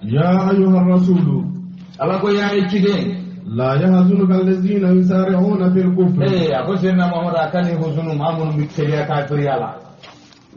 يا أيها الرسول Ala ko yaa ye ciden. لا يحزنك الذين يسارعون في الكفر Ee, a ko Seydina Muhammad, a kan'i huzunu maa minnu bɛ teliya kafiriya la.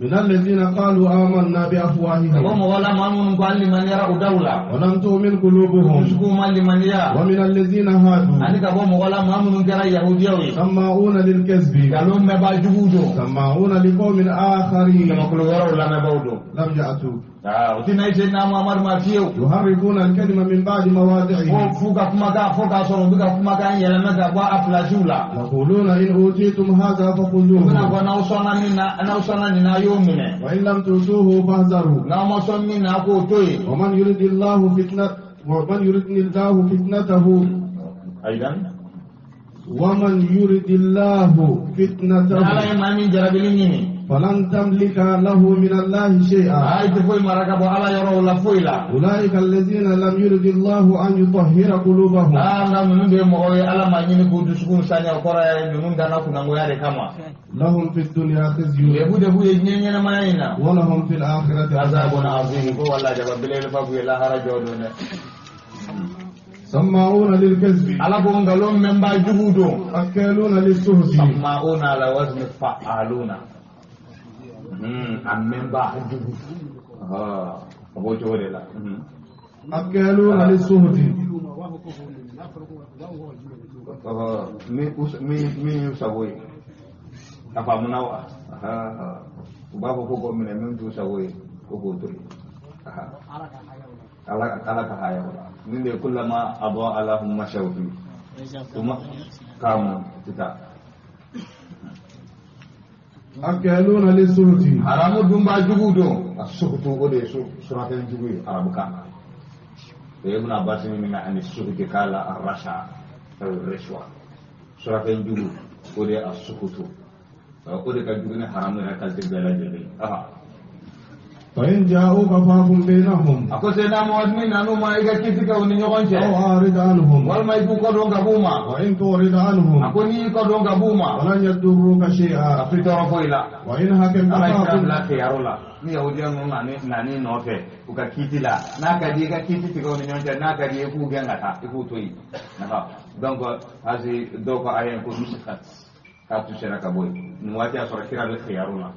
من الذين قالوا آمنا Ka bɔ بأفواههم mɔgɔ la, maa minnu ko an limaniyara u daw la, ولم تؤمن قلوبهم. dusukun ma limaniya. ومن الذين هادوا Ani ka bɔ mɔgɔ la, maa minnu kɛra yahudiyaw ye, سماعون للكذب nkalon mɛnbaa juguw don, سماعون لقوم آخرين jamakulu wɛrɛw lamɛnbaaw don. لم يأتوا. Aa, o tɛna Seydina Muhammad ma fiyewu. يحرفون الكلمة من بعد Fo مواضعه. f'u ka kumakan fo k'a sɔrɔ u bɛ ka kumakan yɛlɛmɛ ka bɔ a pilasiw la. يقولون إن أوتيتم هذا U bɛna فخذوه fɔ n'aw sɔnna min na, n'aw sɔnna nin na, a y'o minɛ. وإن لم تؤتوه فاحذروا. N'aw ma sɔn min na, a k'o to yen. ومن يريد الله فتنته Ayiwa. ومن يريد الله Ni Ala فتنته ye maa min jarabili ɲini, فلن تملك له من الله شيئا. Aa, i tɛ foyi mara ka bɔ Ala yɔrɔw la, foyi la. أولئك الذين لم يرد الله أن يطهر قلوبهم. Aa, nka ninnu de ye mɔgɔw ye, Ala ma ɲini k'u dusukun saniya, o kɔrɔ ye ninnu danna kunnangoya de kama. لهم في الدنيا خزي Lebu de b'u ye diɲɛ ɲɛnamaya in na. ولهم في الآخرة عذاب. Azabun azim, ko wala jaba belebeleba b'u ye lahara jɔ don dɛ. سماعون للكذب. Ala ko nkalon mɛnbaa jugu don. أكالون للسهت. Sama'una ala wazni fa'aluna. A mɛnbaa jugu. A b'o cogo de la. أكالون للسهت. Min y'u sago ye. A faamuna wa? U b'a fɔ ko k'o minɛ, min t'u sago ye, ko k'o to yen. Ala ka haya o la. Nin de ye kullama adaa lahum mashaw fi. Kuma kaamu tita. أكالون للسهت. Haramu dunbaa jugu don. A sukutu, o de ye surafɛn jugu ye arabukan na. O ye Ibn Abbas ɲininka ani sukuti k'a la arasha rishwa. Surafɛn jugu, o de ye a sukutu. O de ka jugu ni haramu yɛrɛ qualité bɛɛ lajɛlen ye. فإن جاءوك فاحكم بينهم. A ko Seydina Muhammad, min nan'u ma, i ka kiti kɛ u ni ɲɔgɔn cɛ. أو أعرض عنهم. Walima i k'u kɔ don ka b'u ma. وإن تعرض A عنهم ko n'i y'i kɔ don ka b'u ma, ولن يضروك a شيئا. t'i tɔɔrɔ foyi la. وإن حكمت Ala ye kira فاحكم bila kiyaro la. Ni yahudiya ninnu nani nɔfɛ u ka kiti la, n'a ka di i ka kiti tigɛ u ni ɲɔgɔn cɛ, n'a ka di i k'u gɛn ka taa, i k'u to yen. Nafa donc hali dɔw ko aya in ko nusikhat, k'a tusera ka bɔ yen. Nin waati y'a sɔrɔ kira bɛ kiyaro la.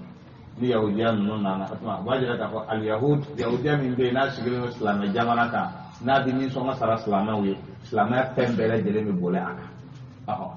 Ni yahudiya ninnu nana, o tuma o b'a jira k'a fɔ aliyahud, yahudiya min bɛ yen n'a sigilen don silamɛ jamana kan, n'a bɛ nisɔngɔ sara silamɛw ye, silamɛya fɛn bɛɛ lajɛlen bɛ boli a kan. Ɔhɔ.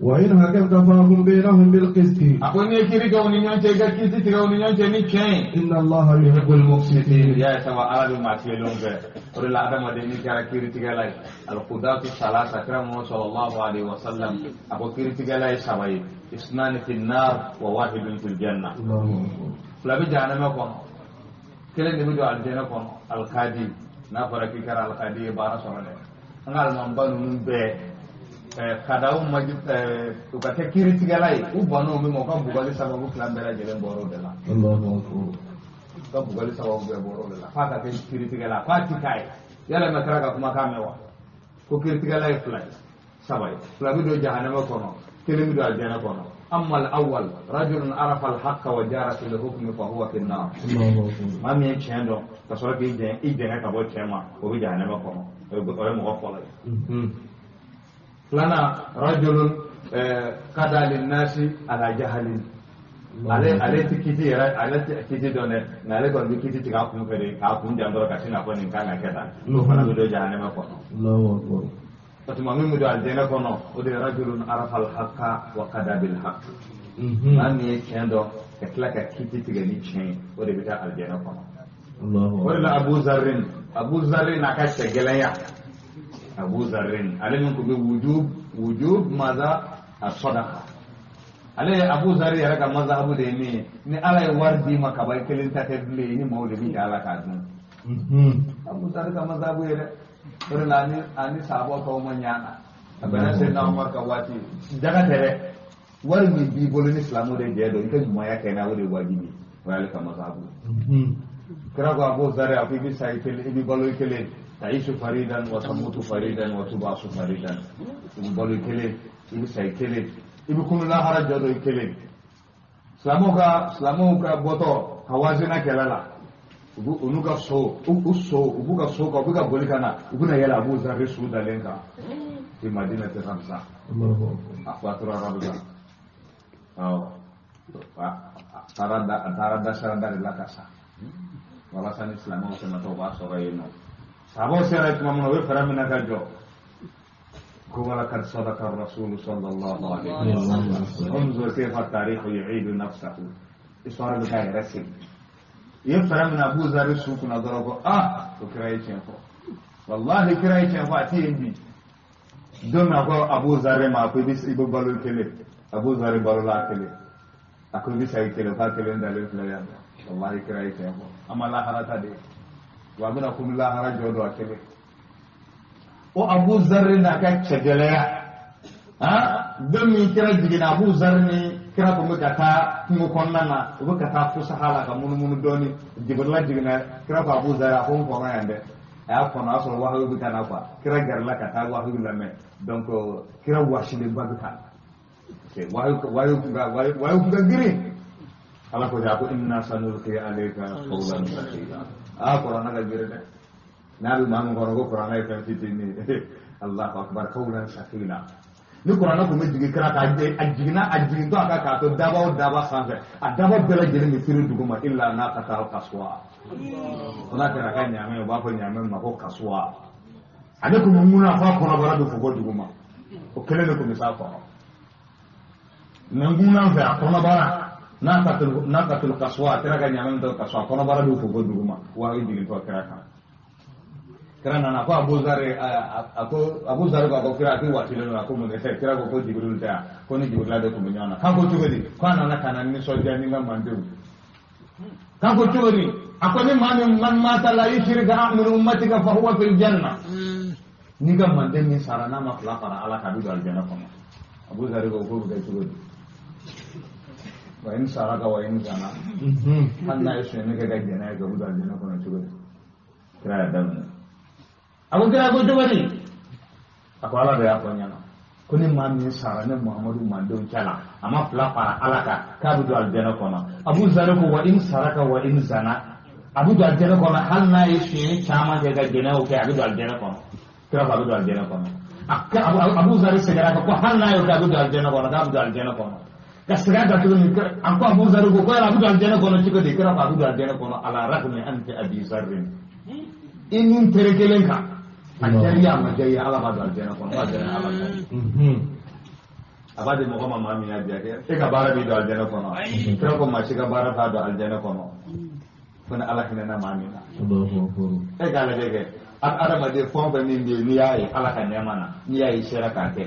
وإن حكمت فاحكم بينهم بالقسط. A ko n'i ye kiiri kɛ u ni ɲɔgɔn cɛ, i ka kiiti tigɛ u ni ɲɔgɔn cɛ ni tiɲɛ ye. إن الله يحب المقسطين. Ya ye saba, Ala bɛ maa tilenlenw fɛ. O de la, adamaden n'i kɛra kiiritigɛla ye, alkudatu salasa, kira Muhammad sallallahu alaihi wa sallam a ko kiiritigɛla ye saba ye: isnani fi nar wa wahidun fil janna. الله أكبر. Fila bɛ jahanama kɔnɔ, kelen de bɛ don alijɛnɛ kɔnɔ. Alikadi, n'a fɔra k'i kɛra alikadi ye, baara sɔrɔ dɛ. An ka alimamiba ninnu bɛɛ kadaw ma u ka kɛ kiiritigɛla ye, u bann'o min ma, u ka bugɔli sababu fila bɛɛ lajɛlen bɔra o de la. الله أكبر. U ka bugɔli sababu bɛɛ bɔra o de la, f'a ka kɛ kiiritigɛla, f'a ti k'a ye. Yala ma kɛra ka kumakan mɛn wa ko kiiritigɛla ye fila ye, saba ye: fila bɛ don jahanama kɔnɔ, kelen bɛ don alijɛnɛ kɔnɔ. Amma al-awwal rajulun arafa al-haqqa wa jara fil hukmi fa huwa fi an-nar. الله أكبر. Maa min ye tiɲɛ dɔn ka sɔrɔ k'i jɛn, i jɛngɛ ka bɔ tiɲɛ ma, o bɛ jahanama kɔnɔ. O ye mɔgɔ fɔlɔ ye. Filanan, rajulun qada linnasi ala jahalin. Ale tɛ kiti yɛrɛ, ale tɛ kiti dɔn dɛ, nka ale kɔni bɛ kiti tigɛ a kun fɛ de, k'a kun jan dɔrɔn ka sin k'a fɔ nin kan ka kɛ tan, o fana bɛ don jahanama kɔnɔ. الله أكبر. O tuma min bɛ don alijɛnɛ kɔnɔ, o de ye rajulun arafa al-haqqa wa qada bil haqq. Maa min ye tiɲɛ dɔn ka tila ka kiti tigɛ ni tiɲɛ ye, o de bɛ taa alijɛnɛ kɔnɔ. الله O de أكبر. la, Abu Zarrin n'a ka cɛ gɛlɛnya, Abu Zarrin ale min tun bɛ wujub maza a sadaqa, ale ye Abu Zarri yɛrɛ ka mazhabu de ye min ye, ni Ala ye wari d'i ma kaban, i kelen ta tɛ bilen, i ni maaw de bɛ jɛ a la k'a dun. Abu Zarri ka mazhabu ye dɛ. O de la, ani sahabaw tɔw ma ɲa a a bɛnna Seydina Umar ka waati. Jaga tɛ dɛ, wari min b'i bolo ni silamɛw de jɛ don, i ka ɲumanya kɛ n'a, o de ye wajibi ye. O y'ale ka mazhabu ye. Kira ko Abu Zarri, a ko i bɛ sa i kelen, i bɛ balo i kelen, ta'ishu faridan wa tamutu faridan wa tubasu faridan. I bɛ balo i kelen, i bɛ sa i kelen, i bɛ kunu lahara jɔ dɔ i kelen. Silamɛw ka bɔtɔ Hawazina kɛlɛ la. U n'u ka so u so u b'u ka so kan u bɛ ka boli ka na u bɛna yɛlɛ Abu Zarri su dalen kan fi madinati Ramza a fatura Ramza awɔ a taara da saranda de la ka sa walasa ni silamɛw tɛmɛtɔ u b'a sɔrɔ yen nɔ sahabaw sera tuma min na u ye fɛɛrɛ minɛ ka jɔ ko walakad sadaka rasulu sallallahu alaihi wasallam unzur kayfa tarihu yu'idu nafsahu histoire bɛ k'a yɛrɛ segin i ye fɛɛrɛ minɛ Abu Zarri su kunna dɔrɔn ko aa ko kira ye tiɲɛ fɔ walahi kira ye tiɲɛ fɔ a tɛ yen bi don min a ko Abu Zarri ma a ko i bɛ balo kelen Abu Zarri balola kelen a ko i bɛ sa i kelen k'a kelen dalen filɛ yan nɔ walahi kira ye tiɲɛ fɔ an ma lahara ta de wa a bɛna komi lahara jɔ don a kelen o Abu Zarri n'a ka cɛgɛlɛya don min kira jiginna Abu Zarri ni kira tun bɛ ka taa kungo kɔnɔna na u bɛ ka taa fusaha la ka munumunu dɔɔni Jibirila jiginna kira ko Abu Zarri a ko n kɔnɔ yan dɛ a y'a kɔnɔ a y'a sɔrɔ wahayu bɛ ka na quoi kira gɛrɛla ka taa wahayu lamɛn donc kira wasilenba bɛ ka na wahayu kun ka girin ala ko a ko inna sanulqi alayka qawlan thaqila a kuranɛ ka girin dɛ n'a bɛ maa min kɔnɔ ko kuranɛ ye fɛn fitinin ye Allahu akbar qawlan thaqila ni kuranɛ tun bɛ jigin kira kan a jiginna a jigintɔ a kan k'a to daba o daba sanfɛ a daba bɛɛ lajɛlen bɛ firi duguma illa naqata kasuwa ko n'a kɛra a ka ɲaamɛ u b'a fɔ ɲaamɛ ma ko kasuwa ale tun bɛ ŋuna f'a kɔnɔbara bɛ fo duguma o kelen de tun bɛ s'a kɔrɔ mɛ ŋuna fɛ a kɔnɔbara naqatul kasuwa a kɛra ka ɲaamɛ min tɔgɔ kasuwa a kɔnɔbara bɛ fo duguma wa a jigintɔ kira kan kira nana ko Abu Zarri a ko Abu Zarri ko a ko kira k'i wasilen don a ko mun de kira ko ko Jibiril tɛ yan ko ni Jibirila de tun bɛ ɲɔgɔn na k'a ko cogo di k'a nana ka na nisɔndiya ni n ka mandenw k'a ko cogo di a ko ni maa min man mata la yushrika min ummatika fa huwa fil janna n'i ka manden min sara n'a ma fila fara Ala kan a bɛ don alijana kɔnɔ Abu Zarri ko k'o bɛ kɛ cogo di wa in saraka wa in zana hali n'a ye sonyɛni kɛ ka jɛnɛ ye kɛ o bɛ don alijana kɔnɔ cogo di kira y'a daminɛ a ko kira ko cogo di a ko Ala de y'a fɔ n ɲɛna ko ni maa min sara ne Muhamadu mandenw cɛ la a ma fila fara Ala kan k'a bɛ don alijana kɔnɔ Abu Zarri ko wa in saraka wa in zana a bɛ don alijana kɔnɔ hali n'a ye sonyɛni caman kɛ ka jɛnɛw kɛ a bɛ don alijana kɔnɔ kira ko a bɛ don alijana kɔnɔ Abu Zarri seginna kan ko hali n'a y'o kɛ a bɛ don alijana kɔnɔ k'a bɛ don alijana kɔnɔ ka segin a kan tuguni a ko Abu Zarri ko yala a bɛ don alijana kɔnɔ cogo di kira ko a bɛ don alijana kɔnɔ ala ragmi anfi Abi Zarri i ni tere kelen kan a diyara i ye a ma diya i ye Ala b'a don alijana kɔnɔ a diyara Ala ta a b'a di mɔgɔ ma maa min y'a diya kɛ e ka baara b'i don alijana kɔnɔ kira ko maa si ka baara t'a don alijana kɔnɔ fo ni Ala hinɛna maa min na e k'a lajɛ kɛ adamaden fɛn o fɛn min bɛ yen n'i y'a ye Ala ka nɛɛma na n'i y'a ye i sera k'a kɛ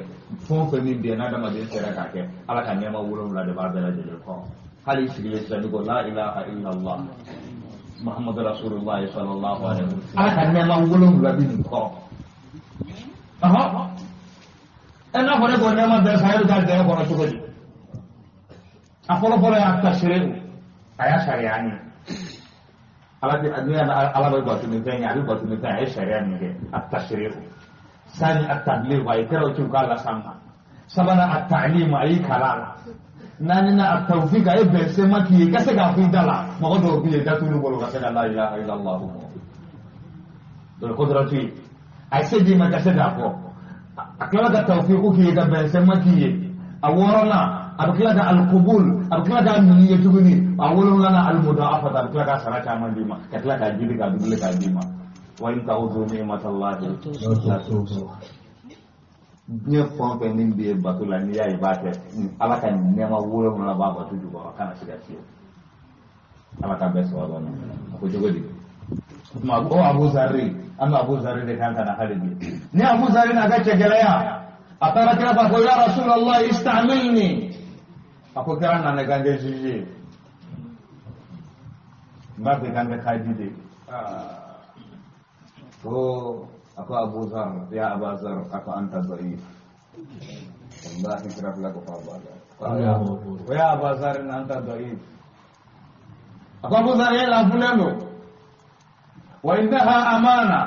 fɛn o fɛn min bɛ yen n'adamaden sera k'a kɛ Ala ka nɛɛma 7 de b'a bɛɛ lajɛlen kɔrɔ hali i sigilen sisan n'i ko la ilaha illallah Muhammadu Rasulullah sallallahu alaihi wasallam Ala ka nɛɛma 7 bɛ nin kɔrɔ ɛ n'a fɔra e k'o nɛɛma bɛɛ san e bɛ taa dɛrɛ kɔnɔ cogo di a fɔlɔ fɔlɔ y'a tasire a y'a sariya an ye Ala bɛ n'i y'a mɛn Ala bɛ bato ni fɛn ye a bɛ bato ni fɛn ye a ye sariya min kɛ a tasire sani a tabligh a ye kiraw ci u k'a las'an ma sabanan a ta'lim a y'i kalan a la naaninan a tawfik a ye bɛnsema k'i ye i ka se k'a fɔ i da la mɔgɔ dɔw bɛ yen da t'olu bolo ka se ka la ilaha illallah fɔ donc kudratu ye a ye se d'i ma i ka se k'a fɔ a tilala ka tawfiku k'i ye ka bɛnsema k'i ye a wɔɔrɔnan a bɛ tila ka alikubul a bɛ tila k'a minɛ i ye tuguni a wolonwulanan alimudafata a bɛ tila k'a sara caman d'i ma ka tila k'a jidi k'a dubile k'a d'i ma wa in ta'udu ni'matallahi la tuhsuha diɲɛ fɛn o fɛn min bɛ yen bato la n'i y'a ye i b'a kɛ Ala ka nɛɛma 7 b'a bato jukɔrɔ kana se ka fiyewu Ala ka bɛɛ sɔrɔ ma a ko cogo di o tuma o Abu Zarri an bɛ Abu Zarri de kan ka na hali bi ni Abu Zarri n'a ka cɛgɛlɛya a taara kira fɛ ko ya Rasulallah istamilni a ko kira nana k'an kɛ juge ye n b'a fɛ k'an kɛ kadi de ko a ko Abu Zarr ya Aba Zarr a ko anta da'if wallahi kira fila ko Abu Zarr ko ya Aba Zarr anta da'if a ko Abu Zarr e lafulen don wa innaha amana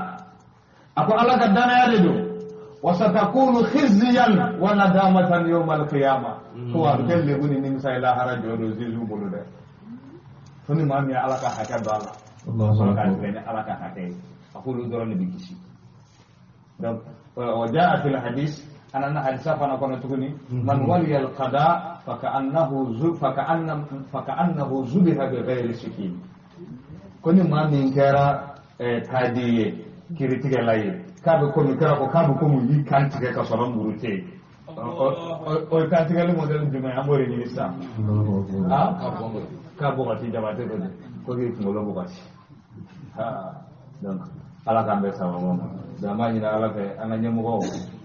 a ko Ala ka danaya de don wa satakunu khizyan wa nadamatan yawm al-qiyamah ko a bɛ kɛ lebu ni nimisa ye lahara jɔ don juge bolo dɛ fo ni maa min ye Ala ka hakɛ don a la Sɔrɔ k'a tigɛ ni Ala ka hakɛ ye. A k'olu dɔrɔn de bɛ kisi. Donc wa jaa fil hadis, ana na hadisa fana kɔnɔ tuguni, man waliya al-qada fa ka'annahu zubiha bi ghayri sikin. Ko ni maa min kɛra kadi ye, kiiritigɛla ye, k'a bɛ komi kɛra ko k'a bɛ komi y'i kan tigɛ ka sɔrɔ muru tɛ yen. O ye kantigɛli modèle jumɛn ye? An b'o de ɲini sisan. K'a bɔgɔti Jabate ko de ko k'i kunkolo bɔgɔti. Donc Ala k'an bɛɛ sababu ma. Donc an b'a ɲini Ala fɛ, an ka ɲɛmɔgɔw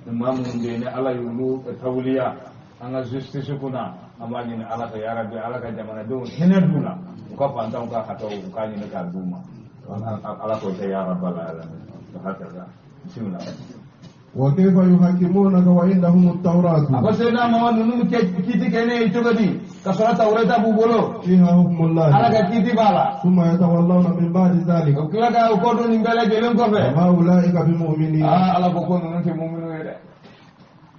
ni maa minnu bɛ yen ni Ala y'olu tawuliya an ka justice kunna, an b'a ɲini Ala fɛ yarabi Ala ka jamanadenw hinɛ d'u la, u ka fantanw ka hakɛw u k'a ɲini k'a d'u ma. Ala k'o kɛ ya rabbal alamin. Hakaza. Bismillah. وكيف يحكمونك وعندهم التوراة؟ A ko Seydina Muhammad ninnu kɛ kiiti kɛ ne ye cogo di ka sɔrɔ Tawureta b'u bolo? فيها حكم الله. Ala ka kiiti b'a la. ثم يتولون من بعد ذلك. U tila ka u kɔ don nin bɛɛ lajɛlen kɔfɛ. وما أولئك بمؤمنين. Aa, Ala ko ko ninnu tɛ muminu ye dɛ.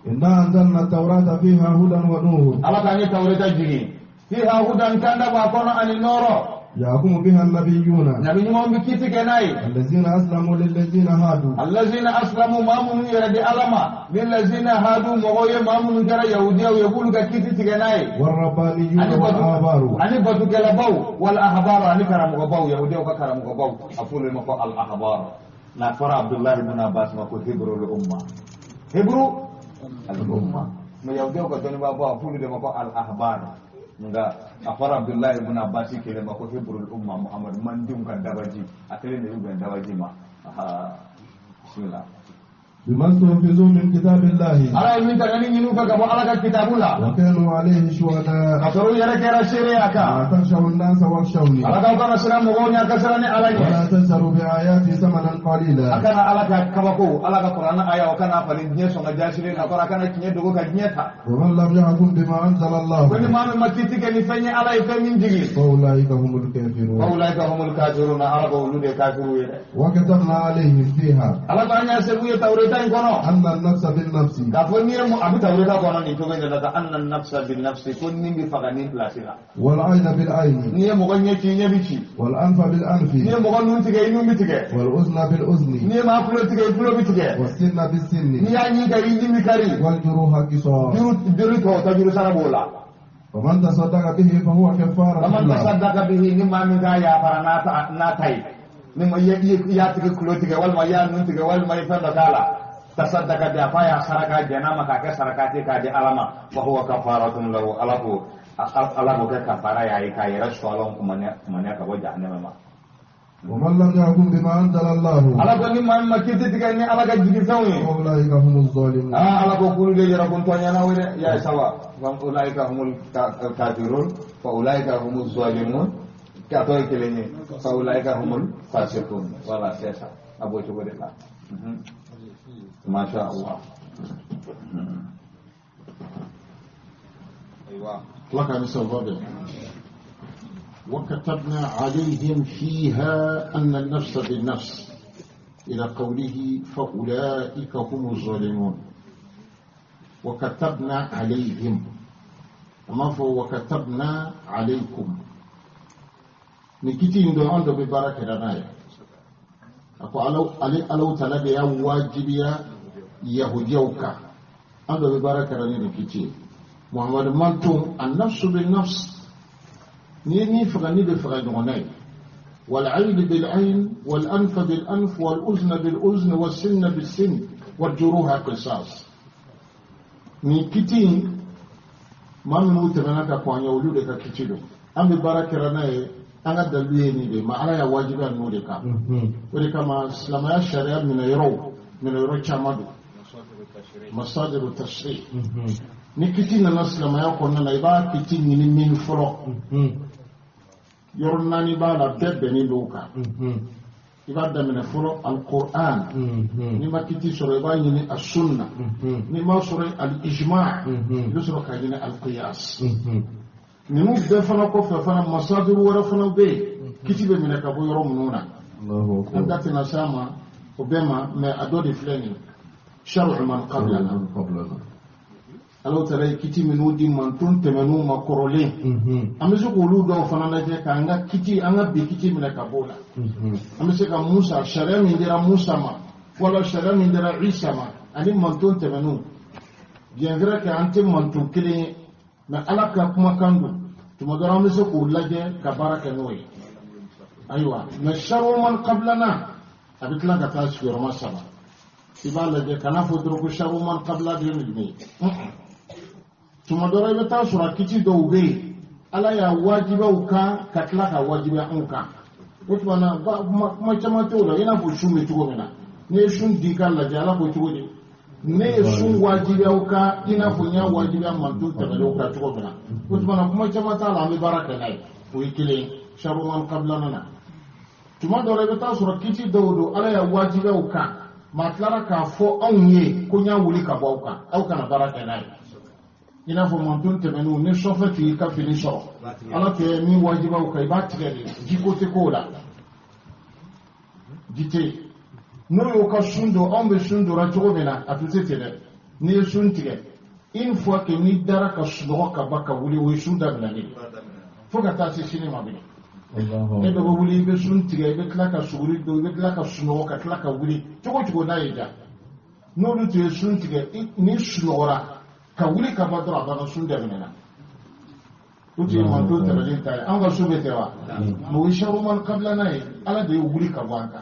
إنا أنزلنا التوراة فيها هدى ونور. Ala k'an ye Tawureta jigin. Fiha hudan, kanda b'a kɔnɔ ani nɔɔrɔ. يحكم بها النبيون. Nabi ɲumanw bɛ kiiti kɛ n'a ye. الذين أسلموا للذين هادوا. Allazina aslamu, maa minnu yɛrɛ di Ala ma, lillazina hadu, mɔgɔw ye maa minnu kɛra yahudiyaw ye, k'olu ka kiiti tigɛ n'a ye. والربانيون والأحبار. Ani batukɛlabaw, wal ahbaru, ani karamɔgɔbaw, yahudiyaw ka karamɔgɔbaw, a f'olu ma ko al ahbar. N'a fɔra Abdullahi ibn Abbas ma ko hibrul umma, hibru al umma, mais yahudiyaw ka dɔnnibaabaw, a f'olu de ma ko al ahbar. Nka a fɔra Abdullahi ibn Abbas kelen ma ko hibrul umma, Muhammad mandenw ka dabaji, a kelen de bɛ bɛn dabaji ma. Bismillah. بما استحفظوا من كتاب الله. Ala ye min ta ka ni ɲini u fɛ ka bɔ Ala ka kitabu la. وكانوا عليه شهداء. Ka sɔrɔ u yɛrɛ kɛra seereya kan. لا تخشوا الناس واخشوني. Ala k'aw kana siran mɔgɔw ɲɛ, ka siran ni Ala ɲɛ. ولا تشتروا بآياتي ثمنا A قليلا. kana Ala ka kabako, Ala ka Kuranɛ aya, o kana falen diɲɛ sɔn ka jasiri na kɔrɔ, a kana tiɲɛ dogo ka diɲɛ ta. ومن لم يحكم بما أنزل الله Ko ni maa min ma kiiti kɛ ni fɛn ye Ala ye fɛn min jigin, فأولئك هم الكافرون. Fa ulaika humul kafiruna, Ala ko olu de ye kafiru ye dɛ. وكتبنا عليهم فيها. Ala ko an y'a sɛbɛn u ye Tawureta in kɔnɔ. أن النفس بالنفس. K'a fɔ n'i ye mu a bɛ Tawureta kɔnɔ nin cogo in de la sa, anna nafsa bin nafsi, ko nin bɛ faga nin place la. والعين بالعين. N'i ye mɔgɔ ɲɛ ci, i ɲɛ bɛ ci. والأنف بالأنف. N'i ye mɔgɔ nun tigɛ, i nun bɛ tigɛ. والأذن بالأذن. N'i ye maa tulo tigɛ, i tulo bɛ tigɛ. والسن بالسن. N'i y'a ɲin kari, i ɲin bɛ kari. والجروح قصاص. Juru joli tɔ ta juru sara b'o la. ومن تصدق به فهو كفارة Faman له. tasaddaqa bihi, ni maa min k'a yafara n'a ta ye, ni ma i y'a tigi tulo tigɛ walima i y'a nun tigɛ walima i fɛn dɔ k'a la, tasaddaqa bi, a f'a y'a saraka jɛn'a ma k'a kɛ saraka ten k'a di Ala ma, fa huwa kafaratun lahu, Ala ko Ala b'o kɛ kafara y'a ye k'a yɛrɛ sɔlɔn kumaniya ka bɔ jahanama ma. ومن لم يحكم بما أنزل الله Ala ko ni maa min ma kiiti tigɛ ni Ala ka jigifɛnw ye, فأولئك هم الظالمون. Aa, Ala ko k'olu de yɛrɛ kun tɔɲɛna o dɛ. Ya ye sawa, fa ulaika humul kafirun, fa ulaika humuz zalimun, ka tɔ ye kelen ye, fa ulaika humul fasiqun. Voilà, c'est ça, a b'o cogo de la. Masha Allah. Ayiwa. لك أن سوف وكتبنا عليهم فيها أن النفس بالنفس إلى قوله فأولئك هم الظالمون. وكتبنا عليهم، وما فهو وكتبنا عليكم نكتي ندو عنده ببركة لنا أكو ألو تلقي يا واجبيا يهوديوكا عنده ببركة لنا نكتي محمد مانتوم النفس بالنفس ني فغني بفغني والعين بالعين والأنف بالأنف والأذن بالأذن والسن بالسن والجروح قصاص. Ni kiti maa minnu tɛmɛna ka kɔn an ɲɛ, olu de ka kiti don. An bɛ baara kɛra n'a ye, an ka dalilu ye nin de ma, Ala y'a wajibiya ninnu de kan. O de kama silamɛya sariya minɛ yɔrɔ caman don, masadiru tashri. Ni kiti nana silamɛya kɔnɔna na, i b'a kiti ɲini min fɔlɔ, yɔrɔ naani b'a la, bɛɛ bɛnnen don o kan. I b'a daminɛ fɔlɔ alquran, n'i ma kiti sɔrɔ, i b'a ɲini a sunna, n'i ma sɔrɔ al-ijma, i bɛ sɔrɔ k'a ɲini al-qiyas. Ninnu bɛɛ fana kɔfɛ fana, masadiru wɛrɛ fana bɛ yen, kiti bɛ minɛ ka bɔ yɔrɔ minnu na. الله An da أكبر. Tɛna s'a ma o bɛɛ ma, mais a dɔ de filɛ nin ye, shar'u man qablana. قبلنا. Ala taala ye kiti minnu di mantɔn tɛmɛn'u ma kɔrɔlen, an bɛ se k'olu dɔw fana lajɛ k'an ka kiti, an ka bi kiti minɛ ka b'o la. An bɛ se ka Musa, sariya min dira Musa ma wala sariya min dira Isa ma ani mantɔn tɛmɛn'u, bien vrai que an tɛ mantɔn kelen ye, mais Ala ka kumakan don, tuma dɔ la an bɛ se k'o lajɛ ka baara kɛ n'o ye. Ayiwa, mais شرع من قبلنا a bɛ tila ka taa sigiyɔrɔma saba. I b'a lajɛ, kana fɔ dɔrɔn ko شرع من قبلنا de ye nin ye. Tuma dɔ la, i bɛ taa sɔrɔ a kiti dɔw bɛ yen, Ala y'a wajibiya kan ka tila ka wajibiya anw kan. O tuma na, kuma caman t'o la. I n'a fɔ sun bɛ cogo min na, n'i ye sun di ka lajɛ, Ala ko cogo di? Ne ye sun wajibiya aw kan i n'a fɔ n y'a wajibiya mantɔn tɛmɛnenw kan cogo min na. O tuma na, kuma caman t'a la, an bɛ baara kɛ n'a ye. O ye kelen ye شرع من قبلنا na. Tuma dɔ la, i bɛ taa sɔrɔ kiti dɔw don, Ala y'a wajibiya aw kan, maa tilara k'a fɔ anw ye ko n y'a wuli ka bɔ aw kan, aw kana baara kɛ n'a ye. I n'a fɔ mantɔn tɛmɛnenw, ni sɔfɛ tun y'i ka fini sɔrɔ, Ala tun ye min wajibiya aw kan, i b'a tigɛ de, jiko tɛ k'o la, ji tɛ yen. N'o y'o ka sun don, anw bɛ sun donna cogo min na, a tun tɛ ten dɛ. N'i ye sun tigɛ, une fois que n'i dara ka sunɔgɔ ka ban ka wuli, o ye sun daminɛlen ye fo ka taa se sini ma bilen. E dɔ bɛ wuli, i bɛ sun tigɛ, i bɛ tila ka suguri don, i bɛ tila ka sunɔgɔ ka tila ka wuli, cogo cogo n'a y'i diya. N'olu tun ye sun tigɛ, n'i sunɔgɔra ka wuli ka ban dɔrɔn, a banna, sun daminɛna. O tun ye mantɔn tɛmɛnen ta ye. An ka sun bɛ tɛ wa? Mais o ye شرع من قبلنا ye, Ala de ye wuli ka bɔ an kan.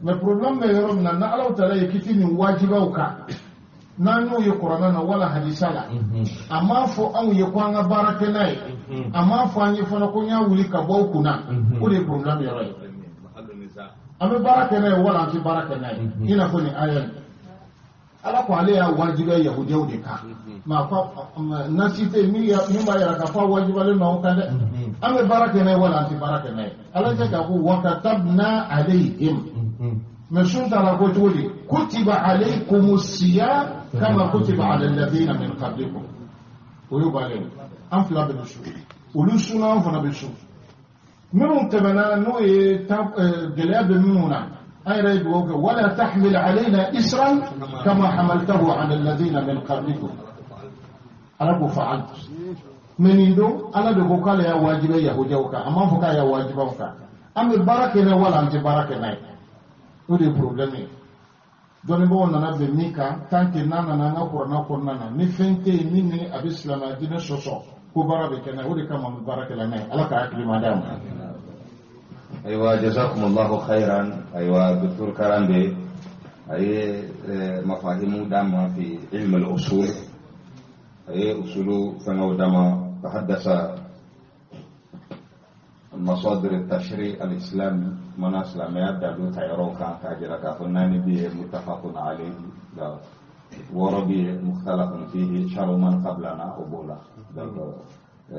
Mais problème bɛ yɔrɔ min na, na Ala taala ye kiti min wajibiya kan, n'an y'o ye kuranɛ na wala hadisa la, a m'a fɔ anw ye ko an ka baara kɛ n'a ye, a m'a fɔ an ye fana ko n y'a wuli ka bɔ aw kunna, o de ye problème yɔrɔ ye. An bɛ baara kɛ n'a ye wala an tɛ baara kɛ n'a ye? I n'a fɔ nin aya in, Ala ko ale y'a wajibiya yahudiyaw de kan, mais a ko nasi tɛ yen min b'a yira k'a fɔ a wajibalen don aw kan dɛ. An bɛ baara kɛ n'a ye wala an tɛ baara kɛ n'a ye? Ala tɛ k'a ko وكتبنا عليهم. Mais sun ta la ko cogo di? كتب عليكم الصيام كما كتب على الذين من قبلكم. O y'o bannen ye. An fila bɛɛ bɛ sun, olu sunna, an fana bɛ sun. Minnu tɛmɛna, n'o ye gɛlɛya bɛ minnu na, an yɛrɛ ye dugawu kɛ: ولا تحمل علينا إصرا كما حملته على الذين من قبلكم. Ala ko فعلت. Mais nin don, Ala de ko k'ale y'a wajibiya yahudiyaw kan, a m'a fɔ k'a y'a wajibiya anw kan. An bɛ baara kɛ n'a ye wala an tɛ baara kɛ n'a ye? O de ye problème ye. Dɔnnibagaw nana bɛn min kan, tant que n'a nana an ka kuranɛ kɔnɔna na, ni fɛn tɛ yen min ni a bɛ silamɛya diinɛ sɔsɔ, ko baara bɛ kɛ n'a ye. O de kama an bɛ baara kɛ n'a ye. Ala ka hakili ma d'a ma. Ayiwa, جزاكم الله خيرا. Ayiwa, docteur Karambe a ye mafahimu d'an ma في علم الأصول, a ye usulu fɛngɛw d'an ma, تحدث مصادر التشريع الإسلامي mana silamɛya dalu ta yɔrɔw kan, k'a jira k'a fɔ naani bɛ yen متفق عليه, wɔɔrɔ bɛ yen مختلف فيه, شرع من قبلنا o b'o la. Donc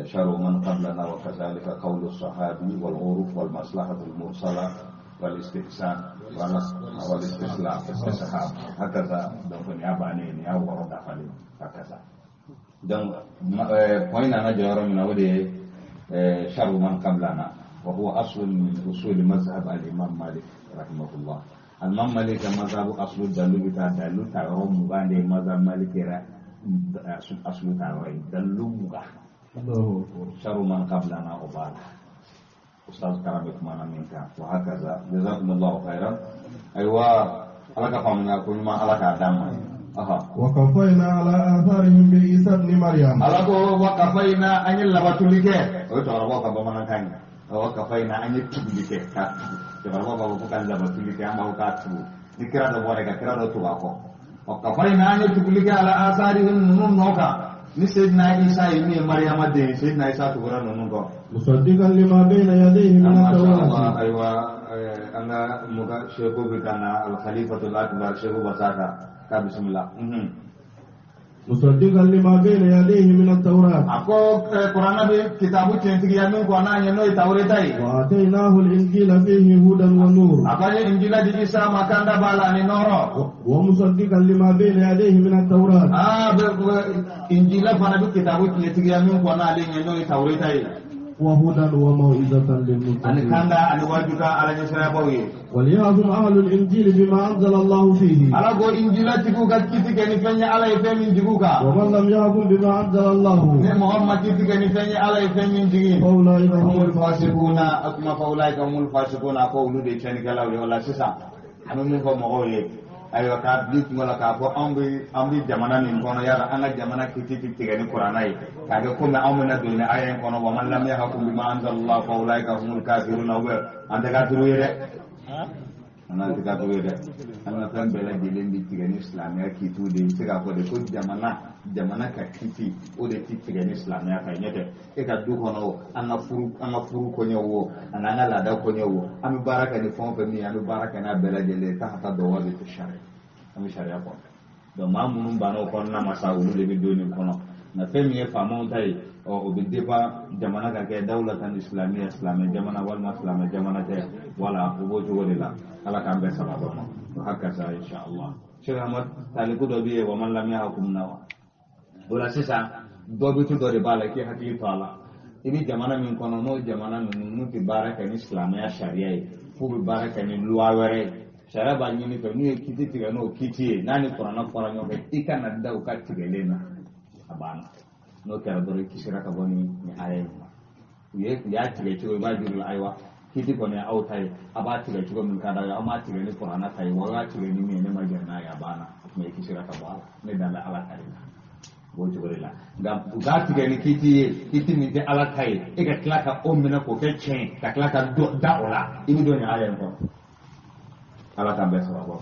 شرع من قبلنا وكذلك قول الصحابي والعرف والمصلحة المرسلة والاستحسان والاستسلام استصحاب هكذا. Donc nin y'a bannen ye, nin y'a wɔɔrɔ dafalen هكذا. Donc point nana jɔ yɔrɔ min na, o de ye شرع من قبلنا, وهو أصل من أصول مذهب الإمام مالك رحمه الله. الإمام مالك مذهب أصل dalu bɛ taa dalu ta yɔrɔ 20 de ye. Mazhab Malik yɛrɛ aslu ta yɔrɔ ye dalu 20. شرع من قبلنا o b'a la, أستاذ Karambe kumana min kan وهكذا. جزاكم الله خيرا. Ayiwa, Ala ka faamuya ko ɲuman, Ala k'a d'an ma. Aha. وقفينا على آثارهم بعيسى ابن مريم. Ala ko وقفينا, an ye labatuli kɛ. O ye cɛkɔrɔbaw ka bamanankan ye. وقفينا, an ye tuguli kɛ, ka tugu. Cɛkɔrɔbaw b'a fɔ ko ka labatuli kɛ, an b'a fɔ k'a tugu. Ni kira dɔ bɔra yen, ka kira dɔ tugu a kɔ. وقفينا, an ye tuguli kɛ على آثارهم, ninnu nɔ kan, ni Seydina Isa ye min ye, Mariyama den ye. Seydina Isa tugura ninnu kɔ. مصدقا لما بين يديه من ما شاء التوراة. الله. Ayiwa, an ka muga seku bɛ ka na, الخليفة الأكبر Seku Basaka ka bisimila. مصدقا لما بين يديه من التوراة. A ko kuranɛ bɛ kitabu tiɲɛtigiya min kɔ n'a ɲɛ, n'o ye Tawureta ye. وآتيناه الإنجيل فيه هدى ونور. A ko an ye Injila di Isa ma, kanda b'a la ani nɔrɔ. ومصدقا لما بين يديه من التوراة. Aa, bɛ Injila fana bɛ kitabu tiɲɛtigiya min kɔ n'ale ɲɛ, n'o ye Tawureta ye. وهدى وموعظة للمتقين. Ani kanda ani wajuka ala ɲɛsirabaw ye. وليحكم أهل الإنجيل بما أنزل الله فيه. Ala ko injila tigiw ka kiti kɛ ni fɛn ye Ala ye fɛn min jigin u kan. ومن لم يحكم بما أنزل الله Ni mɔgɔ ma kiti kɛ ni fɛn ye Ala ye fɛn min jigin. فأولئك هم Humul fasikuna a kuma fa ulaika humul fasikuna ko olu de ye tiɲɛnikɛlaw ye. O la sisan an bɛ min fɔ mɔgɔw ye, ayiwa, k'a bila i kungo la k'a fɔ anw bɛ jamana min kɔnɔ, yala an ka jamana kiti tɛ tigɛ ni kuranna ye k'a kɛ komi anw bɛna don ni aya in kɔnɔ, wa man lam yahkum bima anzalallahu fa ulaika humul kafiruna, ou bien an tɛ kafiru ye dɛ, an tɛ kafiru ye dɛ. An ka fɛn bɛɛ lajɛlen bɛ tigɛ ni silamɛya kitiw de ye. I bɛ se k'a fɔ de ko jamana ka kiti o de ti tigɛ ni silamɛya ka ɲɛ tɛ e ka du kɔnɔ o, an ka furu kɔɲɔ wo, ani an ka laada kɔɲɔ wo, an bɛ baara kɛ ni fɛn o fɛn min ye, an bɛ baara kɛ n'a bɛɛ lajɛlen ye tahta dawabiti sariya, an bɛ sariya kɔnɔ. Donc maa minnu banna o kɔnɔna ma sa, olu de bɛ don nin kɔnɔ. Nka fɛn min ye faamaw ta ye, ɔ o bɛ dépend jamana ka kɛ dawulatan islamiyya, silamɛ jamana walima silamɛ jamana tɛ, wala o b'o cogo de la. Ala k'an bɛɛ sababa ma o hakaza inshallah. Cheikh Ahmad, taliku dɔ bɛ yen, wa man lam yahkum na wa o la sisan dɔbitu dɔ de b'a la k'i hakili to a la. I bɛ jamana min kɔnɔ, n'o jamana ninnu n'u tɛ baara kɛ ni silamɛya sariya ye, f'u bɛ baara kɛ ni loi wɛrɛ ye, sariya b'a ɲini fɛ n'u ye kiti tigɛ n'o kiti ye, n'a ni kuranɛ fɔra ɲɔgɔn fɛ, i kana da u ka tigɛlen na, a banna. N'o kɛra dɔrɔn, i kisira ka bɔ ni aya in ma. U y'a tigɛ cogo i b'a juru la, ayiwa, kiti kɔni ye aw ta ye, a b'a tigɛ cogo min ka d'aw ye, aw m'a tigɛ ni kuranɛ ta ye wa, aw y'a tigɛ ni min ye, ne ma jɛn n'a ye, a banna. O tuma i kisira ka bɔ a la. Ne dan bɛ Ala ta de la, o cogo de la. Nka u k'a tigɛ ni kiti ye, kiti min tɛ Ala ta ye, e ka tila ka o minɛ k'o kɛ tiɲɛ ye, ka tila ka dɔ da o la, i bɛ don nin aya in kɔnɔ. Ala k'an bɛɛ sababa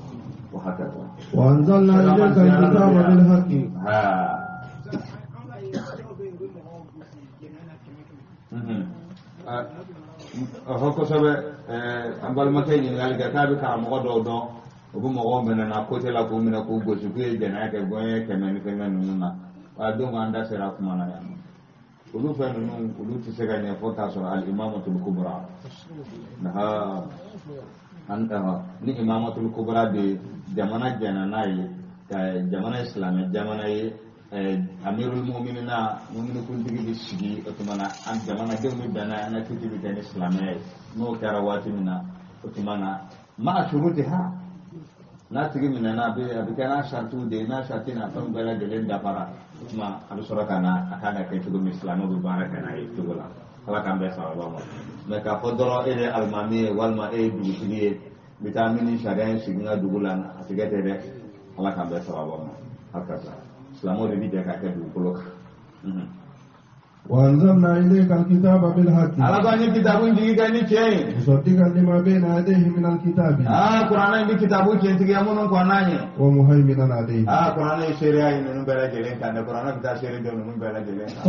o hakɛ to. وأنزلنا إليك الكتاب بالحق. Ha. Ɔhɔ, kosɛbɛ. An balimakɛ ɲininkali kɛ k'a bɛ karamɔgɔ dɔw dɔn, u bɛ mɔgɔw minɛ na kote la k'u minɛ k'u gosi k'u ye jɛnɛya kɛ gɔɲɛ 100 ni fɛngɛ ninnu na wa. Donc an da sera kuma na yan nɔ, olu fɛn ninnu olu tɛ se ka ɲɛfɔ k'a sɔrɔ al imamatul kubra ha an ni imamatul kubra bɛ jamana jɛnna n'a ye, ka jamana ye silamɛ jamana ye, amirul mu'minina, mumini kuntigi bɛ sigi, o tuma na an jamanadenw bɛ bɛn n'a ye, an ka kiti bɛ kɛ ni silamɛya ye. N'o kɛra waati min na, o tuma na ma shurutiha, n'a tigi minɛna, a bɛ kɛ n'a saritiw de ye, n'a sariti n'a fɛnw bɛɛ lajɛlen dafara, o tuma a bɛ sɔrɔ ka na a kan ka kɛ cogo min, silamɛw bɛ baara kɛ n'a ye cogo la. Ala k'an bɛɛ sababa ma. Mɛ k'a fɔ dɔrɔn e de ye alimami ye walima e ye dugutigi ye, n bɛ taa min ni sariya in sigi n ka dugu la, a tɛ kɛ ten dɛ. Ala k'an bɛɛ sababa ma. Hakaza silamɛw de bɛ jɛ k'a kɛ dugukolo kan. وأنزلنا إليك الكتاب بالحق. Ala ko an ye kitabu in jigi kɛ ni tiɲɛ ye. مصدقا لما بين يديه من الكتاب. Aa, kuranɛ in bɛ kitabu tiɲɛtigiya minnu kɔn n'a ɲɛ. ومهيمنا عليه. Aa, kuranɛ ye seereya ye ninnu bɛɛ lajɛlen kan dɛ, kuranɛ bɛ taa seere jɔ ninnu bɛɛ lajɛlen kan.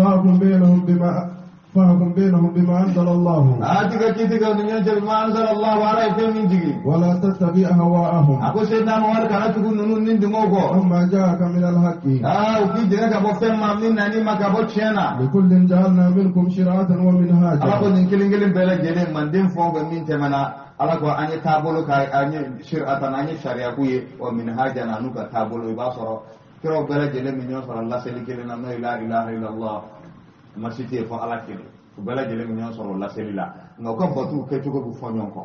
فاحكم بينهم بما أنزل الله. Aa, tigɛ kiti kɛ u ni ɲɔgɔn cɛ bima anzalallahu, Ala ye fɛn min jigi. ولا تتبع أهواءهم. A ko Seydina Muhamadu kana tugu ninnu ni dungɔw kɔ. عما جاءك من الحق. Aa, u k'i jɛngɛ ka bɔ fɛn ma min nan'i ma ka bɔ tiɲɛ na. لكل جعلنا منكم شرعة Ala ko ومنهاجا. nin kelen kelen bɛɛ lajɛlen, manden fɛn o fɛn min tɛmɛna, Ala ko an ye taabolo ka an ye shir'atan, an ye sariya k'u ye, wa minhajan, n'u ka taabolo. I b'a sɔrɔ kiraw bɛɛ lajɛlen bɛ ɲɔgɔn sɔrɔ laseli kelen na, n'o ye la ilaha illallah, ma si tɛ yen fɔ Ala kelen. U bɛɛ lajɛlen bɛ ɲɔgɔn sɔrɔ o laseli la, nka u ka batuw kɛcogo bɛ fɔ ɲɔgɔn kɔ,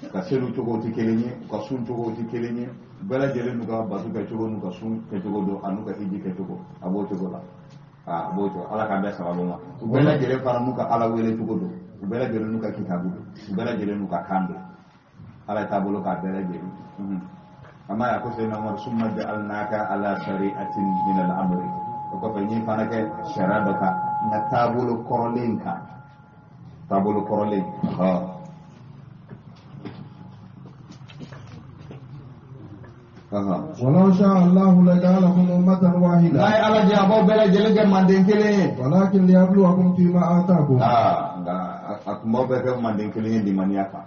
u ka seliw cogo tɛ kelen ye, u ka sun cogo tɛ kelen ye. U bɛɛ lajɛlen n'u ka batu kɛcogo n'u ka sun kɛcogo don, ani n'u ka hiji kɛcogo, a b'o cogo la. A b'o cogo. Ala k'an bɛɛ sababu ma. U bɛɛ lajɛlen fana n'u ka Ala wele cogo don, u bɛɛ lajɛlen n'u ka kitabu don, u bɛɛ lajɛlen n'u ka kan don. Ala ye taabolo k'a bɛɛ lajɛlen. An b'a ye a ko Seydina Umaru summa ja'alnaka ala shari'atin min al-amri, o kɔfɛ n ye fana kɛ sariya dɔ kan, n ka taabolo kɔrɔlen kan, taabolo kɔrɔlen ɔhɔ. ولو شاء الله لجعلكم أمة N'a واحدة. ye Ala jɛ, a b'aw bɛɛ lajɛlen kɛ manden kelen ye. ولكن ليبلوكم فيما آتاكم. Aa, nka a tun b'aw bɛɛ kɛ manden kelen ye limaniya kan,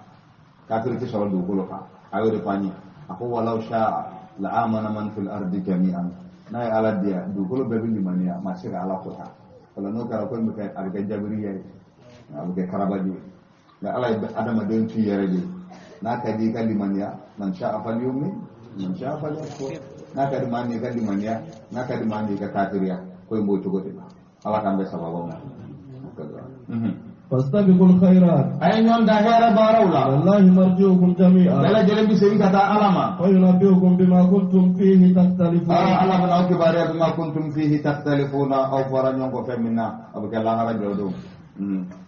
kafiri tɛ sɔrɔ dugukolo kan. A y'o de fɔ an ye, a ko walaw sha'a la amana man fil ardi jami'an, n'a ye Ala diya, dugukolo bɛɛ bɛ limaniya, maa tɛ se ka Ala kota o la. N'o kɛra ko in bɛ kɛ, a bɛ kɛ jabiriya ye, a bɛ kɛ karabali ye. Nka Ala ye adamaden tu yɛrɛ de ye, n'a ka di i ka limaniya, man sha'a falyu'min man sha'a falyakfur, n'a ka di maa min ye i ka limaniya, n'a ka di maa min ye i ka kafiriya, ko in b'o cogo de la. Ala k'an bɛɛ sababa ma. فاستبقوا الخيرات. A ye ɲɔgɔn dan hɛrɛ baaraw la. والله مرجعكم Bɛɛ جميعا lajɛlen bɛ segin ka taa Ala ma. وينبئكم بما كنتم فيه تختلفون. Ala bɛna aw kibaruya bima kuntum fihi takhtalifuna, aw fɔra ɲɔgɔn kɔ fɛn min na, a bɛ kɛ lahara jɔ don.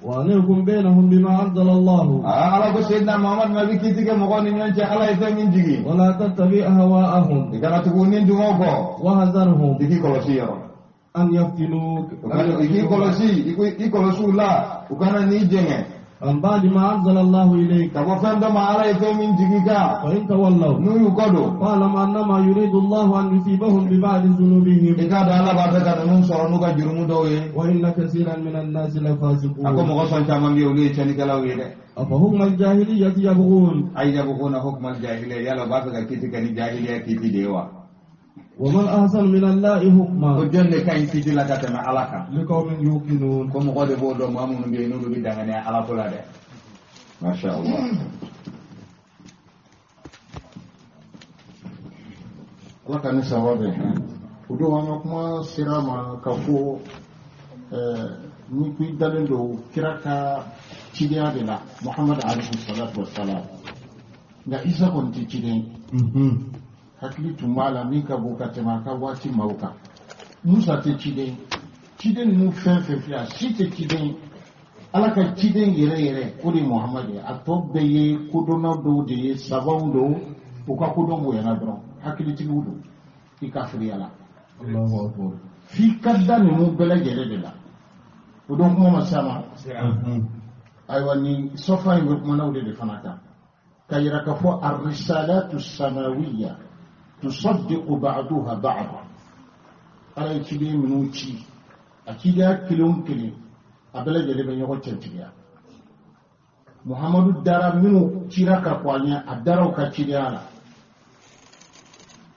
وأنحكم بينهم بما أنزل الله. Ala ko Seydina Muhammad ma, i bɛ kiiti kɛ mɔgɔw ni ɲɔgɔn cɛ Ala ye fɛn min jigin. ولا تتبع أهواءهم. I kana tugu ni dungo kɔ. وحذرهم I k'i kɔlɔsi yɔrɔ. أن يفتنوك. I k'i kɔlɔsi, i kɔlɔsi u la, u kana n'i jɛngɛ. عن بعد ما أنزل الله إليك. Ka bɔ fɛn dɔ ma Ala ye fɛn min jigin kan. فإن تولوا N'u y'u kɔ don, فاعلم أنما يريد الله أن يصيبهم ببعض ذنوبهم. I k'a dɔn Ala b'a fɛ ka ninnu sɔrɔ n'u ka jurumu dɔw ye. وإن كثيرا من الناس A ko لفاسقون. mɔgɔ sɔn caman bɛ yen, olu ye tiɲɛnikɛlaw ye dɛ. أفحكم الجاهلية يبغون؟ Ay yabghuna hukma al-jahiliya, yala u b'a fɛ ka kiiti kɛ ni jahiliya kiiti de ye wa? ومن أحسن من الله Ko حكما jɔn de ka ɲi kiiti la ka tɛmɛ Ala kan? لقوم يوقنون. Ko mɔgɔ de b'o dɔn, maa minnu bɛ yen n'olu bɛ danganiya Ala ko la dɛ. Masha Allah. Ala ka ni saba bɛn. O don an ka kuma sera ma ka fɔ ni ko i dalen don kira ka cidenya de la, Muhamadu alayhi salatu wa salam, nka Isa kɔni tɛ ciden ye. Hakili tun b'a la min ka bon ka tɛmɛ a ka waati maaw kan. Musa tɛ ciden ye. Ciden ninnu fɛn fɛn filɛ, a si tɛ ciden ye. Ala ka ciden yɛrɛ yɛrɛ, o de ye Muhamadu ye. A tɔ bɛɛ ye kodɔnna dɔw de ye, sabanw don, u ka kodɔn bonyana dɔrɔn, hakilitigiw don. I ka firiya la. الله أكبر. F'i ka da ninnu bɛɛ lajɛlen de la. O don kuma ma s'a ma. Ayiwa, nin sɔfa in bɛ kuma n'aw de fana kan ka yira k'a fɔ arisalatu samawiya tusaddiqu ba'duha ba'da. Ala ye ciden minnu ci, a cidenya kelen o kelen, a bɛɛ lajɛlen bɛ ɲɔgɔn cɛntigiya. Muhamadu dara minnu cira ka kɔ a ɲɛ, a dara u ka cidenya la.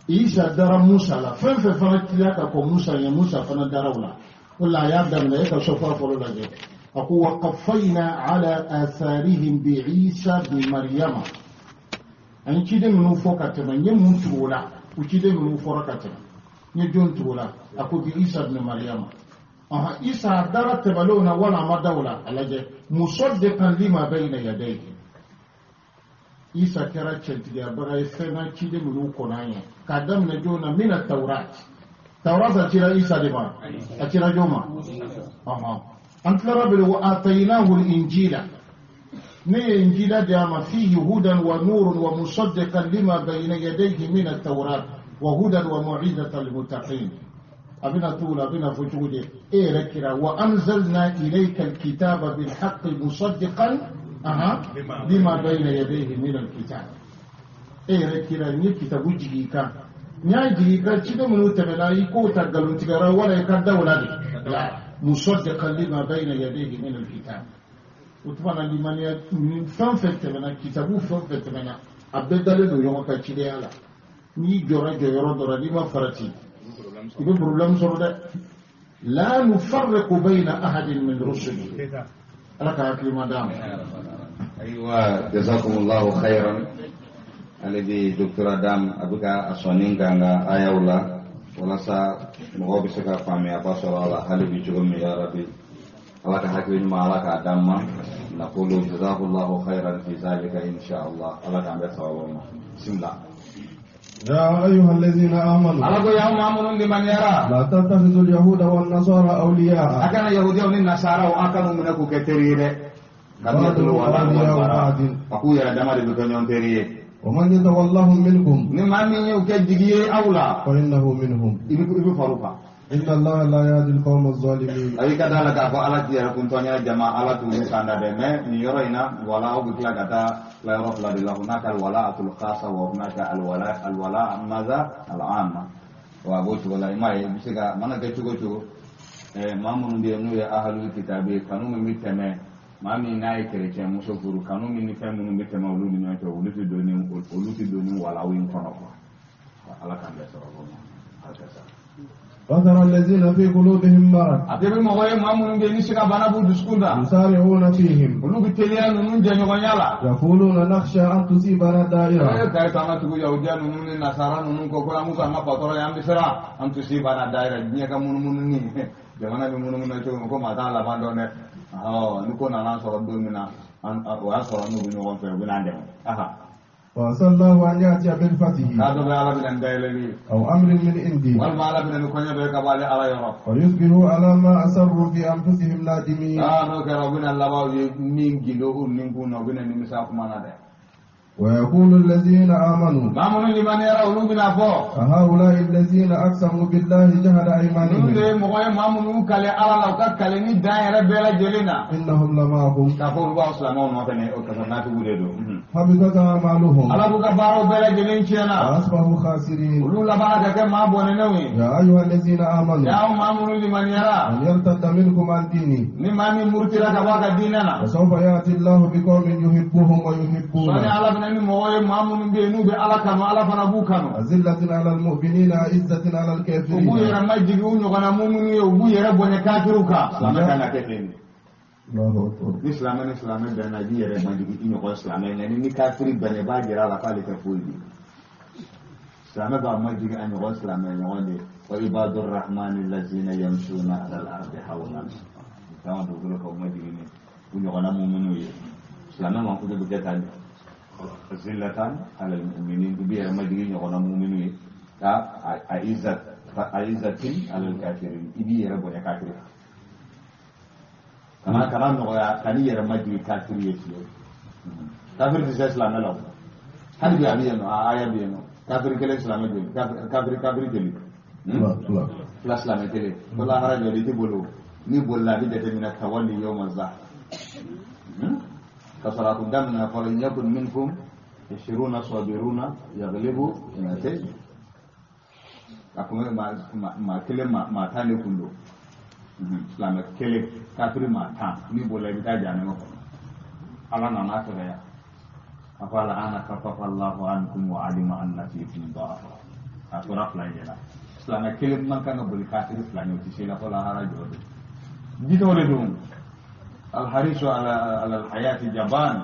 Isa dara Musa la, fɛn fɛn fana cira ka kɔ Musa ɲɛ, Musa fana dara u la. O la a y'a daminɛ, e ka sɔfa fɔlɔ lajɛ, a ko wa qafayna ala atharihim bi Isa bi Maryama. Ani ciden minnu fɔ ka tɛmɛ, n ye mun tugu o la? U ciden minnu fɔra ka tɛmɛ, n ye jɔn tugu o la? A ko bi Isa bi Maryama. Isa a dara tɛmɛlenw na wala a ma da o la? A lajɛ, musaddiqan lima bayna yadayhi. Isa kɛra cɛntigiyabaga ye fɛn na ciden minnu kɔnɔ an ɲɛ k'a daminɛ jɔn na? Mina tawrat. Tawrat a cira Isa de ma, a cira jɔn ma? An tilara bele wa ataynahu injila, ne ye injila di a ma, fihi hudan wa nurun wa musaddiqan lima bayna yadayhi min at-tawrat wa hudan wa mau'izatan lilmuttaqin. A bɛna t'o la, a bɛna fɔ cogo di? E yɛrɛ kira, wa anzalna ilayka alkitaba bilhaqqi musaddiqan lima bayna yadayhi min alkitab. E yɛrɛ kira, n ye kitabu jigin i kan, n y'a jigin i kan, ciden minnu tɛmɛna, i k'o ta nkalontigɛra wala i ka da o la de la, musaddiqan lima bayna yadayhi min alkitab. O tuma na, limaniya nin fɛn fɛn tɛmɛna, kitabu fɛn fɛn tɛmɛna, a bɛɛ dalen don ɲɔgɔn ka cidenya la. N'i jɔra jɔyɔrɔ dɔ la, n'i ma farati, i bɛ problème sɔrɔ dɛ. La nufarriqu bayna ahadin min rusuli. Ala ka hakilima d'an ma. Ayiwa, jazakumullahu khairan. Ale bi docteur Adam, a bɛ ka a sɔnni k'an ka ayaw la walasa mɔgɔw bɛ se ka faamuyaba sɔrɔ a la hali bi cogo min. Ya Rabbi, Ala ka hakili ɲuman, Ala k'a d'an ma. Naqulu jazakallahu khairan fi zalika insha Allah. Ala k'an bɛɛ sababu ma. Bismillah. يا أيها الذين آمنوا. Ala ko y'aw maa minnu limaniyara. لا تتخذوا اليهود والنصارى أولياء. A kana yahudiyaw ni nasaraw, a kan'u minɛ k'u kɛ teri ye dɛ. Kabini wala wala, a k'u yɛrɛ dama de bɛ kɛ ɲɔgɔn teri ye. ومن يتولهم منكم Ni maa min y'u kɛ jigi ye aw la, فإنه منهم. i bɛ far'u kan. إن الله لا يهدي القوم الظالمين. A y'i ka da la k'a fɔ Ala ti yɛrɛ kun tɔɲa jama, Ala t'olu kan da dɛ. Mais nin yɔrɔ in na, wala aw bɛ tila ka taa tilayɔrɔ fila de la. Hunaka alwalaatul khasa wa hunaka alwala maza al'amma. Wa a b'o cogo la, i m'a ye, i bɛ se ka mana kɛ cogo o cogo, maa minnu bɛ yen n'u ye ahalul kitabi ye, kanu min bɛ tɛmɛ maa min n'a ye kerecɛn muso furu, kanu min ni fɛn minnu bɛ tɛmɛ olu ni ɲɔgɔn cɛ, olu tɛ don ni walaw in kɔnɔ quoi. Ala k'an bɛɛ sababu ma. Hakɛ. وترى الذين في قلوبهم مرض A tɛ bɛ mɔgɔ ye, maa minnu bɛ yen ni siga bana b'u dusukun na, يسارعون فيهم olu bɛ teliya ninnu jɛɲɔgɔnya la. يقولون نخشى أن تصيبنا دائرة. K'a to an ka tugu yahudiya ninnu ni nasara ninnu kɔ, ko an k'u k'an ka patɔrɔn ye, an bɛ siran an tusibana daira, diɲɛ ka munumunu ni jamana bɛ munumunu cogo min, ko maa t'a laban dɔn dɛ. Awɔ, ni ko nana sɔrɔ don min na, o y'a sɔrɔ n'u bɛ ɲɔgɔn fɛ, u bɛ n'an dɛmɛ. Aha. وعسى الله أن يأتي بالفتح K'a dɔ bɛ Ala bɛna dayɛlɛli ye. أو أمر من عنده Walima Ala bɛna ni kɔɲɔ dɔ ye ka bɔ ale Ala yɔrɔ. ويصبحوا على ما أسروا في أنفسهم نادمين. Aa, n'o kɛra, u bɛna laban u ye min gindo u ni kun na, u bɛna nimisa kuma na dɛ. ويقول الذين آمنوا Maa minnu limaniyara, olu bɛna fɔ. أهؤلاء الذين أقسموا بالله جهد Ninnu de أيمانهم ye mɔgɔ ye, maa minnu kale Ala la, u ka kale ni dan yɛrɛ bɛɛ lajɛlen na. إنهم لمعكم K'a fɔ olu b'aw silamɛw nɔfɛ nin o kasɔrɔ nafigiw de don. حبطت أعمالهم Ala b'u ka baaraw bɛɛ lajɛlen tiɲɛna. وأصبحوا خاسرين. Olu laban ka kɛ maa bɔnɛnenw ye. يا أيها الذين آمنوا Y'aw maa minnu limaniyara. من يرتد منكم عن دينه Ni maa min murutira ka bɔ a ka diinɛ na. فسوف يأتي الله بقوم يحبهم Sɔɔni ويحبونه Ala bɛna ni mɔgɔ ye, maa minnu bɛ yen n'u bɛ Ala kanu, Ala fana b'u kanu. أذلة على المؤمنين عزة على U b'u الكافرين yɛrɛ majigin u ɲɔgɔnna minnu ye, u b'u yɛrɛ bonya kafiriw kan. Silamɛ kan ka kɛ ten de. الله أكبر. Ni silamɛ ni silamɛ bɛnna, i b'i yɛrɛ majigin i ɲɔgɔn silamɛ, nka ni kafiri bɛnna, i b'a jira a la k'ale tɛ foyi di. Silamɛ b'a majigin a ɲɔgɔn silamɛ ɲɔgɔn de. Wa ibadur rahmani lazina yamshuna ala al-ardi hawna. Taama dugukolo kan, u majigin ni u ɲɔgɔnna minnu ye. Silamɛ mankutu bɛ kɛ tan de. Zillatan ala al-mu'minin, u b'i yɛrɛ majigin ɲɔgɔnna mu'minu ye. Ka a izzat a izzatin ala al-kafirin, i b'i yɛrɛ bonya kafiri kan. Kana nɔgɔya kan'i yɛrɛ majigin kafiri ye fiyewu. Kafiri tɛ se silamɛ la o. Hali bi a bɛ yen nɔ, a aya bɛ yen nɔ. Kafiri kelen silamɛ joli? Kafiri joli? لا لا. Fila silamɛ kelen. Ko lahara jɔli i tɛ boli o. N'i bolila, a bɛ jateminɛ tawalli yawma zahf. Ka sɔrɔ a kun daminɛ fɔlɔ in yakun minkum ishiruna sabiruna yaglibu mi'atayn. A kun bɛ maa kelen maa 10 de kun don. Silamɛ kelen kafiri maa 10, n'i bolila i bɛ taa jahanama kɔnɔ. Ala nana sɛbɛya. A ko ala ana kafafa Allahu ankum wa alima anna fiikum da'afa. A tora fila in ɲɛna. Silamɛ kelen man kan ka boli kafiri fila ɲɛ, o tɛ se la fo lahara jɔ don. Jitɔw de don. Alharisu ala alhayati jaban.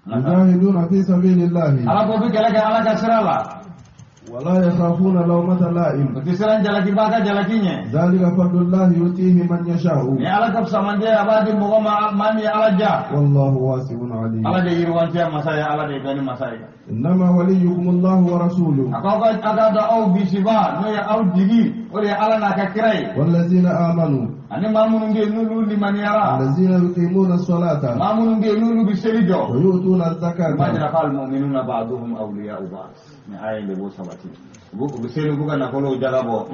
يجاهدون في سبيل الله Ala ko bɛ kɛlɛ kɛ Ala ka sira la. ولا يخافون لومة لائم O tɛ siran jalakibaa ka jalaki ɲɛ. ذلك فضل الله يؤتيه من يشاء Ni Ala ka fisamandiya ye, a b'a di mɔgɔ ma, maa min ye Ala ja. والله واسع عليم. Ala de yiriwanciya masa ye, Ala de ye dɔnni masa ye. إنما وليكم الله ورسوله A ko aw ka a ka dɔn aw bisiba n'o ye aw jigi, o de ye Ala n'a ka kira ye. والذين آمنوا Ani maa minnu bɛ yen n'olu limaniyara. الذين يقيمون الصلاة Maa minnu bɛ yen n'olu bɛ seli jɔ. ويؤتون U b'a الزكاة jira k'al mu'minuna ba'duhum awliya'u ba'd. Ni aya in de b'o sabati. U bɛ seli, u b'u ka nafolow jagabɔ.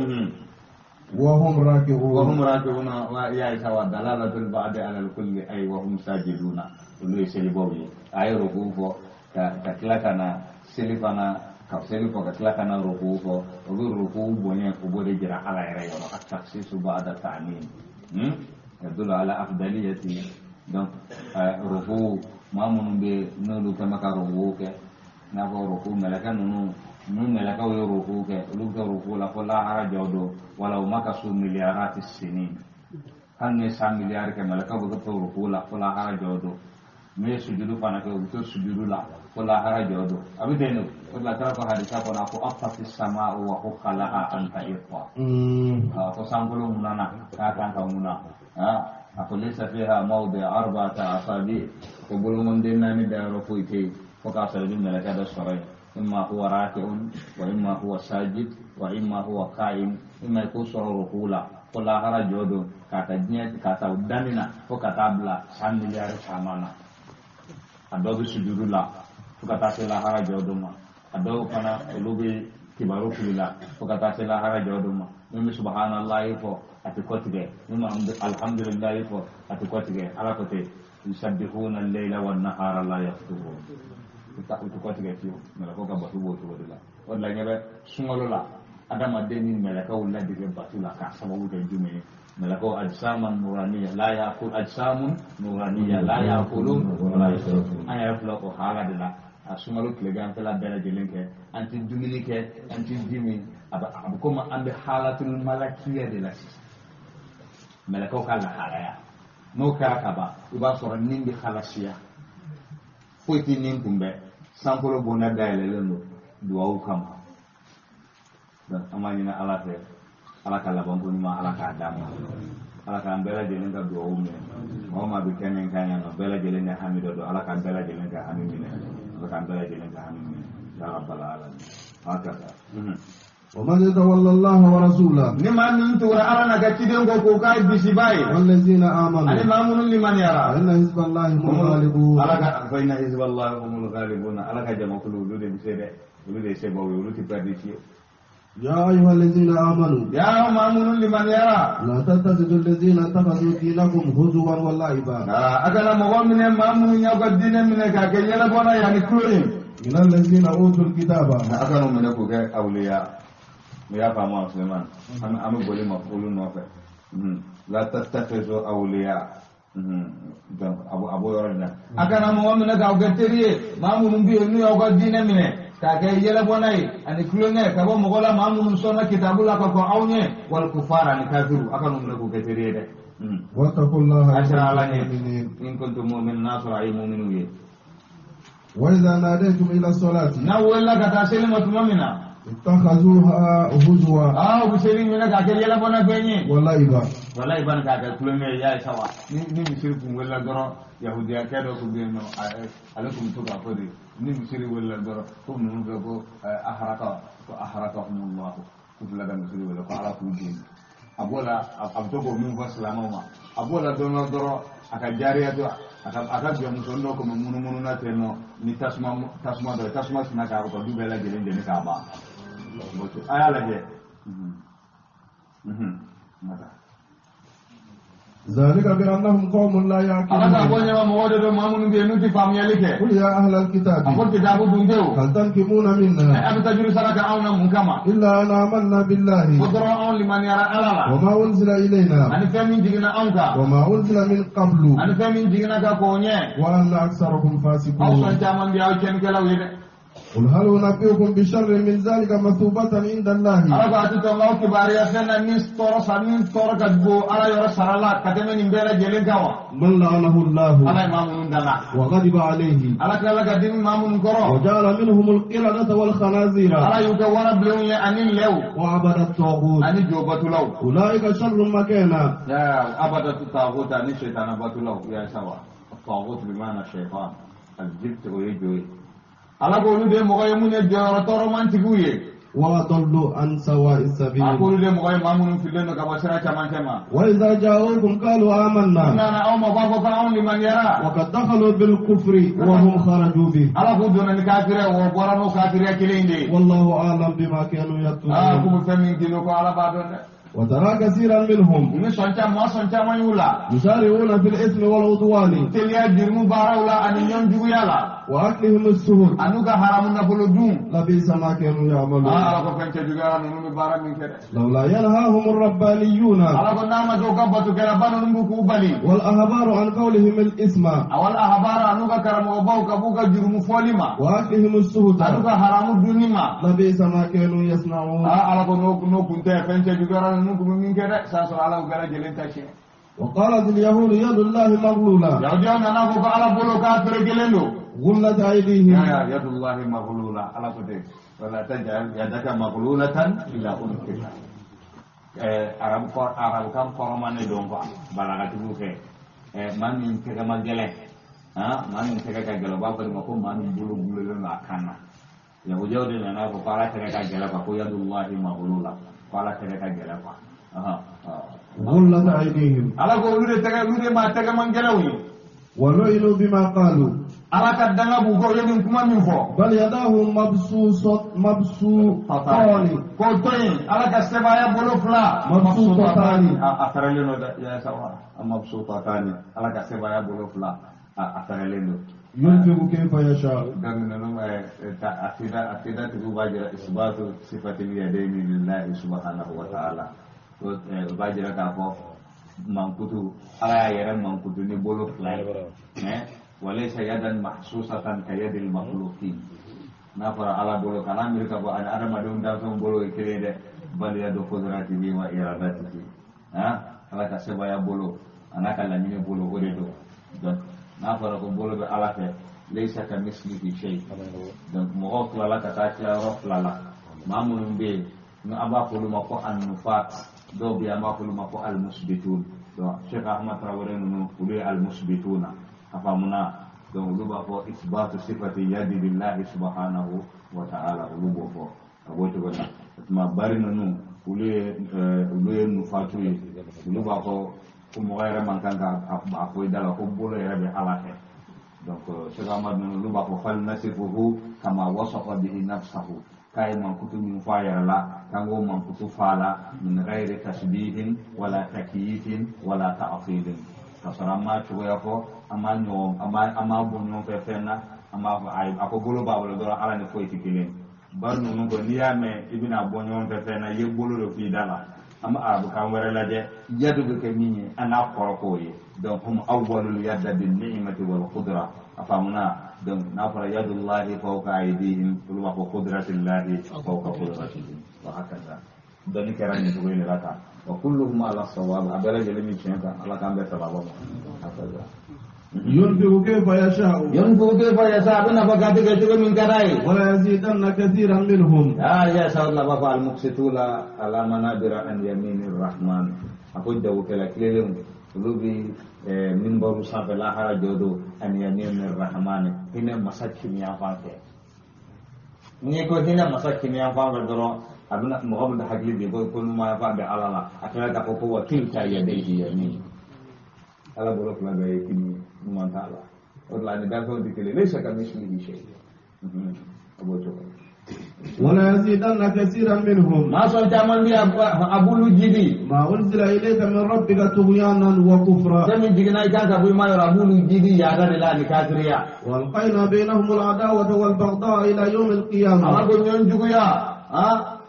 وهم راكعون. وهم راكعون wa ya isa wa dalalatul ba'di ala al-kulli ay wa hum sajiduna. Olu ye selibaw ye. A ye ruku fɔ ka tila ka na seli fana, ka seli fɔ ka tila ka na ruku fɔ. O bɛ ruku bonya, o b'o de jira Ala yɛrɛ yɔrɔ. At-takhsisu ba'da ta'mim. Yadullu ala afdaliyati. Donc ruku, maa minnu bɛ yen n'olu kɛ bɛ ka ruku kɛ, n'a fɔ ruku mɛlɛkɛ ninnu, n'u mɛlɛkɛw ye ruku kɛ, olu bɛ kɛ ruku la fo lahara jɔ don. Wala u ma ka so miliyarati sinin. Hali ni ye san miliyari kɛ, mɛlɛkɛw bɛ to ruku la fo lahara jɔ don. N'u ye sujudu fana kɛ, u bɛ to sujudu la fo lahara jɔ don. A bɛ ten de. O de la kira ko hadisa kɔnɔ, a ko afati sama wa hukka laha an ta'iqa. A ko sankolo munana k'a kan ka muna. A ko laysa fiha mawdi arba'ata asabi. Ko boloŋonden naani dayɔrɔ foyi tɛ yen fo k'a sɔrɔ i bɛ mɛlɛkɛ dɔ sɔrɔ yen. Imma huwa raki'un wa imma huwa sajid wa imma huwa qa'im. Imma i k'o sɔrɔ ruku la fo lahara jɔ don, k'a ta diɲɛ k'a ta daminɛ fo ka taa bila san miliyari caman na. A dɔw bɛ sujudu la fo ka taa se lahara jɔ don ma. A dɔw fana olu bɛ kibaru fili la fo ka taa se lahara jɔ don ma. Min bɛ subahanallahi fɔ, a tɛ kɔtigɛ. Min bɛ alhamdulillahi fɔ, a tɛ kɔtigɛ. Ala ko ten yusabbihuna al-layla wan-nahara la yafturun. U tɛ kɔtigɛ fiyewu. Mɛlɛkɛw ka bato b'o cogo de la. O de la ɲɛ bɛ sunkalo la, adamaden ni mɛlɛkɛw ladege bato la k'a sababu kɛ jumɛn ye? Mɛlɛkɛw ajsaman nuraniya la ya'kul ajsamun nuraniya la ya'kulun wa la yashrabun. An yɛrɛ filɛ o hala de la. A sunkalo tileganfɛla bɛɛ lajɛlen kɛ, an tɛ dumuni kɛ, an tɛ ji min. A bɛ komi an bɛ halatul malakiya de la sisan. Mɛlɛkɛw ka lahalaya n'o kɛra ka ban, i b'a sɔrɔ nin bɛ halasiya, foyi tɛ nin kunbɛn. Sankolo bonda dayɛlɛlen don duwawu kama. Donc an b'a ɲini Ala fɛ, Ala ka labanko ɲuman Ala k'a d'an ma. Ala k'an bɛɛ lajɛlen ka dugawu minɛ. Maa o maa bɛ kɛnɛ in kan yan nɔ, bɛɛ lajɛlen ni hami dɔ don. Ala k'an bɛɛ lajɛlen ka hami minɛ. Ala k'an bɛɛ lajɛlen ka hami minɛ. Ya rabbal alamin. Hakaza. ومن يتولى الله ورسوله Ni maa min tugura Ala n'a ka ciden kɔ k'o k'a bisiba ye. والذين Ani آمنوا maa minnu limaniyara. فإن حزب الله هم الغالبون. Ala ka fa inna hizballahi humul ghalibuna. Ala ka jamakulu olu de bɛ se dɛ. Olu de ye sebaw ye, olu tɛ perdi fiyewu. يا أيها الذين آمنوا Ya maa minnu limaniyara. لا تتخذوا الذين اتخذوا دينكم هزوا ولعبا A kana mɔgɔ minɛ maa minnu y'aw ka diinɛ minɛ k'a kɛ yɛlɛbɔla yanni kulo ye. من الذين أوتوا الكتاب A kana minɛ k'o kɛ awliya. N y'a faamu Suleiman. An bɛ boli ma olu nɔfɛ. La tattakhizu awliya. Donc a b'o yɔrɔ in na. A kana mɔgɔ minɛ k'aw kɛ teri ye maa minnu bɛ yen n'u y'aw ka diinɛ minɛ k'a kɛ yɛlɛbɔnna ye ani kulonkɛ ka bɔ mɔgɔ la maa minnu sɔnna kitabu la ka kɔn aw ɲɛ wal kufar ani kafiru a kana minɛ k'u kɛ teri ye dɛ. واتقوا الله A siran Ala ɲɛ. مؤمنين. In kuntum mu'minin n'a sɔrɔ a ye mu'miniw ye. وإذا ناديتم إلى الصلاة N'a welela ka taa seli ma tuma min na. اتخذوها هزوا Aa u bɛ seli minɛ k'a kɛ yɛlɛbɔnna fɛn ye. ولعبا Walayi bani k'a kɛ kulonkɛ ye y'a ye sawa ni misiri kun welela dɔrɔn yahudiyakɛ dɔ kun bɛ yen nɔ ale kun bɛ to k'a fɔ de ni misiri welela dɔrɔn ko ninnu bɛ ko aharaka ko aharakahumullahu k'u fila ka misiri wele ko Ala k'u jeni. A b'o la a bɛ to k'o min fɔ silamɛw ma a b'o la don dɔ dɔrɔn a ka jariya dɔ a ka jɔnmuso dɔ kun bɛ munumunu na ten nɔ ni tasuma dɔ ye tasuma sinna k'a ka du bɛɛ lajɛlen jeni k'a ban. A y'a lajɛ. ذلك بأنهم قوم لا Ala k'a fɔ يعقلون. ɲɛma mɔgɔ de don maa minnu bɛ yen n'u tɛ faamuyali kɛ. قل يا أهل الكتاب A fɔ kitabu dunkew. هل تنكمون منا A bɛ taa juru sara kɛ anw na mun kama? إلا أن آمنا بالله Ko dɔrɔn anw limaniyara Ala la. وما أنزل إلينا Ani fɛn min jiginna anw kan. وما أنزل من قبل Ani fɛn min jiginna ka k'o ɲɛ. وأن أكثركم Aw sɔn فاسقون. caman bɛ aw cɛnnikɛlaw ye dɛ. قل هل أنبئكم بشر من ذلك مثوبة عند الله Ala ko a ti tɔn k'aw kibaruya fɛn na min tɔɔrɔ sa min tɔɔrɔ ka bon Ala yɔrɔ sara la ka tɛmɛ nin bɛɛ lajɛlen kan wa. من لعنه الله Ala ye maa minnu danga. وغضب عليه Ala tilala ka dimi maa minnu kɔrɔ. وجعل منهم القردة والخنازير Ala y'u kɛ warabilenw ye ani lɛw وعبد الطاغوت ani jobatulaw. أولئك شر مكانا يا أبدا الطاغوت أني شيطان باتلو يا سوا الطاغوت بمعنى الشيطان الجبت ويجوي على قولوا دي مغاية من الجارة ترى ما انت قوية وأضلوا عن سواء السبيل أقول دي مغاية ما من في الليل كبشرة كمان كما وإذا جاءوكم قالوا آمنا أنا أو ما بابا فاون لمن يرى وقد دخلوا بالكفر وهم خرجوا به على قولوا أن كافرة وبرانو كافرة كلين دي والله أعلم بما كانوا يكتمون كم فمين كيلو على بعضهم وترى كثيرا منهم ni sɔn caman sɔn caman y'u la يسارعون في الإثم والعدوان teliya jurumu baaraw la ani ɲɔn juguya la وأكلهم السهر an'u ka haramu nafolo dun لبئس ما كانوا يعملون ala ko fɛn cɛjuguyara ninnu bɛ baara min kɛ dɛ لولا ينهاهم الربانيون ala ko n'a ma kɛ u ka batokɛlaba ninnu b'u k'u bali والأحبار عن قولهم الإثم awal ahabara an'u ka karamɔgɔbaw ka b'u ka jurumu fɔli ma وأكلهم an'u السهر ka haramu dunni ma لبئس ما كانوا يصنعون ala ko n'o kun tɛ fɛn cɛjuguyara ninnu kun bɛ min kɛ dɛ san sɔrɔ ala y'u bɛɛ lajɛlen ta tiɲɛ وقالت اليهود يد الله مغلولة yahudiyaw nana fɔ ko ala bolo k'a ferekelen don غلت أيديهم ya yadullahi maghlula ala ko ten wala taj'al yadaka maghlulatan ila unuqika arabu kan kɔrɔma ne don quoi balagatigiw fɛ maa min tɛgɛ ma gɛlɛn maa min tɛgɛ ka gɛlɛn u b'a fɔ de ma ko maa min bolo gulolen don a kan na yahudiyaw de nana fɔ ko ala tɛgɛ ka gɛlɛn quoi ko yadullahi maghlula ko ala tɛgɛ ka gɛlɛn quoi غلت أيديهم ala ko olu de tɛgɛ olu de maa tɛgɛ man gɛlɛnw ye ولعنوا بما قالوا ala ka danga b'u kɔ u ye nin kuma min fɔ بل يداه مبسوطان k'o to yen ala ka sebaaya bolo fila Mabsutatani. a fɛrɛlen don dɛ ya sawa mabsutatani ala ka sebaaya bolo fila a fɛrɛlen don ينفق كيف يشاء donc ninnu akida tigiw b'a jira isbatu sifatil yadaini lillahi subhanahu wa ta'ala o b'a jira k'a fɔ mankutu ala y'a yɛrɛ mankutu ni bolo fila ye walaysa yadan mahsusatan ka yadil makhluqin n'a fɔra ala bolo kana miiri k'a fɔ ani adamadenw danfɛnw bolo ye kelen ye dɛ bal yadu qudratihi wa iradatihi ala ka sebaaya bolo a n'a ka laɲini bolo o de don donc n'a fɔra ko bolo bɛ ala fɛ laysa ka mislihi shay donc mɔgɔw tilala ka taa tilayɔrɔ fila la maa minnu bɛ yen n'an b'a fɔ olu ma ko annufat dɔw bɛ yen an b'a fɔ olu ma ko almusbitun Donc Cheikh Ahmad Traoré ninnu olu ye almusbituna a faamuna. Donc olu b'a fɔ isbatu sifati yadi lillahi subhanahu wa ta'ala, olu b'o fɔ a b'o cogo la. O tuma bari ninnu olu ye nufatu ye, olu b'a fɔ ko mɔgɔ yɛrɛ man kan ka a fɔ i da la ko bolo yɛrɛ bɛ Ala fɛ. Donc Cheikh Ahmad ninnu olu b'a fɔ fal nasifuhu kama wasafa bihi nafsahu, k'a ye mankutu min fɔ a yɛrɛ la k'an k'o mankutu fɔ a la min ghayri tashbihin wala takyifin wala ta'tilin, ka sɔrɔ an m'a cogoya fɔ, an m'a ɲɔgɔn, an m'a bɔ ɲɔgɔn fɛ fɛn na, an b'a fɔ ayi a ko bolo b'a bolo dɔrɔn Ala ni foyi tɛ kelen. Bari ninnu ko n'i y'a mɛn i bɛna bɔ ɲɔgɔn fɛ fɛn na, i ye bolo de f'i da la. An bɛ arabukan wɛrɛ lajɛ yadu bɛ kɛ min ye an n'a kɔrɔ k'o ye. Donc hum awwalul yadda bin ni'mati wal qudra, a faamuna. Donc n'a fɔra yadullahi fawqa aydihim, olu b'a fɔ qudratillahi fawqa qudratihim wa hakaza. Dɔnni kɛra nin cogo in de la tan. Wa kulluhum ala sawab, a bɛɛ lajɛlen min tiɲɛ kan, Ala k'an bɛɛ sababa ma. Hakaza. ينفق كيف يشاء، ينفق كيف يشاء، بنا فقاتك cogo min ka d'a ye. ولا يزيدن كثيرا منهم. Ya sa Allah b'a fɔ al-muqsituna ala manabira an yaminir rahman, a ko jagokɛla tilelenw olu bi minbaru sanfɛ lahara jɔ don an yaminir rahman, hinɛ masa kimiyan fan fɛ. N'i ko hinɛ masa kimiyan fan fɛ dɔrɔn a bɛna mɔgɔ bɛ hakili de ko numan fan bɛ Ala la, a tilala k'a fɔ ko wa kilta yadayhi yamin, Ala bolo fila bɛɛ ye kini ye, ɲuman t'a la. O de la ni danfɛnw tɛ kelen, laysa kamithlihi shay. A b'o cogo la. ولا يزيدن كثيرا منهم. ما sɔn caman bɛ a b'olu jidi. ما أنزل إليك من ربك طغيانا وكفرا. Fɛn min jiginna i kan ka bɔ i ma yɔrɔ a b'olu jidi yaada de la ani kafiriya. وألقينا بينهم العداوة والبغضاء إلى يوم القيامة. Ala ko ɲɔgɔn juguya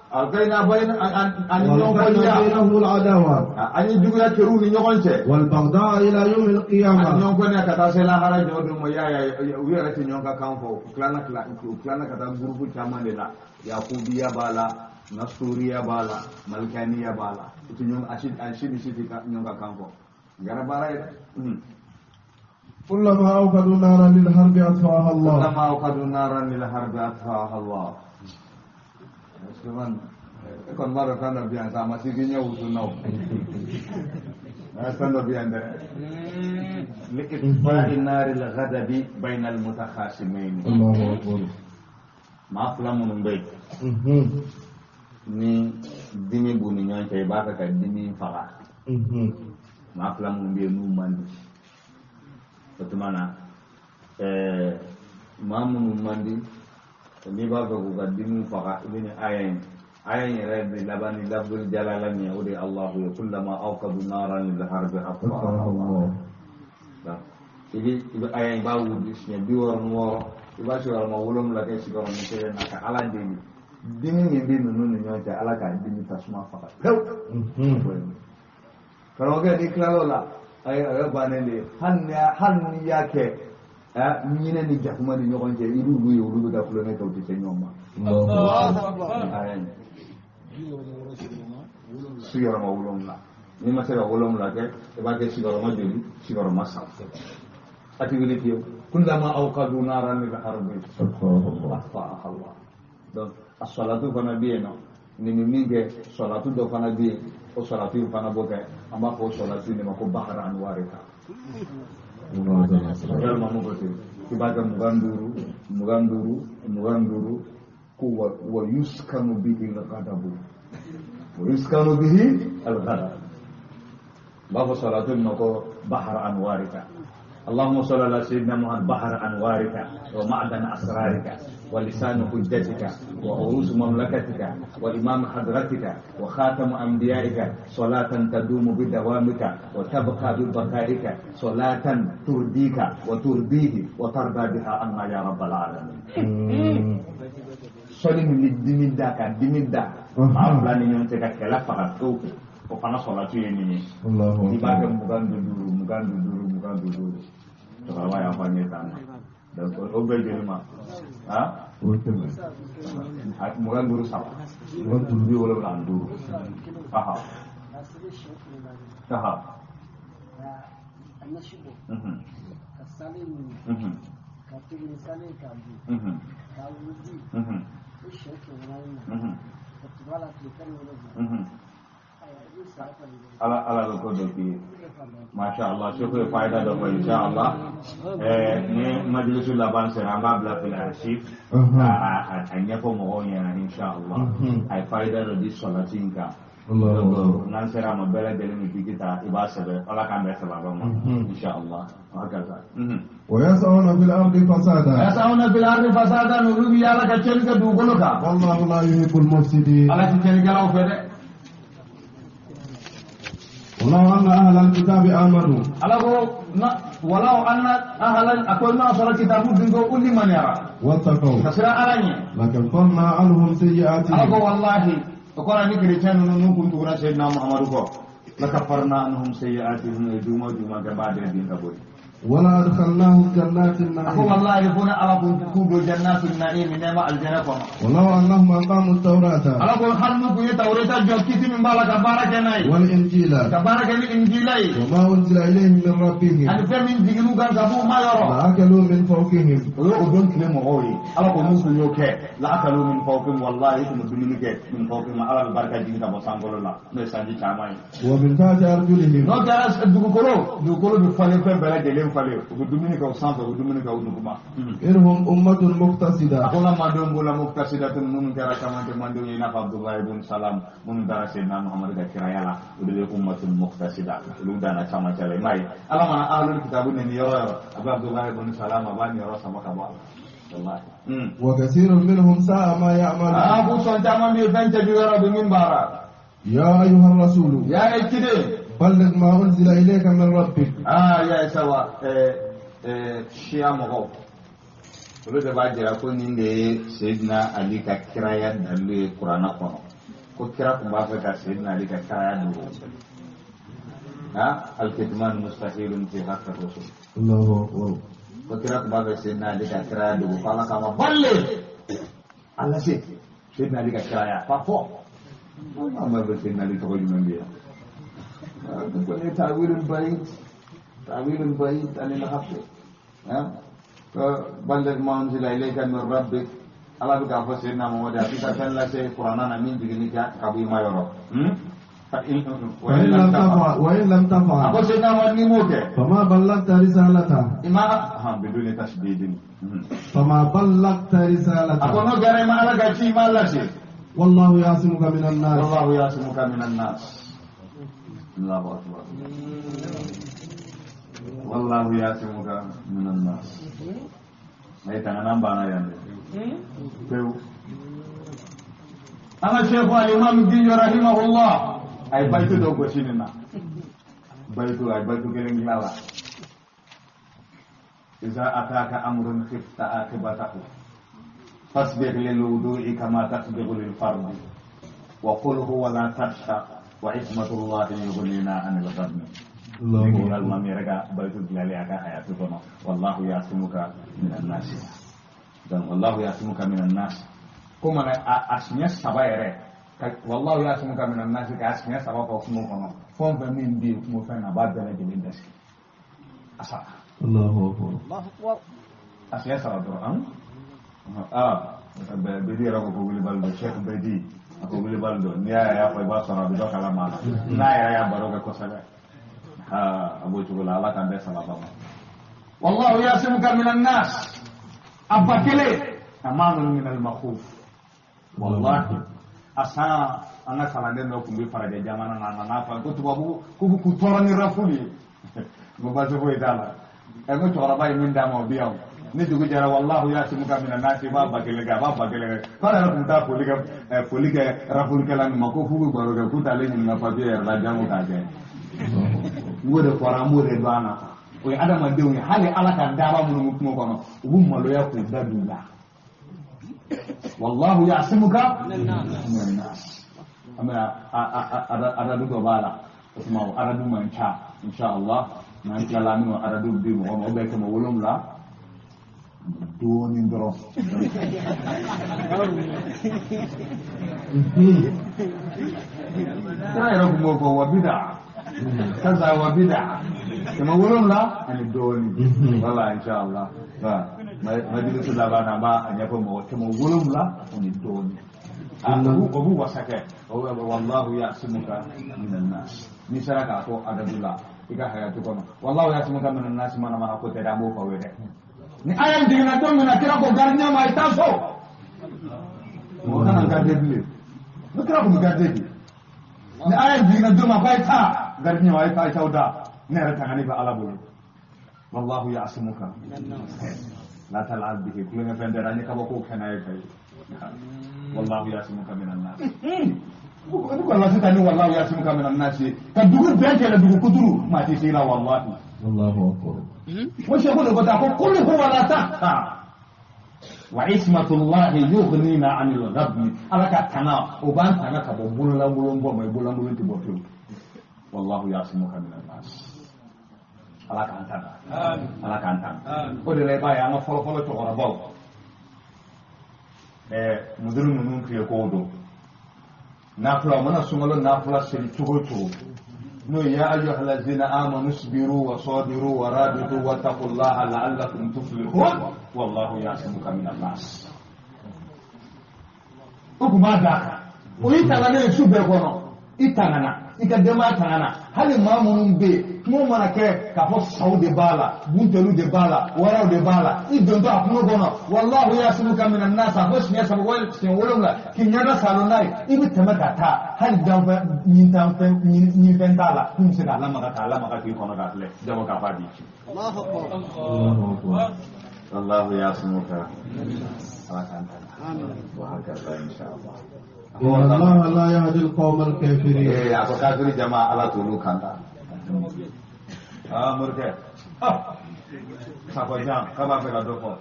alqayna bayna ani ɲɔgɔn بينهم العداوة. Ani juguya kɛr'u ni ɲɔgɔn cɛ. والبغضاء إلى يوم القيامة. Ani ɲɔgɔn kɔniya ka taa se lahara jɔ don ma, y'a ye u yɛrɛ tɛ ɲɔgɔn ka kan fɔ, u tilala ka taa gurupu caman de la. Yakubiya b'a la, Nasuriya b'a la, Malikaniya b'a la. U tɛ ɲɔgɔn a si ni si tɛ ɲɔgɔn ka kan fɔ. Gara baara ye dɛ. كلما أوقدوا نارا للحرب أطفأها الله. كلما أوقدوا نارا للحرب أطفأها الله. E kɔni b'a dɔn fɛn dɔ bɛ yan sa, a ma se k'i ɲɛ wusu na o. Fɛn dɔ bɛ yan dɛ. Li'itfa'i nari al-ghadabi bayna al-mutakhasimayn. Allahu akbar. Maa fila minnu bɛ yen, ni dimi b'u ni ɲɔgɔn cɛ, i b'a fɛ ka dimi faga. Maa fila minnu bɛ yen n'u man di. O tuma na, maa minnu man di, n'i b'a fɛ k'u ka dimiw faga, i bɛ nin aya in. Aya in yɛrɛ bɛ laban ni lafzul jalala min ye, o de ye Allahu ye. Kullama awqadu naran lil harbi atfa'aha Allah. I bɛ aya in i b'a wuli siɲɛ 66, i b'a sigiyɔrɔma 7 kɛ sigiyɔrɔma kelen na ka Ala deli. Dimi min bɛ ninnu ni ɲɔgɔn cɛ, Ala k'a dimi tasuma faga pewu. Karamɔgɔkɛ n'i tilal'o la, a ye bannen de ye. Hali n'i y'a kɛ ɲinɛ ni jakuma ni ɲɔgɔn cɛ, i b'olu ye olu bɛ ka kulonkɛ kɛ, u tɛ se ɲɔgɔn ma. Sigiyɔrɔma 7. N'i ma se ka 7 kɛ, i b'a kɛ sigiyɔrɔma joli? Sigiyɔrɔma 3. A tɛ wuli fiyewu. Kullama awqadu naran lil harbi atfa'aha Allah. Donc a salatu fana bɛ yen nɔ, nin bɛ min kɛ, salatu dɔ fana bɛ yen, o salatu in fana b'o kɛ, an b'a fɔ o salatu in de ma ko bahara anwarika. Yalima mun ko ten, i b'a kɛ 25, 25, 25, ko wa yuskanu bihi al-ghadabu. Wa yuskanu bihi al-ghadab. B'a fɔ salatu in ma ko bahara anwarika. اللهم صل على سيدنا محمد بحر أنوارك ومعدن أسرارك ولسان حجتك وعروس مملكتك وإمام حضرتك وخاتم أنبيائك، صلاة تدوم بدوامك وتبقى ببقائك، صلاة ترضيك وترضيه وترضى بها عنا يا رب العالمين. Sɔli min bɛ dimi da ka dimi da maa fila ni ɲɔgɔn cɛ ka kɛlɛ faga pewu, o fana sɔlatu ye nin ye. I b'a kɛ 25, 25, 25. Cɛkɔrɔba y'a fɔ an ye tan na. Donc o bɛɛ joli ma? 25 saba. 75. Aha. Aha. Ala ala bɛ ko dɔ k'i ye. Masha Allah, seko ye fayida dɔ fɔ insha Allah. Ni majilisu laban sera an b'a bila fil archive ka a ɲɛfɔ mɔgɔw ɲɛna insha Allah. A ye fayida dɔ di sɔlati in kan. Donc n'an sera a ma bɛɛ lajɛlen bɛ biki ta i b'a sɛbɛn Ala k'an bɛɛ sababa ma insha Allah. Hakaza. ويسعون في الأرض فسادا. يسعون في الأرض فسادا olu bɛ yaala ka tiɲɛni kɛ dugukolo kan. والله لا يحب المفسدين. Ala ti tiɲɛnikɛlaw fɛ dɛ. ولو أن أهل الكتاب آمنوا. Ala ko na ولو أن أهل a ko n'a sɔrɔ kitabu dunko u limaniyara. واتقوا. Ka siran Ala ɲɛ. لكفرنا عنهم Ala ko سيئاتهم. wallahi o kɔrɔ ni chrétien ninnu n'u kun tugura Seydina Muhammadu kɔ. لكفرنا عنهم سيئاتهم ye juma juma kɛ b'a bɛɛ bin ka bɔ yen. ولأدخلناهم جنات A ko النعيم. wallahi fo ne Ala kun k'u don jannatu na'im nɛɛma aljana kɔnɔ. ولو أنهم أقاموا التوراة. Ala ko hali n'u kun ye Tawureta jɔ kiti min b'a la ka baara kɛ n'a ye. والإنجيل. Ka baara kɛ ni Injila ye. وما أنزل إليهم من ربهم. Ani fɛn min jigin'u kan ka b'u ma yɔrɔ. لأكلوا من فوقهم. O ye o don tile mɔgɔw ye. Ala ko n'u kun y'o kɛ لأكلوا من فوقهم wallahi tun bɛ dumuni kɛ من فوقهم Ala bɛ barika jigin ka bɔ sankolo la n'o ye sanji caman ye. ومن تحت أرجلهم. N'o kɛra dugukolo dugukolo bɛ falen fɛn bɛɛ lajɛlen falen u bɛ dumuni kɛ o sanfɛ u bɛ dumuni kɛ o duguma. إنهم أمة مقتصدة. A ko n ka mandenw b'o la مقتصدة minnu kɛra camancɛ mandenw ye i n'a fɔ Abudulayi ibn Salam minnu taara Seydina Muhamadu ka kiraya la o de bɛ أمة مقتصدة olu danna camancɛ la i m'a ye Ala mana ahlul kitabu neni yɔrɔ yɔrɔ a bɛ Abudulayi ibn Salam a b'a niyɔrɔ sama ka bɔ a la wallahi. وكثير منهم ساء ما Aa يعملون. ko sɔn caman bɛ yen fɛn cɛjugu yɔrɔ bɛ min baara. يا أيها الرسول. Ya ye ciden. بلغ ما أنزل إليك من ربك. Aa ya ye sawa siya mɔgɔw olu de b'a jira ko nin de ye Seydina Ali ka kiraya dalilu ye kuranna kɔnɔ ko kira tun b'a fɛ ka Seydina Ali ka kiraya dogo ha الكتمان مستحيل في حق الرسول. الله أكبر. Ko kira tun b'a fɛ Seydina Ali ka kiraya dogo ko Ala kama بلغ ala se Seydina Ali ka kiraya fa fɔ an b'a fɛ Seydina Ali tɔgɔ jumɛn bɛ yan ko ne تأويل بعيد تأويل بعيد عن الحق ها بلغ ما أنزل إليك من ربك Ala bɛ k'a fɔ Seydina Muhammad a b'i ka fɛn lase kuranna na min jiginni ka bɔ i ma yɔrɔ. وإن لم تفعل وإن لم A تفعل. ko Seydina Muhammad n'i m'o kɛ. فما بلغت رسالته. I ma han بدون تشديد. فما بلغت A ko رسالته. n'o kɛra i ma Ala ka ci i m'a lase. والله يعصمك من الناس. والله يعصمك من الناس. الله أكبر. والله يعصمك من الناس. Ayi tanga n'an banna yan dɛ. Pewu. An ka Seku Alimami Gindo rahimahullah a ye bayitu dɔ gosi nin na. Bayitu a ye bayitu kelen dilan la. إذا أتاك أمر خفت عاقبته فاصبر للوضوء كما تصبر للفرض وقله ولا تخشى وعصمة الله يغنينا عن الغم. الله Negi أكبر. Alimami yɛrɛ ka bayitu dilalen a ka hayatu kɔnɔ والله يعصمك من الناس. Donc والله يعصمك من الناس ko mana a siɲɛ saba yɛrɛ ka والله يعصمك من الناس k'a siɲɛ saba fɔ kungo kɔnɔ fɛn o fɛn min bɛ yen kungo fɛn na a b'a bɛɛ lajɛlen dasigi a sara. الله أكبر. A siɲɛ saba dɔrɔn an aa Bedi yɛrɛ ko ko wulibali don Cheikh Bedi a ko wulibali don n'i y'a ye a y'a fɔ i b'a sɔrɔ a bɛ dɔ kalama a la n'a yɛrɛ y'a baro kɛ kosɛbɛ aa a b'o cogo la Ala k'an bɛɛ sababa ma. والله يعصمك من الناس a ba kelen أمان من المخوف wallahi a san an ka kalanden dɔ tun bɛ farajɛ jamana na a nana fɔ ko tubabu k'u k'u tɔɔrɔ ni rafuli ye n ko baasi foyi t'a la ɛ n ko cɛkɔrɔba ye min d'a ma o bi yan ni dugu jɛra والله يعصمك من الناس i b'a ba kelen kɛ a b'a ba kelen kɛ k'ale yɛrɛ tun bɛ taa foli kɛ foli kɛ rafulikɛla min ma ko f'u bɛ baro kɛ k'u t'ale ɲininka papiye yɛrɛ la jango k'a kɛ n k'o de fɔra an b'o de dɔn an na o ye adamadenw ye hali Ala ka daba minnu bɛ kungo kɔnɔ u b'u maloya k'u da don u la والله يعصمك من الناس an bɛ aradu dɔ b'a la o tuma o aradu man ca insha Allah n'an tilala an bɛna aradu di mɔgɔ ma o bɛ 700 dɔɔnin dɔrɔn. Kira yɛrɛ tun b'o fɔ وبضع كذا وبضع 700 ani dɔɔnin wala insha Allah majalisu laban na an b'a ɲɛfɔ mɔgɔ 700 ani dɔɔnin. O b'u wasa kɛ wallahu ya'simuka minan nas n'i sera k'a fɔ adadu la i ka hayatu kɔnɔ wallahu ya'simuka minan nas mana mana ko tɛ dɛ an b'o fɔ aw ye dɛ ni aya in jiginna don min na kira ko gardien ma a ye taa so mɔgɔ kana n garder bilen ne kira kun bɛ garder bi ni aya in jiginna don min na k'a ye taa gardien ma a ye taa a ye t'aw da ne yɛrɛ tangani bɛ ala bolo wallahu ya'simuka la tal'ab bihi kulonkɛ fɛn tɛ dɛ an ye kabako kɛ n'a ye kayi wallahu ya'simuka minan nas ni ko lasi ta ni wallahu ya'simuka minan nas ka dugu bɛɛ kɛlɛ dugu kuturu maa tɛ se la wallahi Allahu akbar. Ko seko de ko ta ko qul huwa la takhfa wa ismatullahi yughnina 'anil ghabni ala ka tanga o b'an tanga ka bɔ bololankolon bɔ ma i bololankolon tɛ bɔ pewu wallahu ya'simuka minan nas ala k'an tanga ala k'an tanga o de la i b'a ye an ka fɔlɔfɔlɔ cɛkɔrɔbaw muduru ninnu tile kow don nafila o mana sunkalo nafila seli cogo o cogo n'o ye ya ayyuha allazina amanu isbiru wa sabiru wa rabitu wa taqullaha la'allakum tuflihun wallahu ya'simuka minan nas o tun b'a d'a kan o y'i tangalen ye su bɛɛ kɔnɔ i tangana i ka denbaya tangana hali maa minnu bɛ yen kungo mana kɛ k'a fɔ saw de b'a la buntɛliw de b'a la waraw de b'a la i dontɔ a kungo kɔnɔ wallahu yasimuka minan nas a fɔ siɲɛ saba wali siɲɛ wolonwula k'i ɲɛda salo n'a ye i bɛ tɛmɛ ka taa hali danfɛn ɲintanfɛn ɲinfɛn t'a la min bɛ se k'a lamaga k'a lamaga k'i kɔnɔ k'a filɛ jago k'a f'a b'i ci. Allahu akbar. Wallahu yasimuka ala k'an tanga. Wa hakaza insha Allah. Inna Allaha la yahdi al-qawma al-kafirin. A ko kafiri jama ala t'olu kan ta. Morikɛ. Sakɔ jan k'a b'a fɛ ka dɔ fɔ.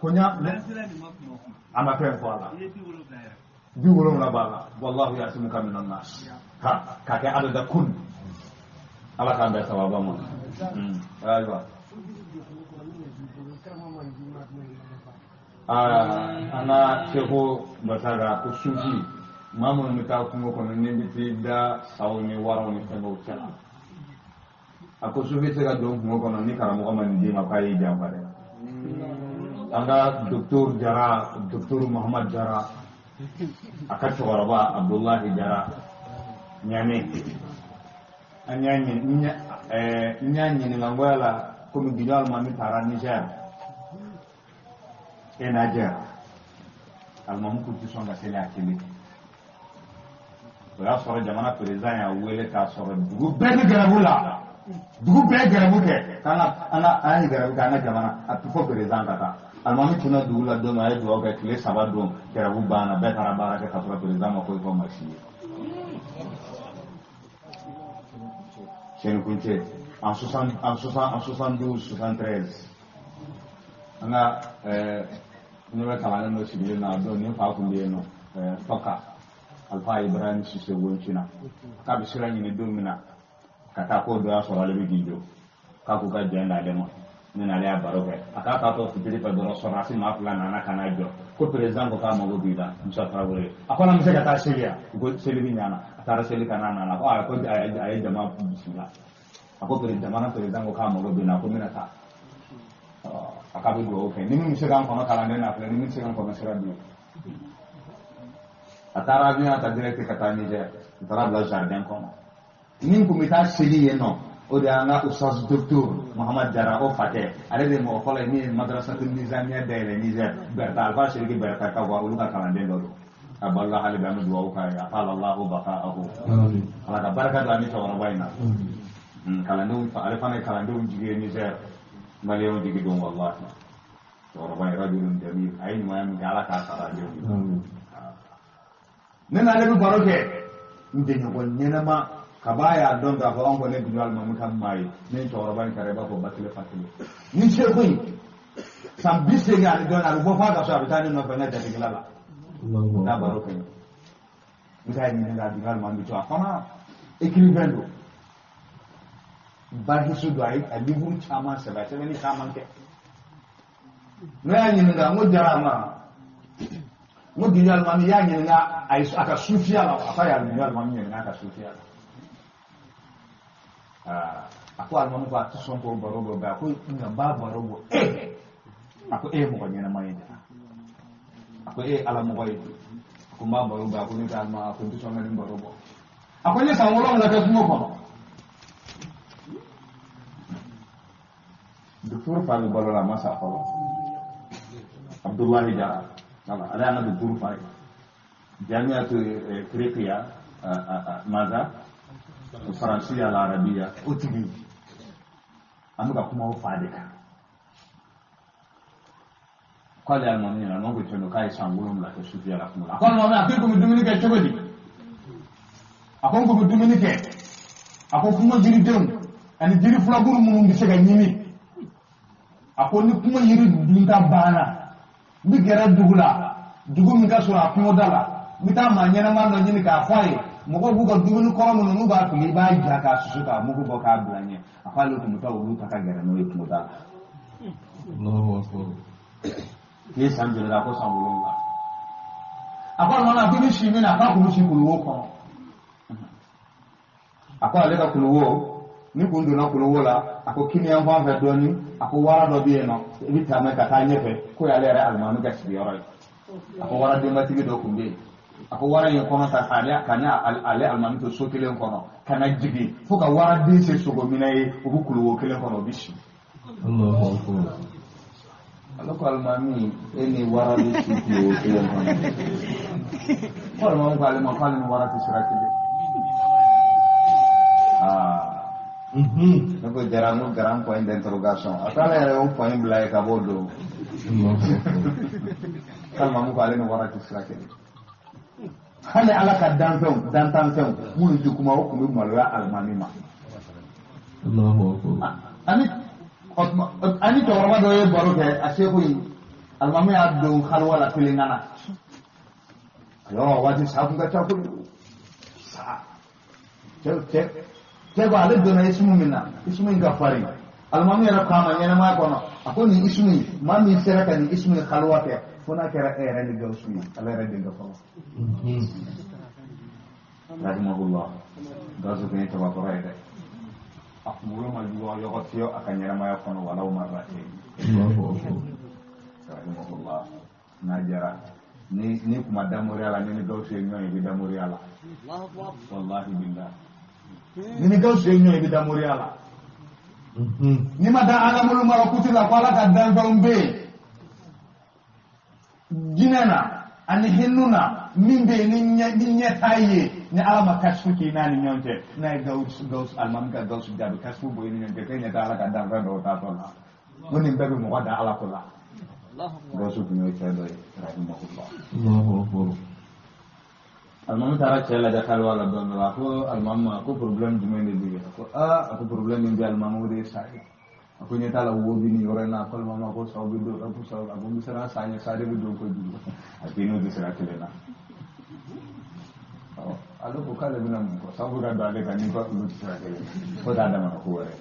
Ko n y'a a ma fɛn fɔ a la. 70 b'a la. Wallahu yasimuka minan nas. Ha k'a kɛ adada kun. Ala k'an bɛn sababa ma. Ayiwa. An ka seko Basaga ko sufi maa minnu bɛ taa kungo kɔnɔ ni bɛ t'i da saw ni waraw ni fɛngɛw cɛla a ko sufi tɛ se ka don kungo kɔnɔ ni karamɔgɔ ma nin d'i ma k'a y'i janfa dɛ an ka docteur Jara docteur Muhammad Jara a ka cɛkɔrɔba Abdullahi Jara ɲane an y'a n y'a ɲininka n ko yala komi Guinée alimami taara Niger e n'a jɛra alimamu kun tɛ sɔn ka seli a kelen o y'a sɔrɔ jamana président y'a wele k'a sɔrɔ dugu bɛɛ bɛ gɛrɛbu la dugu bɛɛ ye gɛrɛbu kɛ k'an ka an ka an ye gɛrɛbu kɛ an ka jamana a tɛ fɔ président ka taa alimami tunna dugu la don min a ye dugawu kɛ tile 3 don gɛrɛbu banna bɛɛ taara baara kɛ k'a sɔrɔ président ma foyi fɔ maa si ye Sɛni Kuncɛ en 72 73 an ka ne bɛ kalanden dɔ sigilen na don ni fa kun bɛ yen nɔ Faka Alpha Ibrahim Sise Woncina k'a bɛ sira ɲini don min na ka taa k'o dɔ y'a sɔrɔ ale bɛ k'i jɔ k'a k'u ka jɛn d'ale ma ne n'ale y'a baro kɛ a k'a taatɔ fitiri fɛ dɔrɔn sɔrɔdasi maa 2 nana ka n'a jɔ ko président ko k'a mago b'i la Musa Tarawele a ko n'an bɛ se ka taa seli yan u ko seli bɛ ɲana a taara seli ka n'a nana ko ayi ko a ye jama bisimila a ko jamana président ko k'a mago bɛ n na ko n bɛna taa a k'a bɛ dugawu kɛ ni min bɛ se k'an kɔnɔ kalanden na filɛ ni min bɛ se k'an kɔnɔ sira bi a taara avion ta direct ka taa Niger a taara bila jardin kɔnɔ min kun bɛ taa seli yen nɔ o de y'an ka ustaz docteur Muhammad Jara o fakɛ ale de ye mɔgɔ fɔlɔ ye min ye madrasatu nizamiya dayɛlɛ Niger Berta Alpha Sidiki Berta ka bɔ olu ka kalanden dɔ don a balola hali bi an bɛ dugawu k'a ye a fa Allahu baqa'ahu ala ka barika don a ni cɛkɔrɔba in na kalandenw ale fana ye kalandenw jigi ye Niger maliyɛnw jigi don wallahi cɛkɔrɔba ye rajulun jamil a ye ɲumanya min kɛ ala k'a sara denw ye ne n'ale bɛ baro kɛ n jɛɲɔgɔn ɲɛnama kaba y'a dɔn k'a fɔ anw kɔni ye Guinée alimami ka maa ye ne ni cɛkɔrɔba in kɛra i b'a fɔ ba kelen fa kelen ni seko in san 80 ani dɔɔnin a bɛ bɔ f'a ka so a bɛ taa ne nɔfɛ n ka jatigila la n t'a baro kɛ n bɛ taa ɲininka Guinée alimami bɛ to a fana écrivain don bahisu don a ye a livre caman sɛbɛn a ye sɛbɛnni caman kɛ ne y'a ɲininka n ko Jara ma n ko Guinée alimami y'a ɲininka a ye a ka sufiya la a k'a ye Guinée alimami ɲininka a ka sufiya la a ko alimami ko a tɛ sɔn k'o baro bɔ a ko nka n b'a baro bɔ a ko e ye mɔgɔ ɲɛnama ye Jara A ko e ye ala mɔgɔ ye. A ko n b'a baro bɔ, a ko ne t'a ma, a ko n tɛ sɔn ka nin baro bɔ. A ko n ye san 7 kɛ kungo kɔnɔ. Docteur fa bɛ balo la, a ma sa fɔlɔ. Abdullahi Jara, ale y'an ka docteur fa ye. Jamiatu Ifriqiya maza Faransiya la Arabiya o tigi. An bɛ ka kuma o fa de kan. K'ale alimami ɲɛna n'o ko tiɲɛ don k'a ye san 7 kɛ sufiya la kungo la. A ko alimami, a k'e kun bɛ dumuni kɛ cogo di? A ko n kun bɛ dumuni kɛ. A ko kungo jiridenw ani jiri furabulu minnu bɛ se ka ɲimi. A ko ni kungo yiri dunta banna, n bɛ gɛrɛ dugu la, dugu min ka surun a kungoda la, n bɛ taa maa ɲɛnama dɔ ɲini k'a fɔ a ye. Mɔgɔw b'u ka dumuni kɔrɔ minnu n'u b'a fili, i b'a ja k'a susu k'a mugu bɔ k'a bila ɲɛ. A ko ale tun bɛ taa olu ta ka gɛrɛ n'o ye kungoda la. Allahu akbar. K'i ye san joli kɛ? A ko san 7. A ko a nana, a ko i bɛ si min na, a k'a kun bɛ si kuluwo kɔnɔ. A ko ale ka kuluwo, ni kun donna kuluwo la, a ko kini yan fan fɛ dɔɔni, a ko wara dɔ bɛ yen nɔ, i bɛ taama ka taa ɲɛfɛ, k'o y'ale yɛrɛ alimami ka sigiyɔrɔ ye. A ko wara denbatigi dɔ tun bɛ yen. A ko wara in kɔnɔ ta k'ale ka ne ale alimami to so kelen kɔnɔ, ka na jigin fo ka waraden se sogominɛ ye, u bɛ kuluwo kelen kɔnɔ, u bɛ si. Allahu akbar. Ale ko alimami, e ni wara bɛ si kuluwo kelen kɔnɔ. Ko alimami ko ale ma k'ale ni wara tɛ sira kelen. Ne ko Jara, n ko grand point d'interrogation. A ko ale yɛrɛ y'o point bila ye ka b'o don. K'alimami ko ale ni wara tɛ sira kelen. Hali ala ka danfɛnw, dantanfɛnw minnu ti kuma, o tun bɛ maloya alimami ma. Allahu akbar. Ani cɛkɔrɔba dɔ ye baro kɛ a seko in, alimami y'a don haliwa la kelen na. A yɔrɔ waati sa kun ka ca kojugu. Sa. Cɛ ko ale donna isimu min na, isimu in ka farin. Alimami yɛrɛ ko a ma ɲɛnɛmaya kɔnɔ, a ko nin isimu in, maa min sera ka nin isimu in haliwa kɛ, fo n'a kɛra e yɛrɛ ni Gawusu ye, ala yɛrɛ denkɛ fɔlɔ. Rahimahullah. Gawusu tun ye cɛbakɔrɔ ye dɛ. A kunkolo ma juguya yɔgɔ fiyewu a ka ɲɛnɛmaya kɔnɔ, walaw ma rate. Rahimahullah. N'a jara, ni kuma damoriya la, ni ni Gawusu ye ɲɔgɔn ye, i bɛ damoriya la. Wallahi billah. Ni ni Gawusu ye ɲɔgɔn ye, i bɛ damoriya la. N'i ma da alamulu malakuti la ko ala ka danfɛnw bɛ yen, jinɛ na ani hinnu na min bɛ yen ni ɲɛ t'a ye, ni ala ma kasifu k'i n'a ni ɲɔgɔn cɛ, n'a ye Gawusu, Gawusu, alimami ka Gawusu jaabi, kasifu bɔ i ni ɲɔgɔn cɛ, k'e ɲɛ tɛ ala ka danfɛn dɔw taatɔ la. Ko nin bɛɛ bɛ mɔgɔ da ala ko la. Gawusu tun y'o cɛ dɔ ye, rahimahullah. Allahu akbar. Alimami taara cɛ lajɛ kaliwa la don dɔ la, a ko alimami ma ko problème jumɛn de bɛ yen? A ko aa, a ko problème min bɛ alimami o de ye sa ye. A ko ɲɛ t'a la wo bɛ nin yɔrɔ in na. A ko alimami ma ko saw bɛ don, a ko saw, a ko n bɛ siran sa ɲɛ, sa de bɛ don kojugu. A ko i n'o tɛ sira kelen na. Ɔ, ale ko k'ale bɛna mun fɔ? Saw bɛ ka don ale kan, n'i ko olu tɛ sira kelen na, fo k'a damana ko wɛrɛ.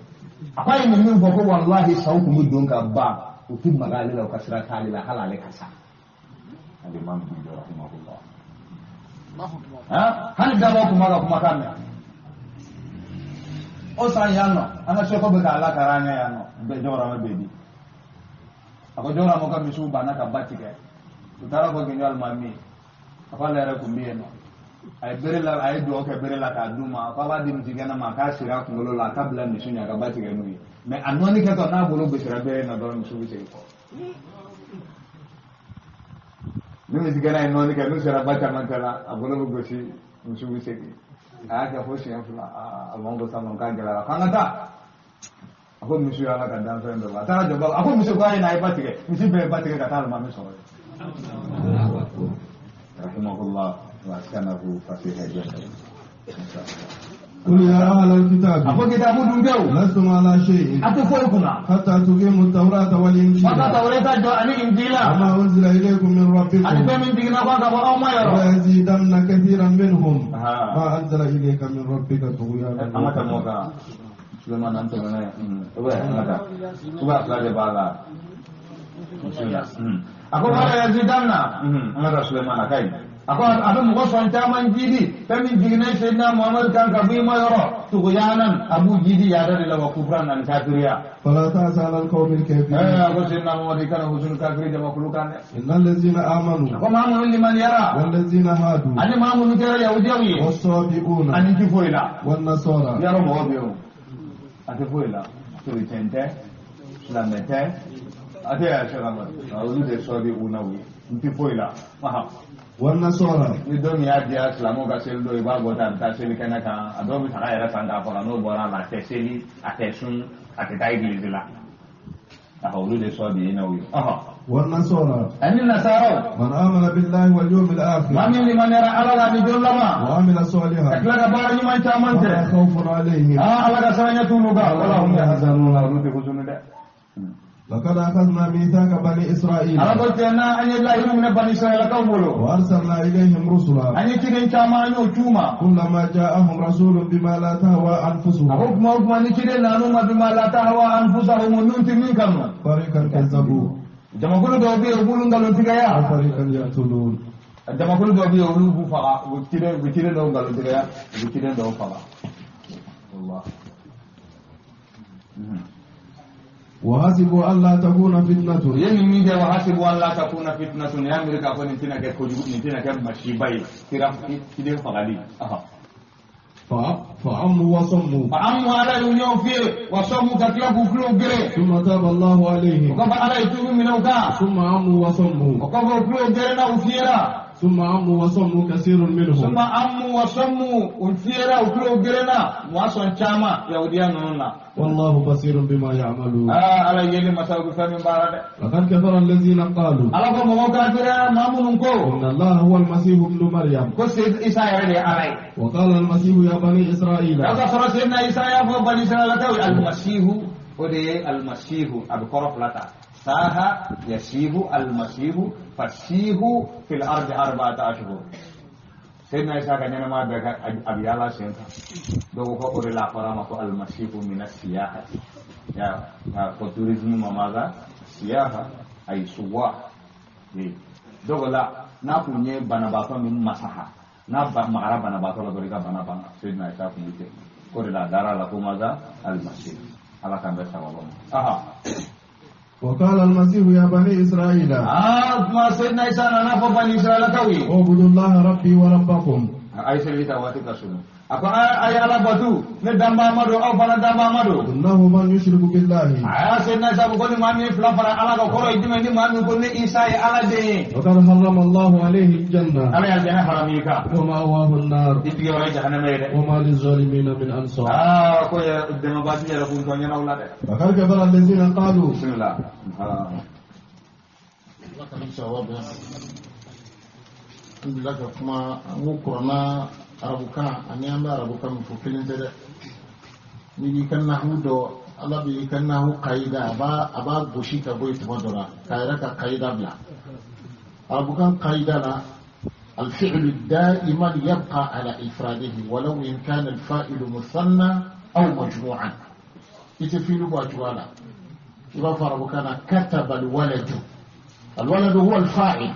A ko a ye nin min fɔ, ko walahi saw tun bɛ don ka ban, u tɛ maga ale la, u ka sira t'ale la, hali ale ka sa. Alimami Gindo rahimahullah. Hali dabɔ kun b'a ka kumakan mɛn. O san yan nɔ, an ka seko bɛ k'a lakara an ɲɛ yan nɔ, bɛɛ jɔyɔrɔ bɛ di. A ko jɔyɔrɔ ka misiw banna ka ba tigɛ. U taara fɔ Gindo alimami ye. A ko ale yɛrɛ kun bɛ yen nɔ. A ye bere la, a ye duwawu kɛ bere la k'a d'u ma. A ko a b'a di misigɛnna ma, a k'a siri a kunkolo la, a k'a bila misi ɲɛ, a ka ba tigɛ n'u ye. Mɛ a nɔɔni kɛtɔ n'a bolo gosira bere in na dɔrɔn, misiw bɛ segin kɔ. Ni misigɛnna ye nɔɔni kɛ, n'u sera ba camancɛ la, a bolo bɛ gosi, misiw bɛ segin. A y'a kɛ fo siɲɛ 2, aa, alimami ko sisan k'a gɛlɛyara, k'an ka taa. A ko misi y'ala ka danfɛn dɔ ye. A taara jɔ ba la, a ko misi k'a ye na, a ye ba tigɛ. Misi bɛɛ ye ba tigɛ ka taa alimami sɔrɔ yen. Rahimahullah wa askanahu fasiha jannah. قل يا أهل الكتاب أقول كتاب دون لستم على شيء أتفوي كنا حتى تقيموا التوراة والإنجيل حتى التوراة والإنجيل وما أنزل إليكم من ربكم أتفهم من دينا ويزيدن كثيرا منهم ما أنزل إليك من ربك طغيانا أما تموكا سليمان أنت من A ko wala yazidanna an ka Sulemana kai a ko a bɛ mɔgɔ sɔn caman jidi fɛn min jiginna Seydina Muhamadu kan ka bɔ i ma yɔrɔ tuguyanan a b'u jidi yaada de la wa kufran ani kafiriya. Fala ta'sa ala al-qawmi al-kafirin. A ko Seydina Muhamadu i kana husunu kafiri jamakulu kan dɛ. Innal ladzina amanu. A ko maa minnu limaniyara. Wal ladzina hadu. Ani maa minnu kɛra yahudiyaw ye. Was-sabi'una. Ani ti foyi la. Wan nasara. Yarɔ mɔgɔ bɛ yen o a tɛ foyi la kerecɛn tɛ silamɛ tɛ a tɛ yɛrɛ sɛbɛn olu de sabi'unaw ye n tɛ foyi la. والنصارى ni don min y'a diya silamɛw ka seli dɔ i b'a bɔ tan a bɛ taa seli kɛnɛ kan a dɔw bɛ saga yɛrɛ san k'a faga n'o bɔra a la a tɛ seli a tɛ sun a tɛ taa egilizi la a olu de sɔ bi n'aw ye. والنصارى ani nasaraw. من آمن بالله واليوم الآخر. maa min limaniyara Ala la ni don laban. وعمل صالحا. ka tila ka baara ɲuman caman kɛ. فلا خوف عليهم. Ala ka saranya t'olu kan. wala hum yahzanun olu tɛ huzuni dɛ. لقد أخذنا ميثاق بني إسرائيل. Ala ko tiɲɛ na an ye layidu minɛ bani Israɛlakaw bolo. وأرسلنا إليهم رسلا. An ye ciden caman an y'o c'u ma. كلما جاءهم رسول بما لا تهوى أنفسهم. A ko kuma o kuma ni ciden nan'u ma bima la tahwa anfusahum ninnu tɛ min kanu. فريقا كذبوا. Jamakulu dɔw bɛ yen u b'olu nkalontigɛya. وفريقا يقتلون. Jamakulu dɔw bɛ yen olu b'u faga u bɛ ciden dɔw nkalontigɛya u bɛ ciden dɔw faga. Allah. وحسبوا ألا تكون فتنة. Ye nin min kɛ wahasibu an la takuna fitnatun y'a miiri k'a fɔ nin tɛna kɛ kojugu nin tɛna kɛ masiba ye kira ciden fagali. فعموا وصموا. فعموا ala y'u ɲɛw fiyɛ وصموا ka tila k'u tulow gere. ثم تاب الله عليهم. O kɔfɛ Ala ye tuubi minɛ u kan. ثم عموا وصموا. O kɔfɛ u tulow gerenna u fiyɛra. ثم عموا وصموا كثير منهم. ثم عموا وصموا u fiyɛra u tulow gerenna u sɔn caman yahudiya ninnu na. والله بصير بما يعملون. Ala yeli masaw bɛ fɛn min baara dɛ. لقد كفر الذين قالوا. Ala ko mɔgɔw kafira maa minnu ko. إن الله هو المسيح ابن مريم. Ko Seydina Isa yɛrɛ de ye Ala ye. وقال المسيح يا بني إسرائيل. K'a sɔrɔ Seydina Isa y'a fɔ bani Israɛlakaw ye almasihu o de ye almasihu a bɛ kɔrɔ fila ta. Saha yasihu almasihu fasihu fil ardi arba'ata ashhur. Seydina Isa ka ɲɛnɛmaya bɛɛ kɛ a bɛ yaala sen kan. Dɔw ko o de la a fɔra a ma ko almasihu mina siyahati. Ya ko tourisme ma maza siyaha ay suwa. Dɔw ko la n'a kun ye banabaatɔ min masaha n'a magara banabaatɔ la dɔrɔn i ka bana banna. Seydina Isa kun bɛ ten. O de la a dara la ko maza almasihu. Ala k'an bɛɛ sababa ma. وقال المسيح يا بني إسرائيل. ما سيدنا عيسى nana fɔ bani Israɛlakaw ye. اعبدوا الله ربي وربكم. A ye seli ta waati ka surun. A ko a ye Ala batu ne danbaa ma don aw fana danbaa ma don. إنه من يشرك بالله. A y'a Seydina Isa ko ni maa min ye fila fara Ala kan kɔrɔ ye jumɛn ni maa min ko ne Isa ye Ala den ye. وقد حرم الله عليه الجنة. Ala ye alijana haramu i kan. ومأواه النار. I tigiyɔrɔ ye jahanama ye dɛ. وما للظالمين من أنصار. Ko ye dɛmɛbaa ti yɛrɛ kun tɔ ɲɛna o la dɛ. لقد كفر الذين قالوا. Bisimilah. Ala ka sawaba alhamdulillah ka kuma an ko kuranna arabukan ani an bɛ arabukan min fɔ kelen tɛ dɛ. N'i b'i ka nahu dɔn Ala b'i ka nahu kayida a b'a gosi ka bɔ yen tuma dɔ la k'a yɛrɛ ka kayida bila. Arabukan kayida la الفعل دائما يبقى على إفراده ولو إن كان الفاعل مثنى أو مجموعا. يتفيل بأجوالا يبقى أربكان كتب الولد. الولد هو الفاعل.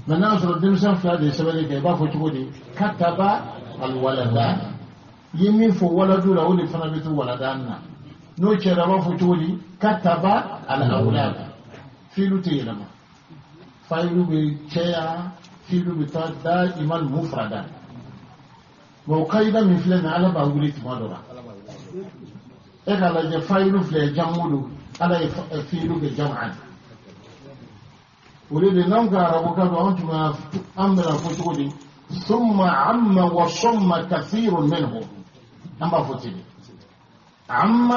من ناصر الدمسان في هذه السبب يبقى فتقولي كتب الولدان يمين فولد له اللي فنبت ولدان نوتي ربا فتقولي كتب الأولاد فيلو تيلما فايلو بتشيا فيلو بتا دائما مفردا وقيدا من فلان على باولي تمادورا إيه على فايلو في جمولو على فيلو بجمعا ولد نمك ربك وأنتم أمر فتولي ثم عم وصم كثير منهم أما فتولي عم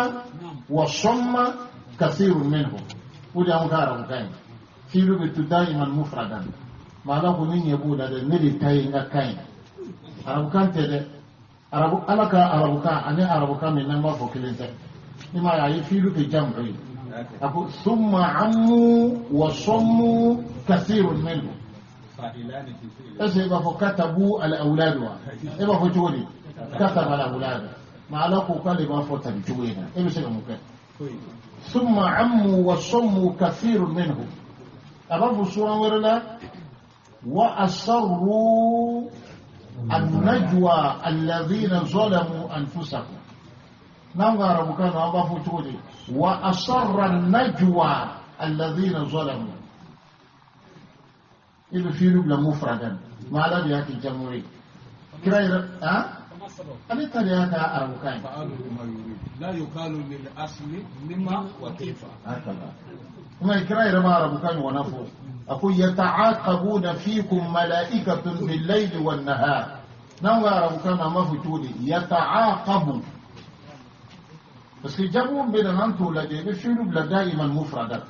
وصم كثير منهم ولد أمك ربك فيلو بتو دائما مفردا ما له من يقول هذا نري تاينغا كاين arabukan tɛ dɛ arabu ala ka arabukan ani arabukan min n'an b'a fɔ kelen tɛ i m'a ye a ye fiilu kɛ jamu ye a ko summa ammu wa sammu kasirun minhu est ce que i b'a fɔ katabu al awlad wa e b'a fɔ cogo di kataba al awlad ma ala ko k'ale b'a fɔ tan cogo in na e bɛ se ka mun kɛ summa ammu wa sammu kasirun minhu A b'a fɔ suran wɛrɛ la wa asarru an-najwa alladhina zalamu anfusahum. N'an ko arabukan na an b'a fɔ cogo di? Wa asarra an-najwa alladhina zalamu. I bɛ fiilu bila mufradan ma ala de y'a kɛ jamu ye. Kira yɛrɛ ale ta de y'a ka arabukan ye. La yuqalu lil asli lima wa kayfa. Kuma kira yɛrɛ ma arabukan ɲɔgɔnna fɔ. A ko yata'aqabuna fikum malaikatun bil-layli wan-nahar. N'an ko arabukan na an b'a fɔ cogo di? Yata'aqabu. Parce que jamu bɛ na n'an t'o lajɛ i bɛ fiilu bila daiman mufradan.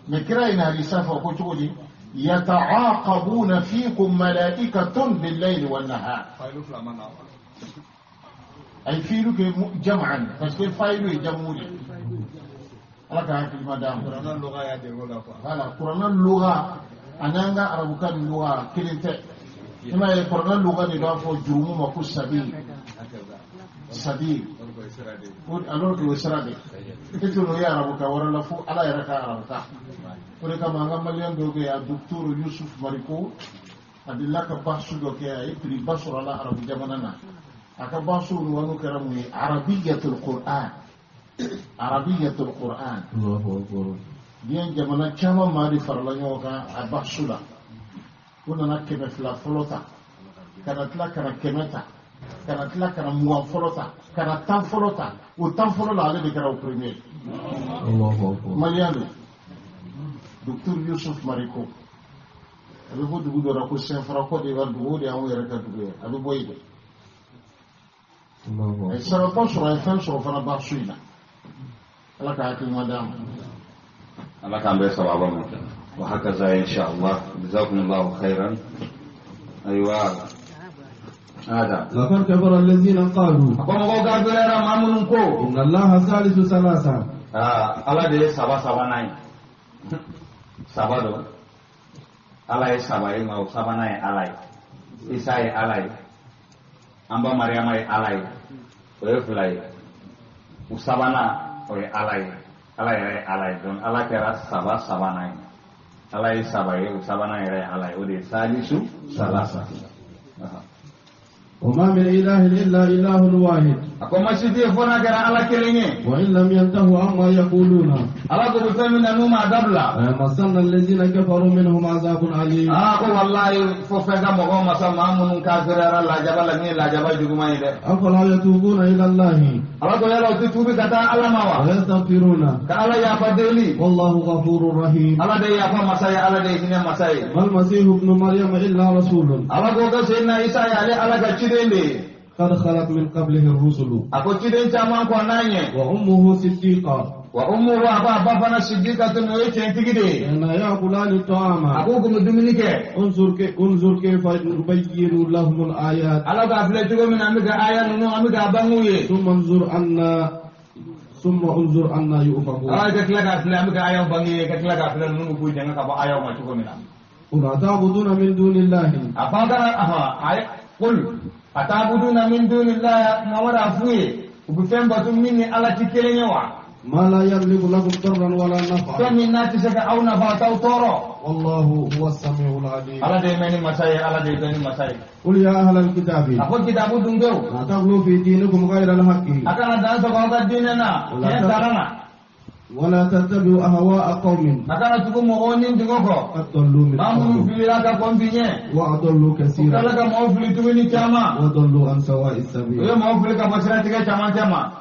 Mais kira ye na hadisa fɔ ko cogo di? Yata'aqabuna fikum malaikatun bil-layli wan-nahar. Ay fiilu kɛ jam'an parce que fa'ilu ye jamu de. Ala ka hakili ma d'an ma. Kuranna lugha y'a dege o la quoi. Voilà, kuranna lugha ani an ka arabukan lugha kelen tɛ. I m'a ye kuranna lugha de b'a fɔ jurumu ma ko sabil. Sabil. Alors que o sira de. I tɛ n'o ye arabukan wɛrɛ la fo Ala yɛrɛ ka arabukan. O de kama an ka maliyɛn dɔw bɛ yen a docteur Yusuf Mariko a delila ka basu dɔ kɛ a ye prix ba sɔrɔ a la arabu jamana na. A ka basu wanu kɛra mun ye? Arabiyatul Qur'an. Arabiyatul Qur'an. Diɲɛ jamana caman maa de farala ɲɔgɔn kan a basu la. U nana 200 fɔlɔ ta, ka na tila ka na 100 ta, ka na tila ka na 20 fɔlɔ ta, ka na 10 fɔlɔ ta. O 10 fɔlɔ la ale de kɛra o premier. Maliyɛn don. Docteur Yusuf Mariko. A bɛ bɔ dugu dɔ la ko Sɛnfara Côte d'Ivoire dugu, o de y'anw yɛrɛ ka dugu ye. A bɛ bɔ yen de. A ye saraka sɔrɔ, a ye fɛn sɔrɔ fana basu in na. Ala ka hakili ɲuman d'an ma. Ala k'an bɛɛ sababa ma. Wa hakaza insha Allah. Jazakumullahu khairan. Ayiwa. Hada. Laqad kafara allazina qalu. A ko mɔgɔw kafiriyara maa minnu ko. Inna Allaha salisu salasa. Ala de ye saba sabanan ye. Saba don. Ala ye saba ye nka o sabanan ye Ala ye. Isa ye Ala ye. An ba Mariyama ye Ala ye. O ye fila ye. U sabanan o ye Ala ye. Ala yɛrɛ ye Ala ye. Donc Ala kɛra saba sabanan ye. Ala ye saba ye, o sabanan yɛrɛ ye Ala ye. O de ye salisu salasa. وما من إله إلا إله واحد. A ko ma si tɛ yen fo n'a kɛra Ala kelen ye. وإن لم ينتهوا عما يقولون. Ala ko bɛ fɛn min na n'u m'a dabila. ليمسن الذين كفروا منهم عذاب أليم. Ko wallahi fo fɛn ka mɔgɔw ma sa maa minnu kafiriyara lajaba la min ye lajaba juguman ye dɛ. أفلا يتوبون إلى الله. Ala ko yala u tɛ tuubi ka taa Ala ma wa? ويستغفرون. Ka Ala yafa deli. والله غفور رحيم. Ala de ye yafa masa ye, Ala de ye hinɛ masa ye. ما المسيح ابن مريم إلا رسول. Ala ko ko Seyidina Isa ye ale Ala ka ciden de ye. قد خلت من قبله الرسل. A ko ciden caman kɔn n'a ɲɛ. وأمه صديقة. Wa ummuhu a ko a ba fana siddiqatun o ye tiɲɛtigi de ye. كانا يأكلان الطعام. A k'u kun bɛ dumuni kɛ. انظر كيف نبين لهم الآيات. Ala k'a filɛ cogo min na an bɛ ka aya ninnu an bɛ k'a bange u ye. ثم انظر أنا يؤفكون. Ala ka tila k'a filɛ an bɛ ka ayaw bange ye ka tila k'a filɛ ninnu bɛ k'u jɛngɛ ka bɔ ayaw ma cogo min na. قل أتعبدون من دون الله. A fɔ kana a ye qul atabuduna min dunillahi Muhammad a f'u ye u bɛ fɛn bato min ni Ala tɛ kelen ye wa? ما لا يملك لكم ضرا ولا نفعا. Fɛn min n'a tɛ se ka aw nafa t'aw tɔɔrɔ. والله هو السميع العليم. Ala de ye mɛnni masa ye, Ala de ye dɔnni masa ye. قل يا أهل الكتاب. A ko kitabu dunkew. لا تغلوا في دينكم غير الحق. A kana dan sago aw ka diinɛ na tiɲɛ taara na. ولا تتبعوا أهواء قوم. A kana tugu mɔgɔw ni dungɔ kɔ. قد ضلوا من Maa minnu قبل. filila ka kɔn bi ɲɛ. وأضلوا U tilala كثيرا. ka mɔgɔw fili tuguni caman. وضلوا عن سواء U ye السبيل. mɔgɔw fili ka bɔ siratigɛ camancɛ ma.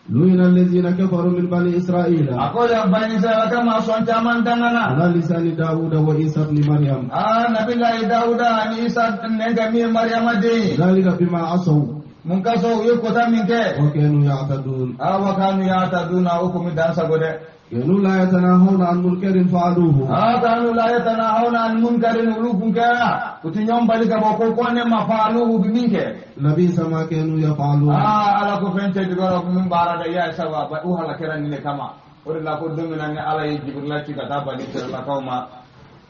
لعن الذين كفروا من بني إسرائيل. A ko ya bani Israɛla ka maa sɔn caman dangana. على لسان داود وعيسى ابن مريم. Nabilayi Dawuda ani Isa nɛn ka min ye Mariyama den ye. ذلك بما عصوا. Mun ka sɔn u ye kota min kɛ. وكانوا يعتدون. Wa kanu ya'taduna o kun bɛ dan sago dɛ. كانوا لا يتناهون عن منكر فعلوه. Kanu la yatanahawna an munkarin olu kun kɛra u ti ɲɔgɔn bali ka bɔ ko kɔnɛ ma faaluhu bi min kɛ. لبئس ما كانوا يفعلون. Ala ko fɛn cɛ jugu la min baara dɛ i y'a ye sabu u halakɛra nin de kama. O de la ko don min na ni Ala ye Jibirila ci ka taa bani Israɛlakaw ma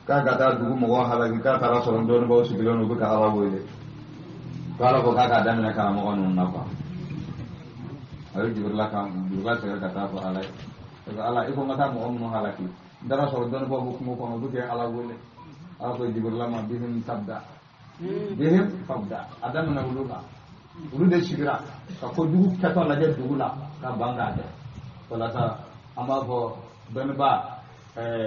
k'a ka taa dugu mɔgɔw halaki k'a taara sɔrɔ dɔnnibaw sigilen don u bɛ ka Ala wele. Ko Ala ko k'a k'a daminɛ karamɔgɔ ninnu na quoi. A ye Jibirila kan Jibirila sɛgɛrɛ ka taa fɔ Ala ye. Parce que Ala i ko n ka taa mɔgɔ minnu halaki N taara sɔrɔ dɔnnibaw bɛ kungo kɔnɔ, olu kɛ Ala wele. Ala ko Jibirila ma bihim tabda. Bihim tabda. A daminɛ olu la. Olu de sigira ka kojugu kɛtɔ lajɛ dugu la ka ban k'a kɛ. Walasa an b'a fɔ dɔnnibaa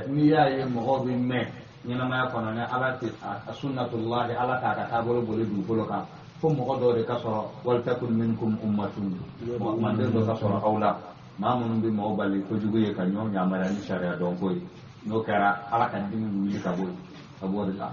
n'i y'a ye mɔgɔw bɛ mɛn ɲɛnamaya kɔnɔ ni Ala tɛ a sunnatullahi Ala t'a ka taabolo boli dugukolo kan fo mɔgɔ dɔw de ka sɔrɔ walitakun minkum ummatun manden dɔ ka sɔrɔ aw la maa minnu bɛ mɔgɔw bali kojugu ye ka ɲɔgɔn yamaruya ni sariya dɔnko ye n'o kɛra Ala ka dimi bɛ wuli ka bɔ yen ka bɔ o de la.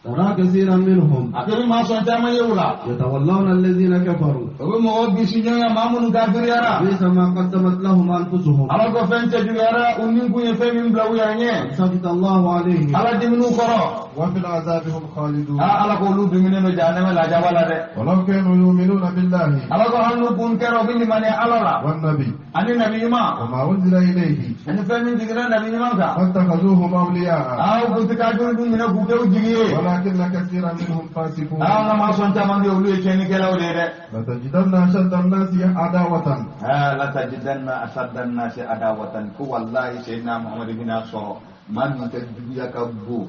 ترى كثيرا منهم A ko maa sɔn caman ye o la. يتولون الذين كفروا O bɛ mɔgɔw bisi ɲɔgɔn maa minnu kafiriyara. بئس ما قدمت لهم أنفسهم Ala ko fɛn cɛjuguyara u ni kun ye fɛn min bila u yɛrɛ ɲɛ. سخط الله عليهم Ala dimin'u kɔrɔ. وفي العذاب هم خالدون Aa Ala ko olu duminen don jahanama lajaba la dɛ. ولو كانوا يؤمنون بالله Ala ko hali n'u kun kɛra u bɛ limaniya Ala la. والنبي Ani nabi ɲuman. وما أنزل إليه Ani fɛn min jiginna nabi ɲuman kan. فاتخذوهم أولياء Aa u kun tɛ kafiri dun minɛ k'u kɛ u jigi ye. ولكن كثيرا منهم فاسقون Aa an ka maa sɔn caman bɛ yen olu ye tiɲɛnikɛlaw de ye dɛ. لتجدن أشد الناس عداوة Aa latajidanna ashadda nnasi adawatan ko wallahi Seydina Muhammad bɛna sɔrɔ maa min ka juguya ka bon.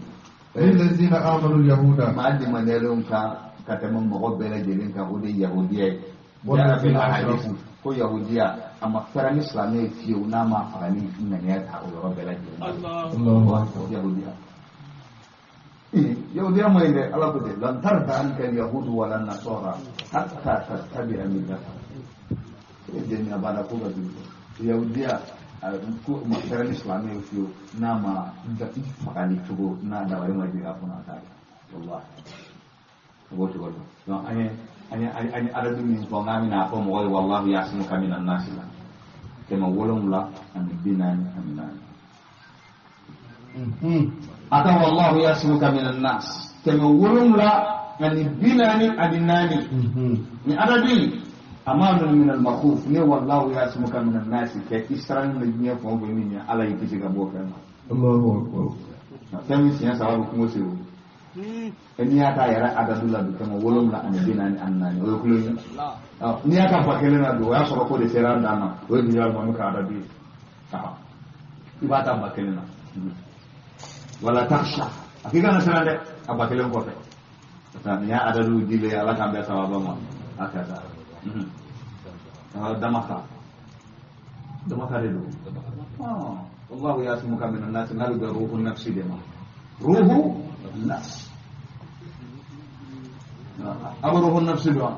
للذين آمنوا اليهود Maa limaniyalenw kan ka tɛmɛ mɔgɔ bɛɛ lajɛlen kan o de ye yahudiya ye. Walladhina Jaa fil ahadith ashraku. ko yahudiya a ma fɛrɛ ni silamɛ ye fiyewu n'a ma faga ni ŋaniya ta o yɔrɔ bɛɛ lajɛlen na. الله أكبر Yahudiya. Yahudiya ma ɲi dɛ Ala ko ten lan tarda anka alyahudu wala nasara hatta tattabi'a millatahum. E den ya bada ko ka jugu. Yahudiya ko ma fɛrɛ ni silamɛ ye fiyewu n'a ma i fagali cogo n'a dabali ma jigin a kunna a t'a kɛ. Wallahi. A b'o cogo la. Donc an ye adadu min fɔ n k'an bɛna fɔ mɔgɔw ye wallahi yasimuka minan nasi la. 744. Ata wallahu yasimuka minan nas. 744. Ni adadu amanun min al-makhuf ni wallahu yasimuka minan nas kɛ i siran na diɲɛ fɛn o fɛn min ɲɛ Ala y'i kisi ka bɔ o fɛn ma. الله أكبر Fɛn min siɲɛ saba bɛ kungo segu. N'i y'a ta yɛrɛ adadu la bi 744 o ye kulo ye. N'i y'a ta 1000 na bi o y'a sɔrɔ ko de sera a dan na o ye dunya alimami ka adadu ye. I b'a ta 1000 na. Wala takhsha a k'i kana siran dɛ a 1000 kɔfɛ. Nin y'a adadu dilen ye Ala k'an bɛɛ sababa ma. A ka taa. Damaka. Damaka de don. Wallahu yasimuka minan nas n'a bɛ bɛn ruhu nafsi de ma. Ruhu nas. Aw ruhu nafsi dɔn.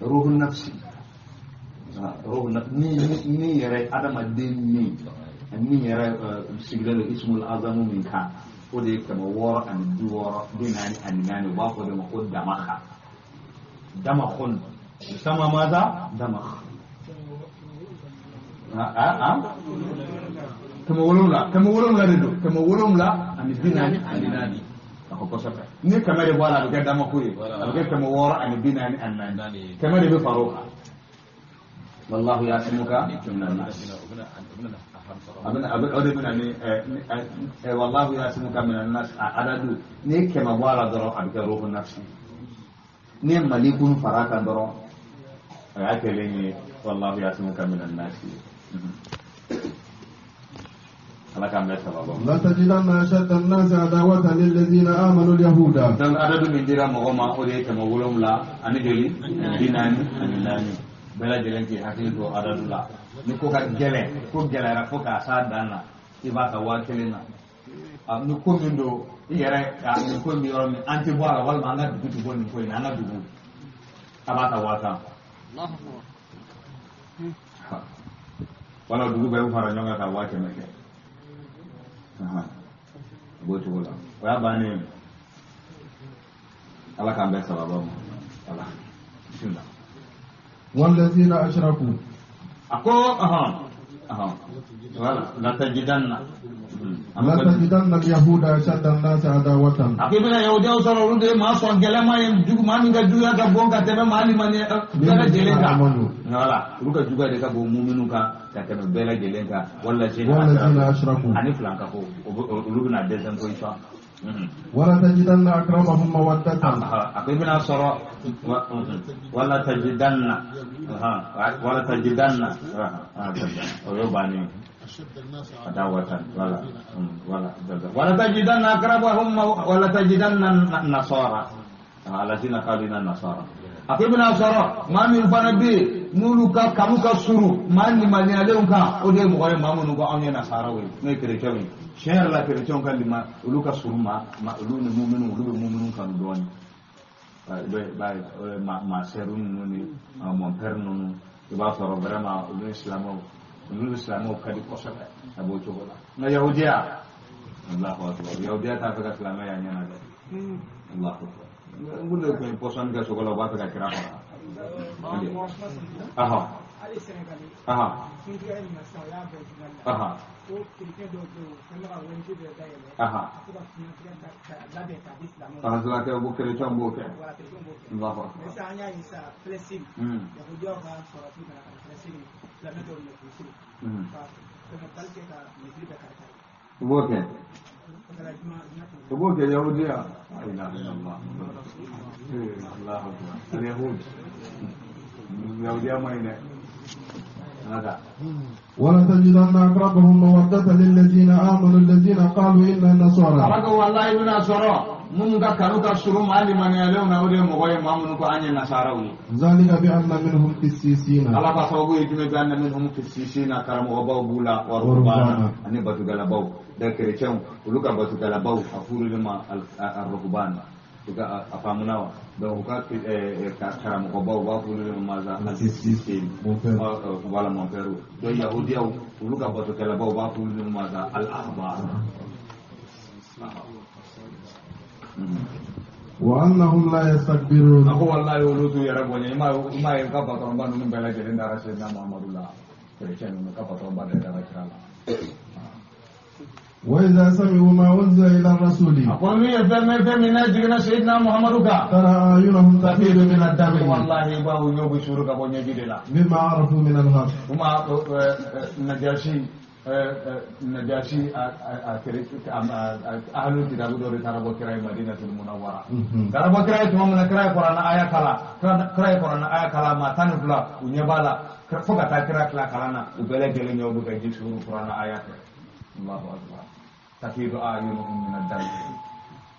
Ruhu nafsi. Ruhu ni yɛrɛ adamaden ni yɛrɛ sigilen don ismul azamu min kan o de ye 664 44 u b'a fɔ o de ma ko damaka. Damakhun. Yusamma maza? Damakh. 700 de don. 744. A ko kosɛbɛ. Ni 100 de bɔ a la a bɛ kɛ damako ye. A bɛ kɛ 644. 100 de bɛ fara o kan. Wallahu yasimuka minan nas. A bɛ o de bɛ na ni wallahu yasimuka minan nas a adadu n'i ye 100 bɔ a la dɔrɔn a bɛ kɛ ruhu nafsi. N'i ye malikun fara a kan dɔrɔn o y'a kɛlen ye wallahu yasimuka minan nas. Ala k'an bɛɛ sababa ma. لتجدن أشد الناس عداوة للذين آمنوا اليهود Donc adadu min dira mɔgɔ ma o de ye 700 ani joli 44. Bɛɛ lajɛlen k'i hakili to adadu la. Ni ko ka gɛlɛn ko gɛlɛyara fo k'a s'a dan na i b'a ta 1000 na. Ni ko min don i yɛrɛ ka nin ko in bɛ yɔrɔ min an tɛ bɔ a la walima an ka dugu tɛ bɔ nin ko in na an ka dugu a b'a ta 10,000. Wala dugu bɛɛ bɛ fara ɲɔgɔn kan ka 100,000 kɛ. A b'o cogo la o y'a bannen ye. Ala k'an bɛɛ sababa ma. Ala bisimila. والذين أشركوا A ko wala latajidanna. لتجدن اليهود أشد الناس عداوة A ko i bɛna yahudiyaw sɔrɔ olu de ye maa sɔn gɛlɛma ye jugu maa min ka juguya ka bon ka tɛmɛ maa limaniya bɛɛ lajɛlen kan. Wala olu ka juguya de ka bon muminu kan ka tɛmɛ bɛɛ lajɛlen kan. والذين أشركوا Ani filan ka ko olu bɛna deuxième position. ولتجدن أقربهم مودة A ko i bɛna sɔrɔ wala tajidanna wala tajidanna o y'o bannen ye. Adawatan wala wala wala tajidanna aqrabahum wala tajidanna nasara alazina qalu inna nasara a ko i bɛna sɔrɔ maa min fana bɛ yen n'olu ka kanu ka surun maa limaniyalenw kan o de ye mɔgɔ ye maa minnu ko anw ye nasaraw ye n'o ye kerecɛnw ye tiɲɛ yɛrɛ la kerecɛnw ka lima olu ka surun maa olu ni muminu olu bɛ muminu kanu dɔɔnin ma sœur ninnu ni mon père ninnu i b'a sɔrɔ vraiment olu ni silamɛw ka di kosɛbɛ a b'o cogo la nka yahudiya Allahu akbar yahudiya t'a fɛ ka silamɛya ɲɛna dɛ Allahu akbar n kun de tun ye pɔsɔni kɛ sogo la u b'a fɛ ka kira faga aha aha aha aha aha ko kerecɛnw b'o kɛ Allahu akbar u b'o kɛ u b'o kɛ yahudiya la ilaha illallah Allahu akbar al-yahud yahudiya ma ɲi dɛ ولتجدن أقربهم مودة للذين آمنوا الذين قالوا إنا نصارى والله إنا نصارى minnu ka kanu ka surun maa limaniyalenw na o de ye mɔgɔ ye maa minnu ko an ye nasaraw ye ذلك بأن منهم قسيسين Ala ka sababu ye jumɛn bi anna minhum qissisina karamɔgɔbaw b'u la wa ruhbana ani batukɛlabaw da kerecɛnw olu ka batukɛlabaw a furu de ma ar-ruhban u ka a faamuna wa donc u ka karamɔgɔbaw u b'a f'olu de ma maza al-qissisin wala mon père donc yahudiyaw olu ka batukɛlabaw u b'a f'olu de ma maza al-ahbar وأنهم لا يستكبرون ako wallahi olu t'u yɛrɛ bonya i m'a ye ka patron ba ninnu bɛɛ lajɛlen dara Seydina Muhamadu la kerecɛn ninnu ka patron ba bɛɛ dara kira la وإذا سمعوا ما أنزل إلى الرسول a ko min ye fɛn min n'a jiginna Seydina Muhamadu kan ترى أعينهم تفيض من الدمع wallahi i b'a u ɲɛ bɛ suuru ka bɔ ɲɛji de la مما عرفوا من الحق kuma Najasi ahlul kitabu dɔ de taara bɔ kira ye Madinatul Munawwara taara bɔ kira ye tuma min na kira ye kuranɛ aya kalan kira ye kuranɛ aya kalan maa 12 u ɲɛ b'a la fo ka taa kira tila kalan na u bɛɛ lajɛlen ɲɛw bɛ ka ji suuru kuranɛ aya fɛ Allahu akbar tafidu a'yunuhum min ad-dam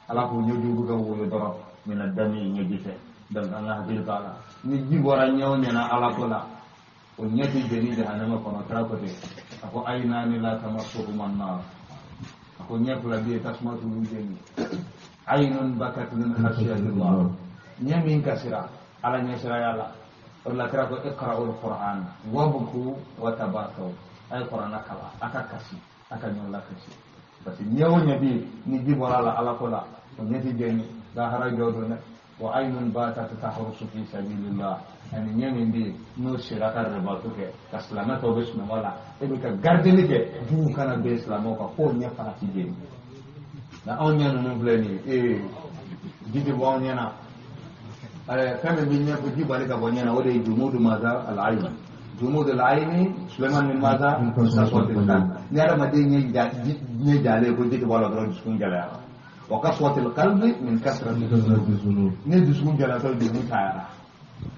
ala k'u ɲɛjiw bɛ ka woyo dɔrɔn min ad-dami ɲɛji fɛ donc an ka hakili to a la ni ji bɔra ɲɛ o ɲɛ na ala ko la o ɲɛ ti jeni jahanama kɔnɔ kira ko ten a ko aynani la tamassuhuma an-nar a ko ɲɛ fila bɛ yen tasuma t'olu jeni aynun bakat min khashyatillah ɲɛ min kasira ala ɲɛsiraya la o de la kira ko iqra'ul qur'an wabku wa tabakaw a ye kuranna kalan a ka kasi a ka ɲɔgɔn lakasi parce que ɲɛ o ɲɛ bɛ yen ni ji bɔra a la ala ko la o ɲɛ ti jeni lahara jɔ don dɛ wa aynun batat tahrusu fi sabilillah ani ɲɛ min bɛ yen n'o sera ka ribatu kɛ ka silamɛ tɔw bɛ sunɔgɔ la e bɛ ka garideli kɛ jugu kana bɛn silamɛw kan k'o ɲɛ fana ti jeni nka anw ɲɛ ninnu filɛ nin ye ee ji tɛ bɔ anw ɲɛ na fɛn min bɛ ɲɛ ji bali ka bɔ ɲɛ na o de ye jumudu maza al-ayn jumudu al-ayni Suleiman min maza kaswatil qalb ni hadamaden ɲɛ jalen ko ji tɛ bɔ a la dɔrɔn dusukun gɛlɛyara wa kaswatil qalbi min kasrati dhunub ni dusukun gɛlɛyara dusukun cayara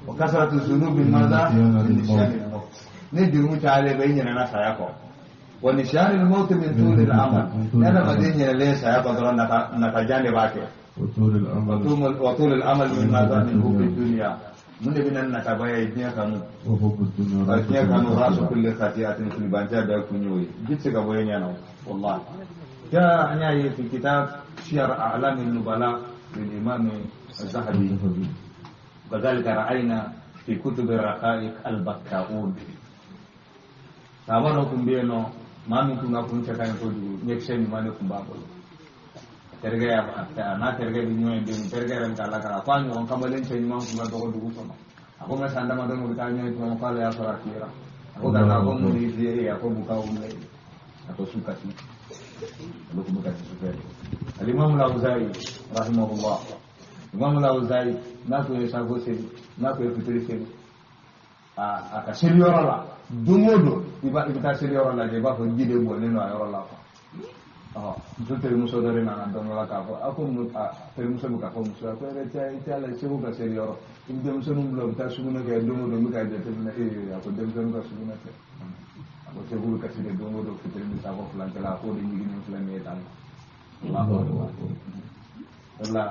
wa kasratu dhunubi maza min nisyanil maut ni jurumu cayalen bɛ i ɲinɛna saya kɔ wa nisyanil maut min tulil amal ni hadamaden ɲinɛlen saya kɔ dɔrɔn nata jan de b'a kɛ wa tulil amal min maza min hubbi dunya mun de bɛ na ni natabaya ye diɲɛ kanu diɲɛ kanu rasu kulli khati'atin filibanciya bɛɛ kun y'o ye ji tɛ se ka bɔ e ɲɛ na wallahi جاء أن في كتاب سير أعلام النبلاء للإمام الذهبي وكذلك رأينا في كتب الرقائق البكاؤون سابقكم بأنه ما منكم أكون شكاين كل نكشن ما نكون بابل tergaya na tergaya bi ñoy dem tergaya ram kala kala fa ñu on kamalen ci ñu man ko dogo dugu ko ako ma sanda ma do ta ñoy to ma kala ya sara kira ako ga ko mu ni fi ya ko buka um lay ako suka si ko buka si suka al imam al-Auza'i rahimahullah imam al-Auza'i na ko ya sago seli na ko fitiri seli a ka seli yɔrɔ la don o don i bɛ taa seli yɔrɔ lajɛ i b'a fɔ ji de bɔnnen don a yɔrɔ la quoi. Muso terimuso dɔ de nana don dɔ la k'a fɔ a ko terimuso bɛ k'a fɔ muso la ko yɛrɛ i tɛ ala segu ka seli yɔrɔ i bɛ denmisɛnninw bila u bɛ taa sugunɛ kɛ don o don n bɛ k'a jateminɛ a ko denmisɛnninw ka sugunɛ kɛ a ko segu bɛ kasi de don o don fitiri ni sakɔ furancɛ la a k'o de ɲiginin filɛ nin ye tan Allahu akbar o la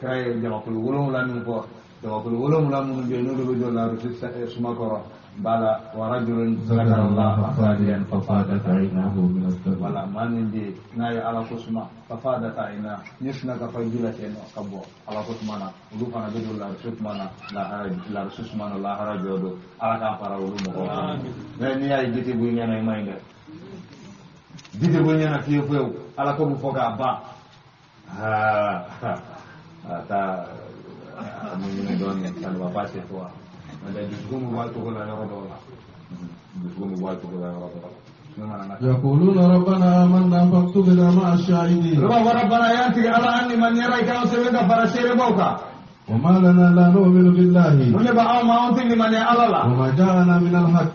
kira ye jamakulu 7 min fɔ jamakulu 7 minnu bɛ yen n'olu bɛ jɔ larusi suma kɔrɔ bala wa rajulun zakara Allah khaliyan fafadat aynahu min ad-dam wala maa min bɛ yen n'a ye ala ko suma fafadat ayna ni sina ka fa ji la ten nɔ ka bɔ ala ko suma na olu fana bɛ don larusi suma na lahara larusi suma na lahara jɔ don ala k'an fara olu mɔgɔw kan mɛ n'i y'a ye ji tɛ bɔ i ɲɛna i ma ɲi dɛ ji tɛ bɔ i ɲɛna fiyewu fiyewu ala ko bɛ fɔ k'a ban aa taa mun ɲini dɔɔnin ça ne va pas chez toi. Mais dusukun bɛ bɔ a cogo la yɔrɔ dɔw la dusukun bɛ bɔ a cogo la yɔrɔ dɔw la. يقولون ربنا آمنا فاكتبنا مع الشاهدين. ربنا يا على أني من يرى كان سبك فرشير بوكا. وما لنا لا نؤمن بالله. وما جاءنا من الحق.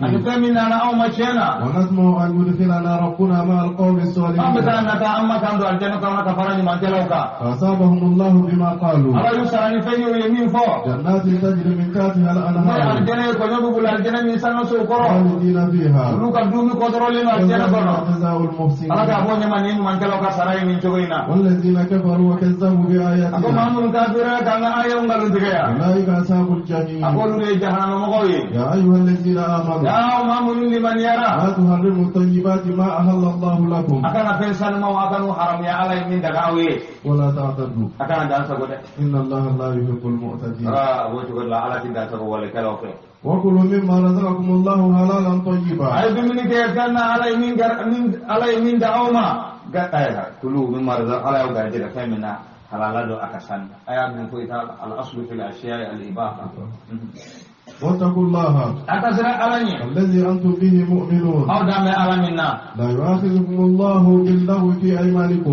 ونطمع أن يدخلنا ربنا مع القوم الصالحين. فأصابهم الله بما قالوا. جنات تجري من تحتها الأنهار. خالدين فيها. جزاء المحسنين. والذين كفروا وكذبوا بآياتنا. أولئك أصحاب الجحيم. يا أيها الذين آمنوا لا تحرموا الطيبات ما أحل الله لكم ولا تعتدوا إن الله لا يحب المعتدين. وكلوا مما رزقكم الله حلالا طيبا. Halala do akasan aya min ko ita al aslu fil ashiya al ibaha. واتقوا الله الذي أنتم به مؤمنون. لا يؤاخذكم الله باللغو في أيمانكم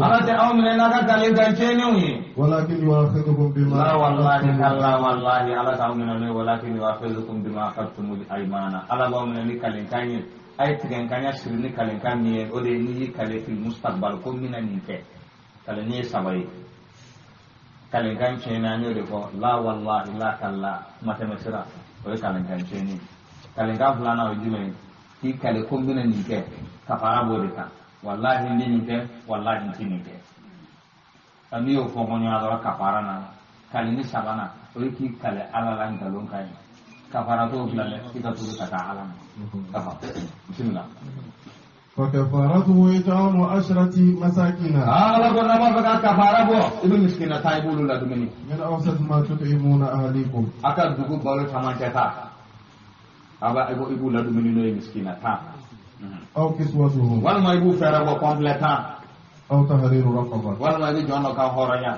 ولكن يؤاخذكم بما لا والله كلا والله على تؤمنون ولكن يؤاخذكم بما أخذتم الأيمان. على مؤمن كلين أي تكن كان يشرني كلين كان أودي كلين في المستقبل كم من النكاح كلين سبعي kalenkan tiɲɛna an y'o de fɔ la wallahi la kalla matɛmɛsira o ye kalenkan tiɲɛni kalenkan filanan o ye jumɛn ye k'i kale ko n bɛna nin kɛ kafara b'o de kan wallahi n bɛ nin kɛ wallahi n tɛ nin kɛ n'i y'o fɔ ɲɔgɔn dɔrɔn kafara nana kaleni sabanan o ye k'i kale ala la nkalon ka ɲi kafara t'o bila dɛ k'i ka tugu ka taa ala ma kafa bisimila. فكفارته إطعام 10 مساكين. على قولنا ما بقى كفارة بو إبن مسكينة تايبولو لا دمني. من أوسط ما تطعمون أهليكم. أكاد دقوق بالو تمان كتا. أبا إبو إبو لا دمني نوي مسكينة تا. أو كسوتهم. والما إبو فيرا بو كومبلتا. أو تحرير رقبة. والما إبو جونو كان هورانيا.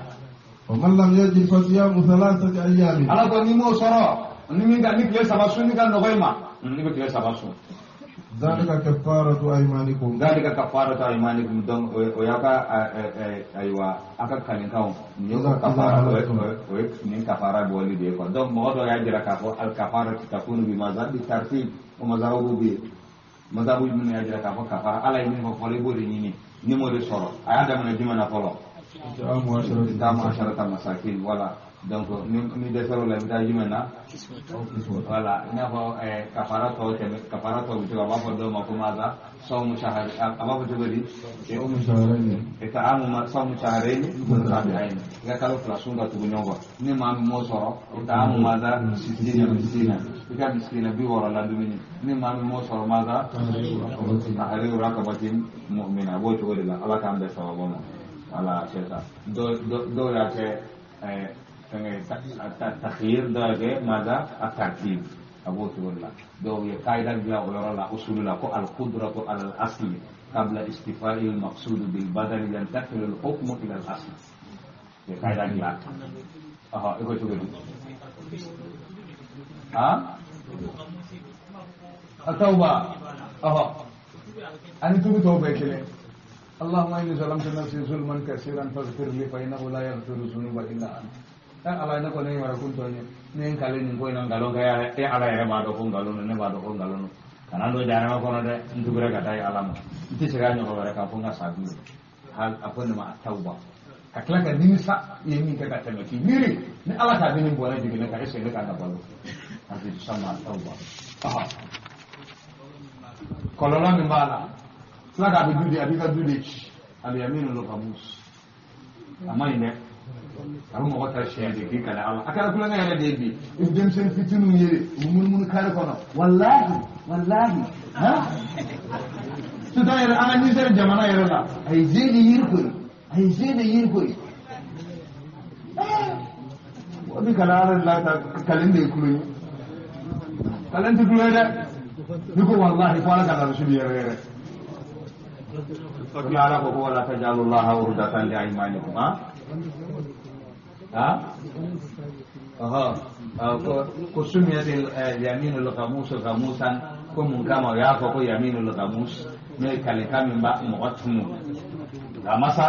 ومن لم يجد فصيام 3 أيام. على قول نيمو سورو نيمي كان نيكلي سباسو نيكا نوغيما. نيكلي سباسو. ذلك كفارة أيمانكم. ذلك كفارة أيمانكم دون وياك أيوة أكاد كلين كاو نيوكا كفارة ويك نين كفارة بولي ديكو دون موضوع يجرى كفو الكفارة تكون بماذا بالترتيب ومذهب بي مذهب من يجرى كفو كفارة على يمين فولي بولي نيني نيمو دي سورو أيا من الجمعة فولو إطعام 10 مساكين ولا donc ni dɛsɛr'o la i bɛ taa jumɛn na voilà i n'a fɔ kafara tɔw tɛmɛ kafara tɔw bɛ cogo a b'a fɔ dɔw ma ko maza sawmu shahari a b'a fɔ cogo di itaamu sawmu shahrayni mutatabi'ayn i ka kalo 2 sun ka tugu ɲɔgɔn kɔ ni maa min m'o sɔrɔ itaamu maza sittina miskina i ka miskina 60 la dumuni ni maa min m'o sɔrɔ maza tahriru raqabatin mu'mina a b'o cogo de la ala k'an bɛn sababu ma voilà c'est ça dɔw y'a kɛ تخيير درجة ماذا الترتيب أبو تقول لا دو قاعدة بلا ولا أصول لا القدرة على الأصل قبل استيفاء المقصود بالبدل ينتقل الحكم إلى الأصل قاعدة بلا أها إيه تقول ها التوبة أها أنا تبي توبة كله اللهم إني ظلمت نفسي ظلما كثيرا فاغفر لي فإنه لا يغفر الذنوب إلا أنت ala ne ko ne mara kun to ne ne kale ni ko ina ngalon ga ya ala yɛrɛ b'a dɔn ko ngalon ne b'a dɔn ko ngalon kana n'o jara ma kɔnɔ dɛ n tugura ka taa ala ma n tɛ segin a ɲɔgɔn wɛrɛ kan fo n ka sa bi hal a ko ne ma tawba ka tila ka nimisa i ye min kɛ ka tɛmɛ k'i miiri ni ala ka min bɔra jigin ne kan est ce que ne kan ka balo a tɛ sama tawba. Kɔlɔlɔ min b'a la tila k'a bɛ du de a b'i ka du de ci al-yaminu al-ghamus a ma ɲi dɛ a bɛ mɔgɔ ta siɲɛ de k'i kale ala a kɛra kulonkɛ yɛrɛ de ye bi i bɛ denmisɛnnin fitininw ye u bɛ munumunu kare kɔnɔ walahi walahi han sisan yɛrɛ an ka Nizɛri jamana yɛrɛ la a ye ze de yiri koyi a ye ze de yiri koyi o bɛ kale ala de la kalen de ye kulo ye kalen tɛ kulo ye dɛ n'i ko walahi ko ala ka na rasul yɛrɛ yɛrɛ o la ala ko wala tajalullaha urdatan li aymanikum ha ha aha ko sumiyat al-yamin al-ghamus ghamusan ko mun kama o y'a fɔ ko yamin al-ghamus n'o ye kalekan min b'a mɔgɔ tunu a masa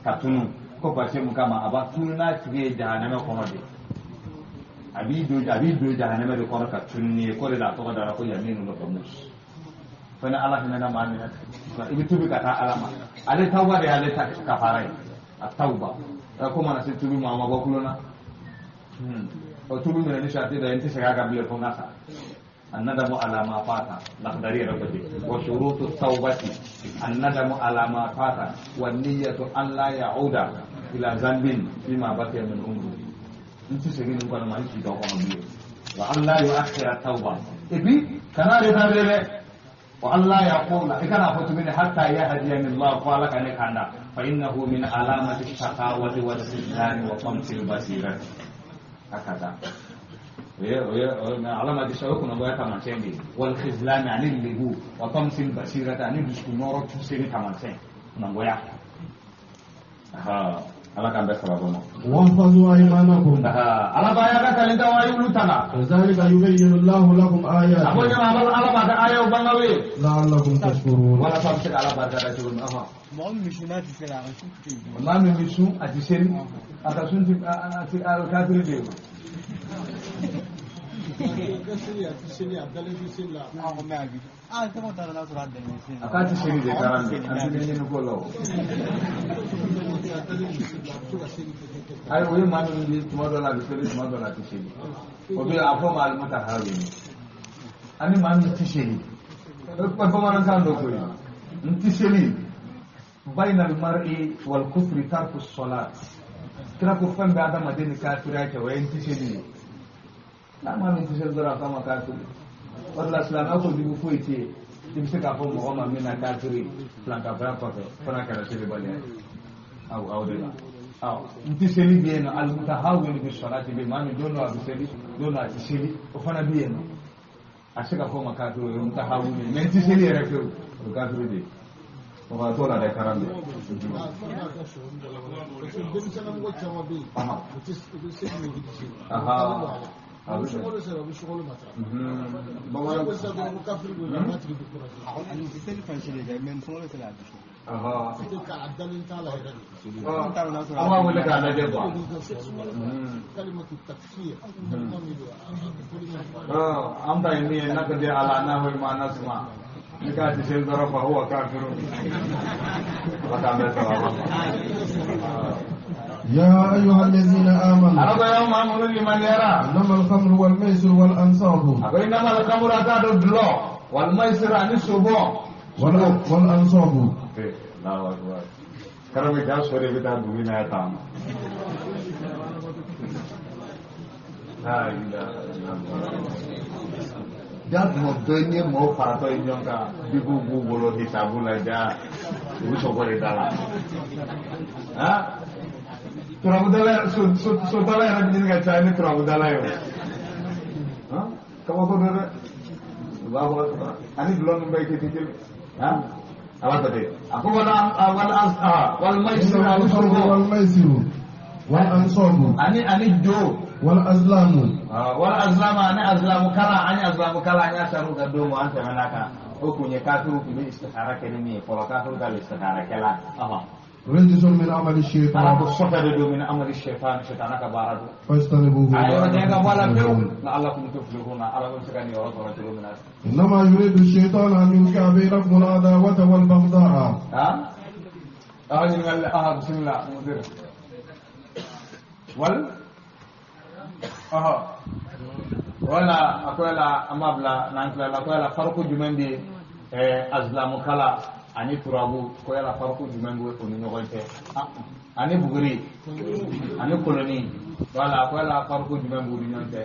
ka tunu ko parce que mun kama a b'a tunu n'a tigi ye jahanamɛ kɔnɔ de a b'i don jahanamɛ de kɔnɔ ka tunu n'i ye ko de la a tɔgɔ dara ko yamin al-ghamus fana ala hinɛna maa min na i bɛ tubi ka taa ala ma ale tawba de y'ale ta kafara ye a tawba ko mana se tubi ma a ma bɔ kulon na o tubi minɛ ni sarati dɔ ye n tɛ segin a kan bilen fo n ka sa الندم على ما فات الأخضرية ركبتي وشروط التوبة الندم على ما فات والنية أن لا يعود إلى ذنب فيما بقي من عمره أنت سجين نقول ما يجي دوام وأن لا يؤخر التوبة إبي كان رضا وأن لا يقول إذا أخذت مني حتى يهديني الله قال لك أنك أنا فإنه من علامة الشقاوة والخذلان وطمس البصيرة هكذا علامة الشقاوة كنا بقى تمانسين والخذلان عن اللهو وطمس البصيرة عن الدسكنورة تسيري تمانسين كنا بقى ala kan bɛ sababu ma. Wahfazu aymanakum. Ala b'a y'a ka talenta wa y'olu tanga. Kazalika yubayyinu Allahu lakum ayatihi. A ko ɲama ala b'a ka ayaw bangaw ye. La'allakum tashkurun. Walasa a bɛ se ka ala barika da cogo min. Mɔgɔ min bɛ sun n'a tɛ se a ka sun tɛ yen. Maa min bɛ sun a tɛ seli a ka sun tɛ a tɛ a kafiri de ye. A k'a tɛ seli de kalan de a tɛ ɲɛɲini ko la o. Ayi o ye maa min bɛ tuma dɔ la a bɛ seli tuma dɔ la a tɛ seli o bɛ a fɔ ma alimutahawini ani maa min tɛ seli bamanankan dɔ koyi n tɛ seli bayna al-mar'i wal kufri tarku as-salat kira ko fɛn bɛ adamaden ni kafiriya cɛ o ye n tɛ seli ye n'a maa min tɛ seli dɔrɔn a f'a ma kafiri o de la silamɛya ko jugu foyi tɛ yen i bɛ se k'a fɔ mɔgɔ ma min na kafiri filankafoya kɔfɛ fo n'a kɛra selibaliya ye aw aw de la awɔ n tɛ seli bɛ yen nɔ alimutahawini bi salati bɛ yen maa min don dɔ a bɛ seli don dɔ a tɛ seli o fana bɛ yen nɔ a tɛ se ka fɔ o ma kafiri o ye mutahawini ye mɛ n tɛ seli yɛrɛ fewu o ye kafiri de ye o ka t'o la dɛ karan de. An b'a wele k'a lajɛ quoi. An ta ye min ye n'a ka di ala n'a ko ma n'a suma ni k'a tɛ seli dɔrɔn fa huwa kafirun ala k'an bɛɛ sababa ma. يا أيها الذين آمنوا أرض يوم أمر لمن يرى إنما الخمر والميسر والأنصاب إنما الخمر أتاد الدلو والميسر عن السبوع والأنصاب الله أكبر كرم جاء سوري بتاع دوينا يا تام لا إله إلا الله ja tuma bɛɛ n'i ye mɔgɔw faratɔ ye ɲɔgɔn kan bibu b'u bolo hisabu la ja u bɛ sɔgɔ de da la han turabudala sotala yɛrɛ bɛ ɲini ka caya ni turabudala ye o han kabako don dɛ u b'a fɔ ani dulɔ ninnu bɛɛ ye kelen kelen han ala ta ten a ko wala wala wal maisiru ani suruku wal maisiru wal ansabu ani jo wal azlamu wal azlamu ani azlamu kala ani azlamu kala an y'a sanu ka don an tɛmɛna kan o kun ye kafiru kun bɛ istikhara kɛ ni min ye fɔlɔ kafiru ka istikhara kɛla رجس من عمل الشيطان من عمل الشيطان شيطان كبارد فاجتنبوه لعلكم تفلحون إنما يريد الشيطان أن يوقع بينكم العداوة والبغضاء بسم الله مدير وال ولا أقول أما بلا نانكلا أقول فرق جمندي Azlamukala ani turabu ko yala farko jumɛn b'o ni ɲɔgɔn cɛ ani buguri ani koloni wala ko yala farko jumɛn b'u ni ɲɔgɔn cɛ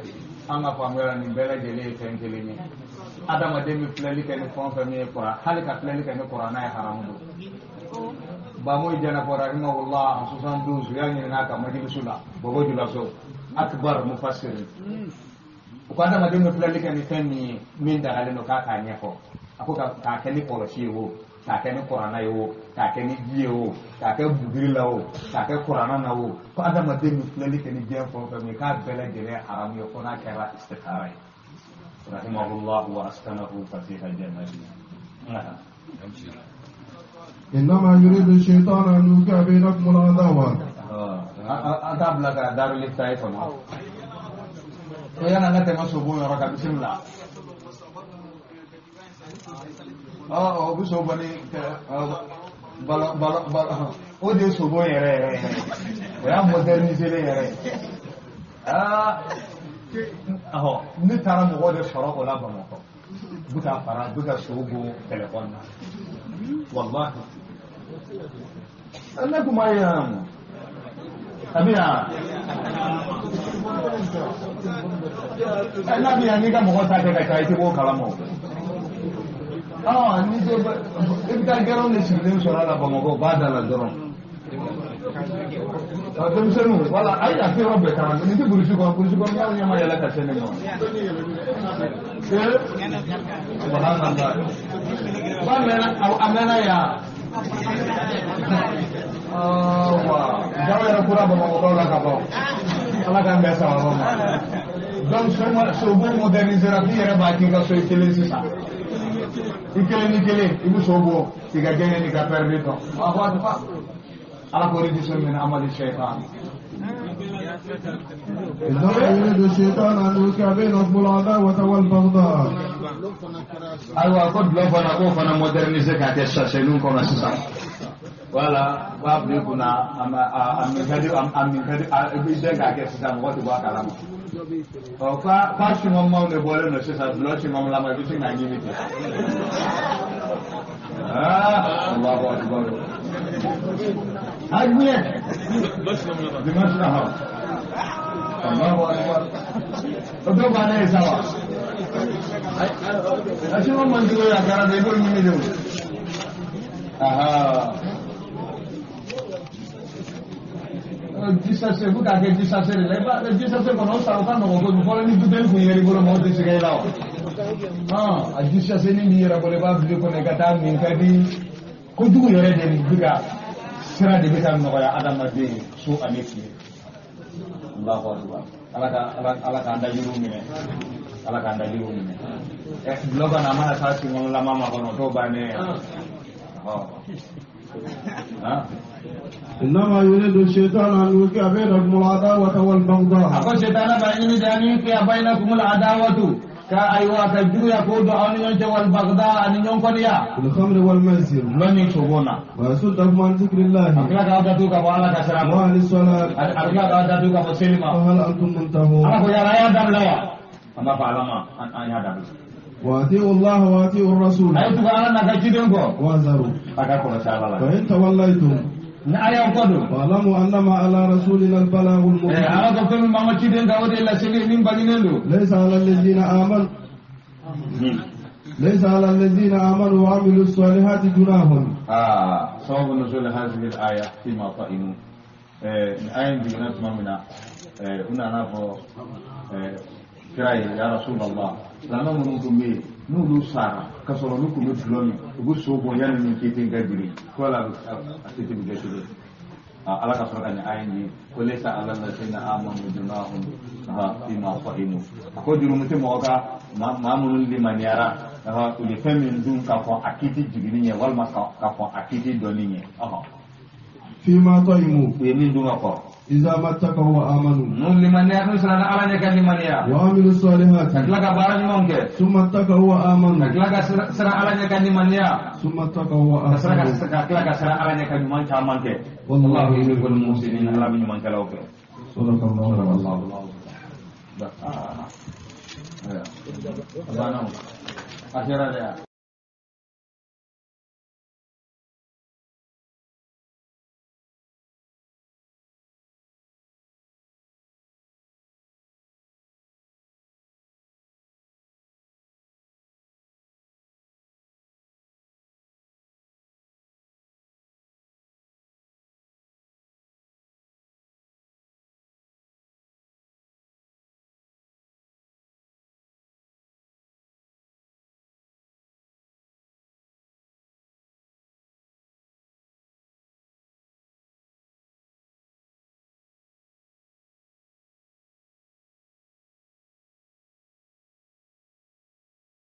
an ka faamuya la nin bɛɛ lajɛlen ye fɛn kelen ye adamaden bɛ filɛli kɛ ni fɛn o fɛn min ye kuran hali ka filɛli kɛ ni kuranna ye haramu don Bamoyi Janafɔ rahimahullah en 72 u y'a ɲininka a ka majilisu la Bobo Julaso akbar mufassir u ko adamaden bɛ filɛli kɛ ni fɛn min ye min dagalen don k'a ɲɛfɔ a ko k'a kɛ ni kɔlɔsi ye o k'a kɛ ni kuranna ye o k'a kɛ ni ji ye o k'a kɛ buguri la o k'a kɛ kuranna na o ko adamaden bɛ filɛli kɛ ni diɲɛ fɛn o fɛn min ye k'a bɛɛ lajɛlen ye haramu ye fo n'a kɛra istikhara ye rahimahullah wa askanahu fasiha jannati. إنما يريد الشيطان أن يوقع بينكم العداوة. An t'a bila ka darul ifta kɔnɔ. Ko yana n ka tɛmɛ sobon yɔrɔ kan bisimila. O bɛ so bɔ ni balo balo balo o de ye sobon yɛrɛ yɛrɛ yɛrɛ o y'a moderniser yɛrɛ ye. Aa ne taara mɔgɔw de sɔrɔ o la Bamakɔ u bɛ ka fara u bɛ ka so bon telefɔni na walahi ne tun b'a ye yan a bɛ yan n'a bɛ yan n'i ka mɔgɔ ta kɛ ka caya i tɛ b'o kalama o. Ni tɛ i bɛ taa gɛrɛnw de sigilen sɔrɔ a la Bamakɔ u b'a da la dɔrɔn. Denmisɛnninw wala ayi a tɛ yɔrɔ bɛɛ kalan nin tɛ burusi kɔnɔ burusi kɔnɔ n'aw ɲɛ ma yɛlɛ ka se ne ma. Subhanallah. Ba mɛnna a mɛnna yan. Wa jaw yɛrɛ kura Bamakɔkaw la ka ban ala k'an bɛn sababa ma. Donc sobon modernisera f'i yɛrɛ b'a k'i ka so i kelen sisan. I kelen ni kelen i bɛ so bɔ k'i ka gɛɲɛ n'i ka pɛrɛdi dɔn. Ala ko rijsun min amali shaytan. إنما يريد الشيطان أن يوقع بينكم العداوة والبغضاء. Ayiwa ko dulɔ fana k'o fana moderniser k'a kɛ sachet kɔnɔ sisan. Wala u b'a bila i kunna a min ka di a min ka di i b'i dɛn k'a kɛ sisan mɔgɔ tɛ bɔ a kalama. Ɔ k'a simanmaw de bɔlen don sisan dulɔ simanlama i bɛ se k'a ɲimi ten. Allahu akbar. Hajmiye. Dimasna. Allahu akbar. O dɔw banna ye sa wa? A siman man jugu ye a kɛra de i b'o ɲini de o. Aha. Ji sachet u bɛ k'a kɛ ji sachet de la i b'a ji sachet kɔnɔ o san o ka nɔgɔn kojugu fɔlɔ ni buteli kun yer'i bolo mɔgɔw tɛ siga i la wa. A ji sachet ni b'i yɛrɛ bolo i b'a bila i kɔnɔ i ka taa min ka di kojugu yɛrɛ de bɛ ka sira de bɛ ka nɔgɔya adamaden so ani tile. Allahu akbar. Ala k'an da jiriw minɛ. Ala k'an da jiriw minɛ. Dulɔ kɔni a mana s'a sinkɔnɔlama ma kɔnɔ o t'o bannen ye. إنما يريد الشيطان أن يوقع بينكم العداوة والبغضاء. أقول شيطان بيني بينكم العداوة كأيوة كجو يقود أن ينجو والبغضاء أن ينقليا. الخمر والميسر. لن يشوفونا. ويصدكم عن ذكر الله. أكلا كأدتوك وعلى كسرام. وعن الصلاة. أكلا كأدتوك وسلم. فهل أنتم منتهون؟ أنا يا لا يدبلوا. أما فعلما أن يدبلوا. وأطيعوا الله وأطيعوا الرسول. أيتوا على نكاجيدنكو. واحذروا. فإن توليتم. واعلموا أنما على رسولنا البلاغ المبين. ليس على الذين آمنوا ليس على الذين آمنوا وعملوا الصالحات جناح. سبب نزول هذه الآية فيما طئنوا. آية جنات منا هنا نافو kira ye ya Rasulallah silamɛ minnu tun bɛ yen n'olu sara ka sɔrɔ olu tun bɛ dulɔ min u bɛ so bɔ yanni nin kiti ka jigin ko ala a kiti bɛ kɛ cogo di ala ka sɔrɔ ka nin aya in ye ko laysa ala llazina amanu junahun fima fahimu a ko jurumu tɛ mɔgɔ ka maa minnu limaniyara u ye fɛn min dun ka kɔn a kiti jiginni ɲɛ walima ka kɔn a kiti dɔnni ɲɛ. فيما طعموا u ye min dun ka kɔrɔ. إذا ما اتقوا وآمنوا n'u limaniya n'u siranna ala ɲɛ ka limaniya. وعملوا الصالحات ka tila ka baara ɲumanw kɛ. ثم اتقوا وآمنوا ka tila ka siran ala ɲɛ ka limaniya. ثم اتقوا وآمنوا ka tila ka siran ala ɲɛ ka ɲuman caman kɛ. والله يحب المحسنين ala bɛ ɲumankɛlaw fɛ. صدق الله العظيم. A banna o. A sera dɛ.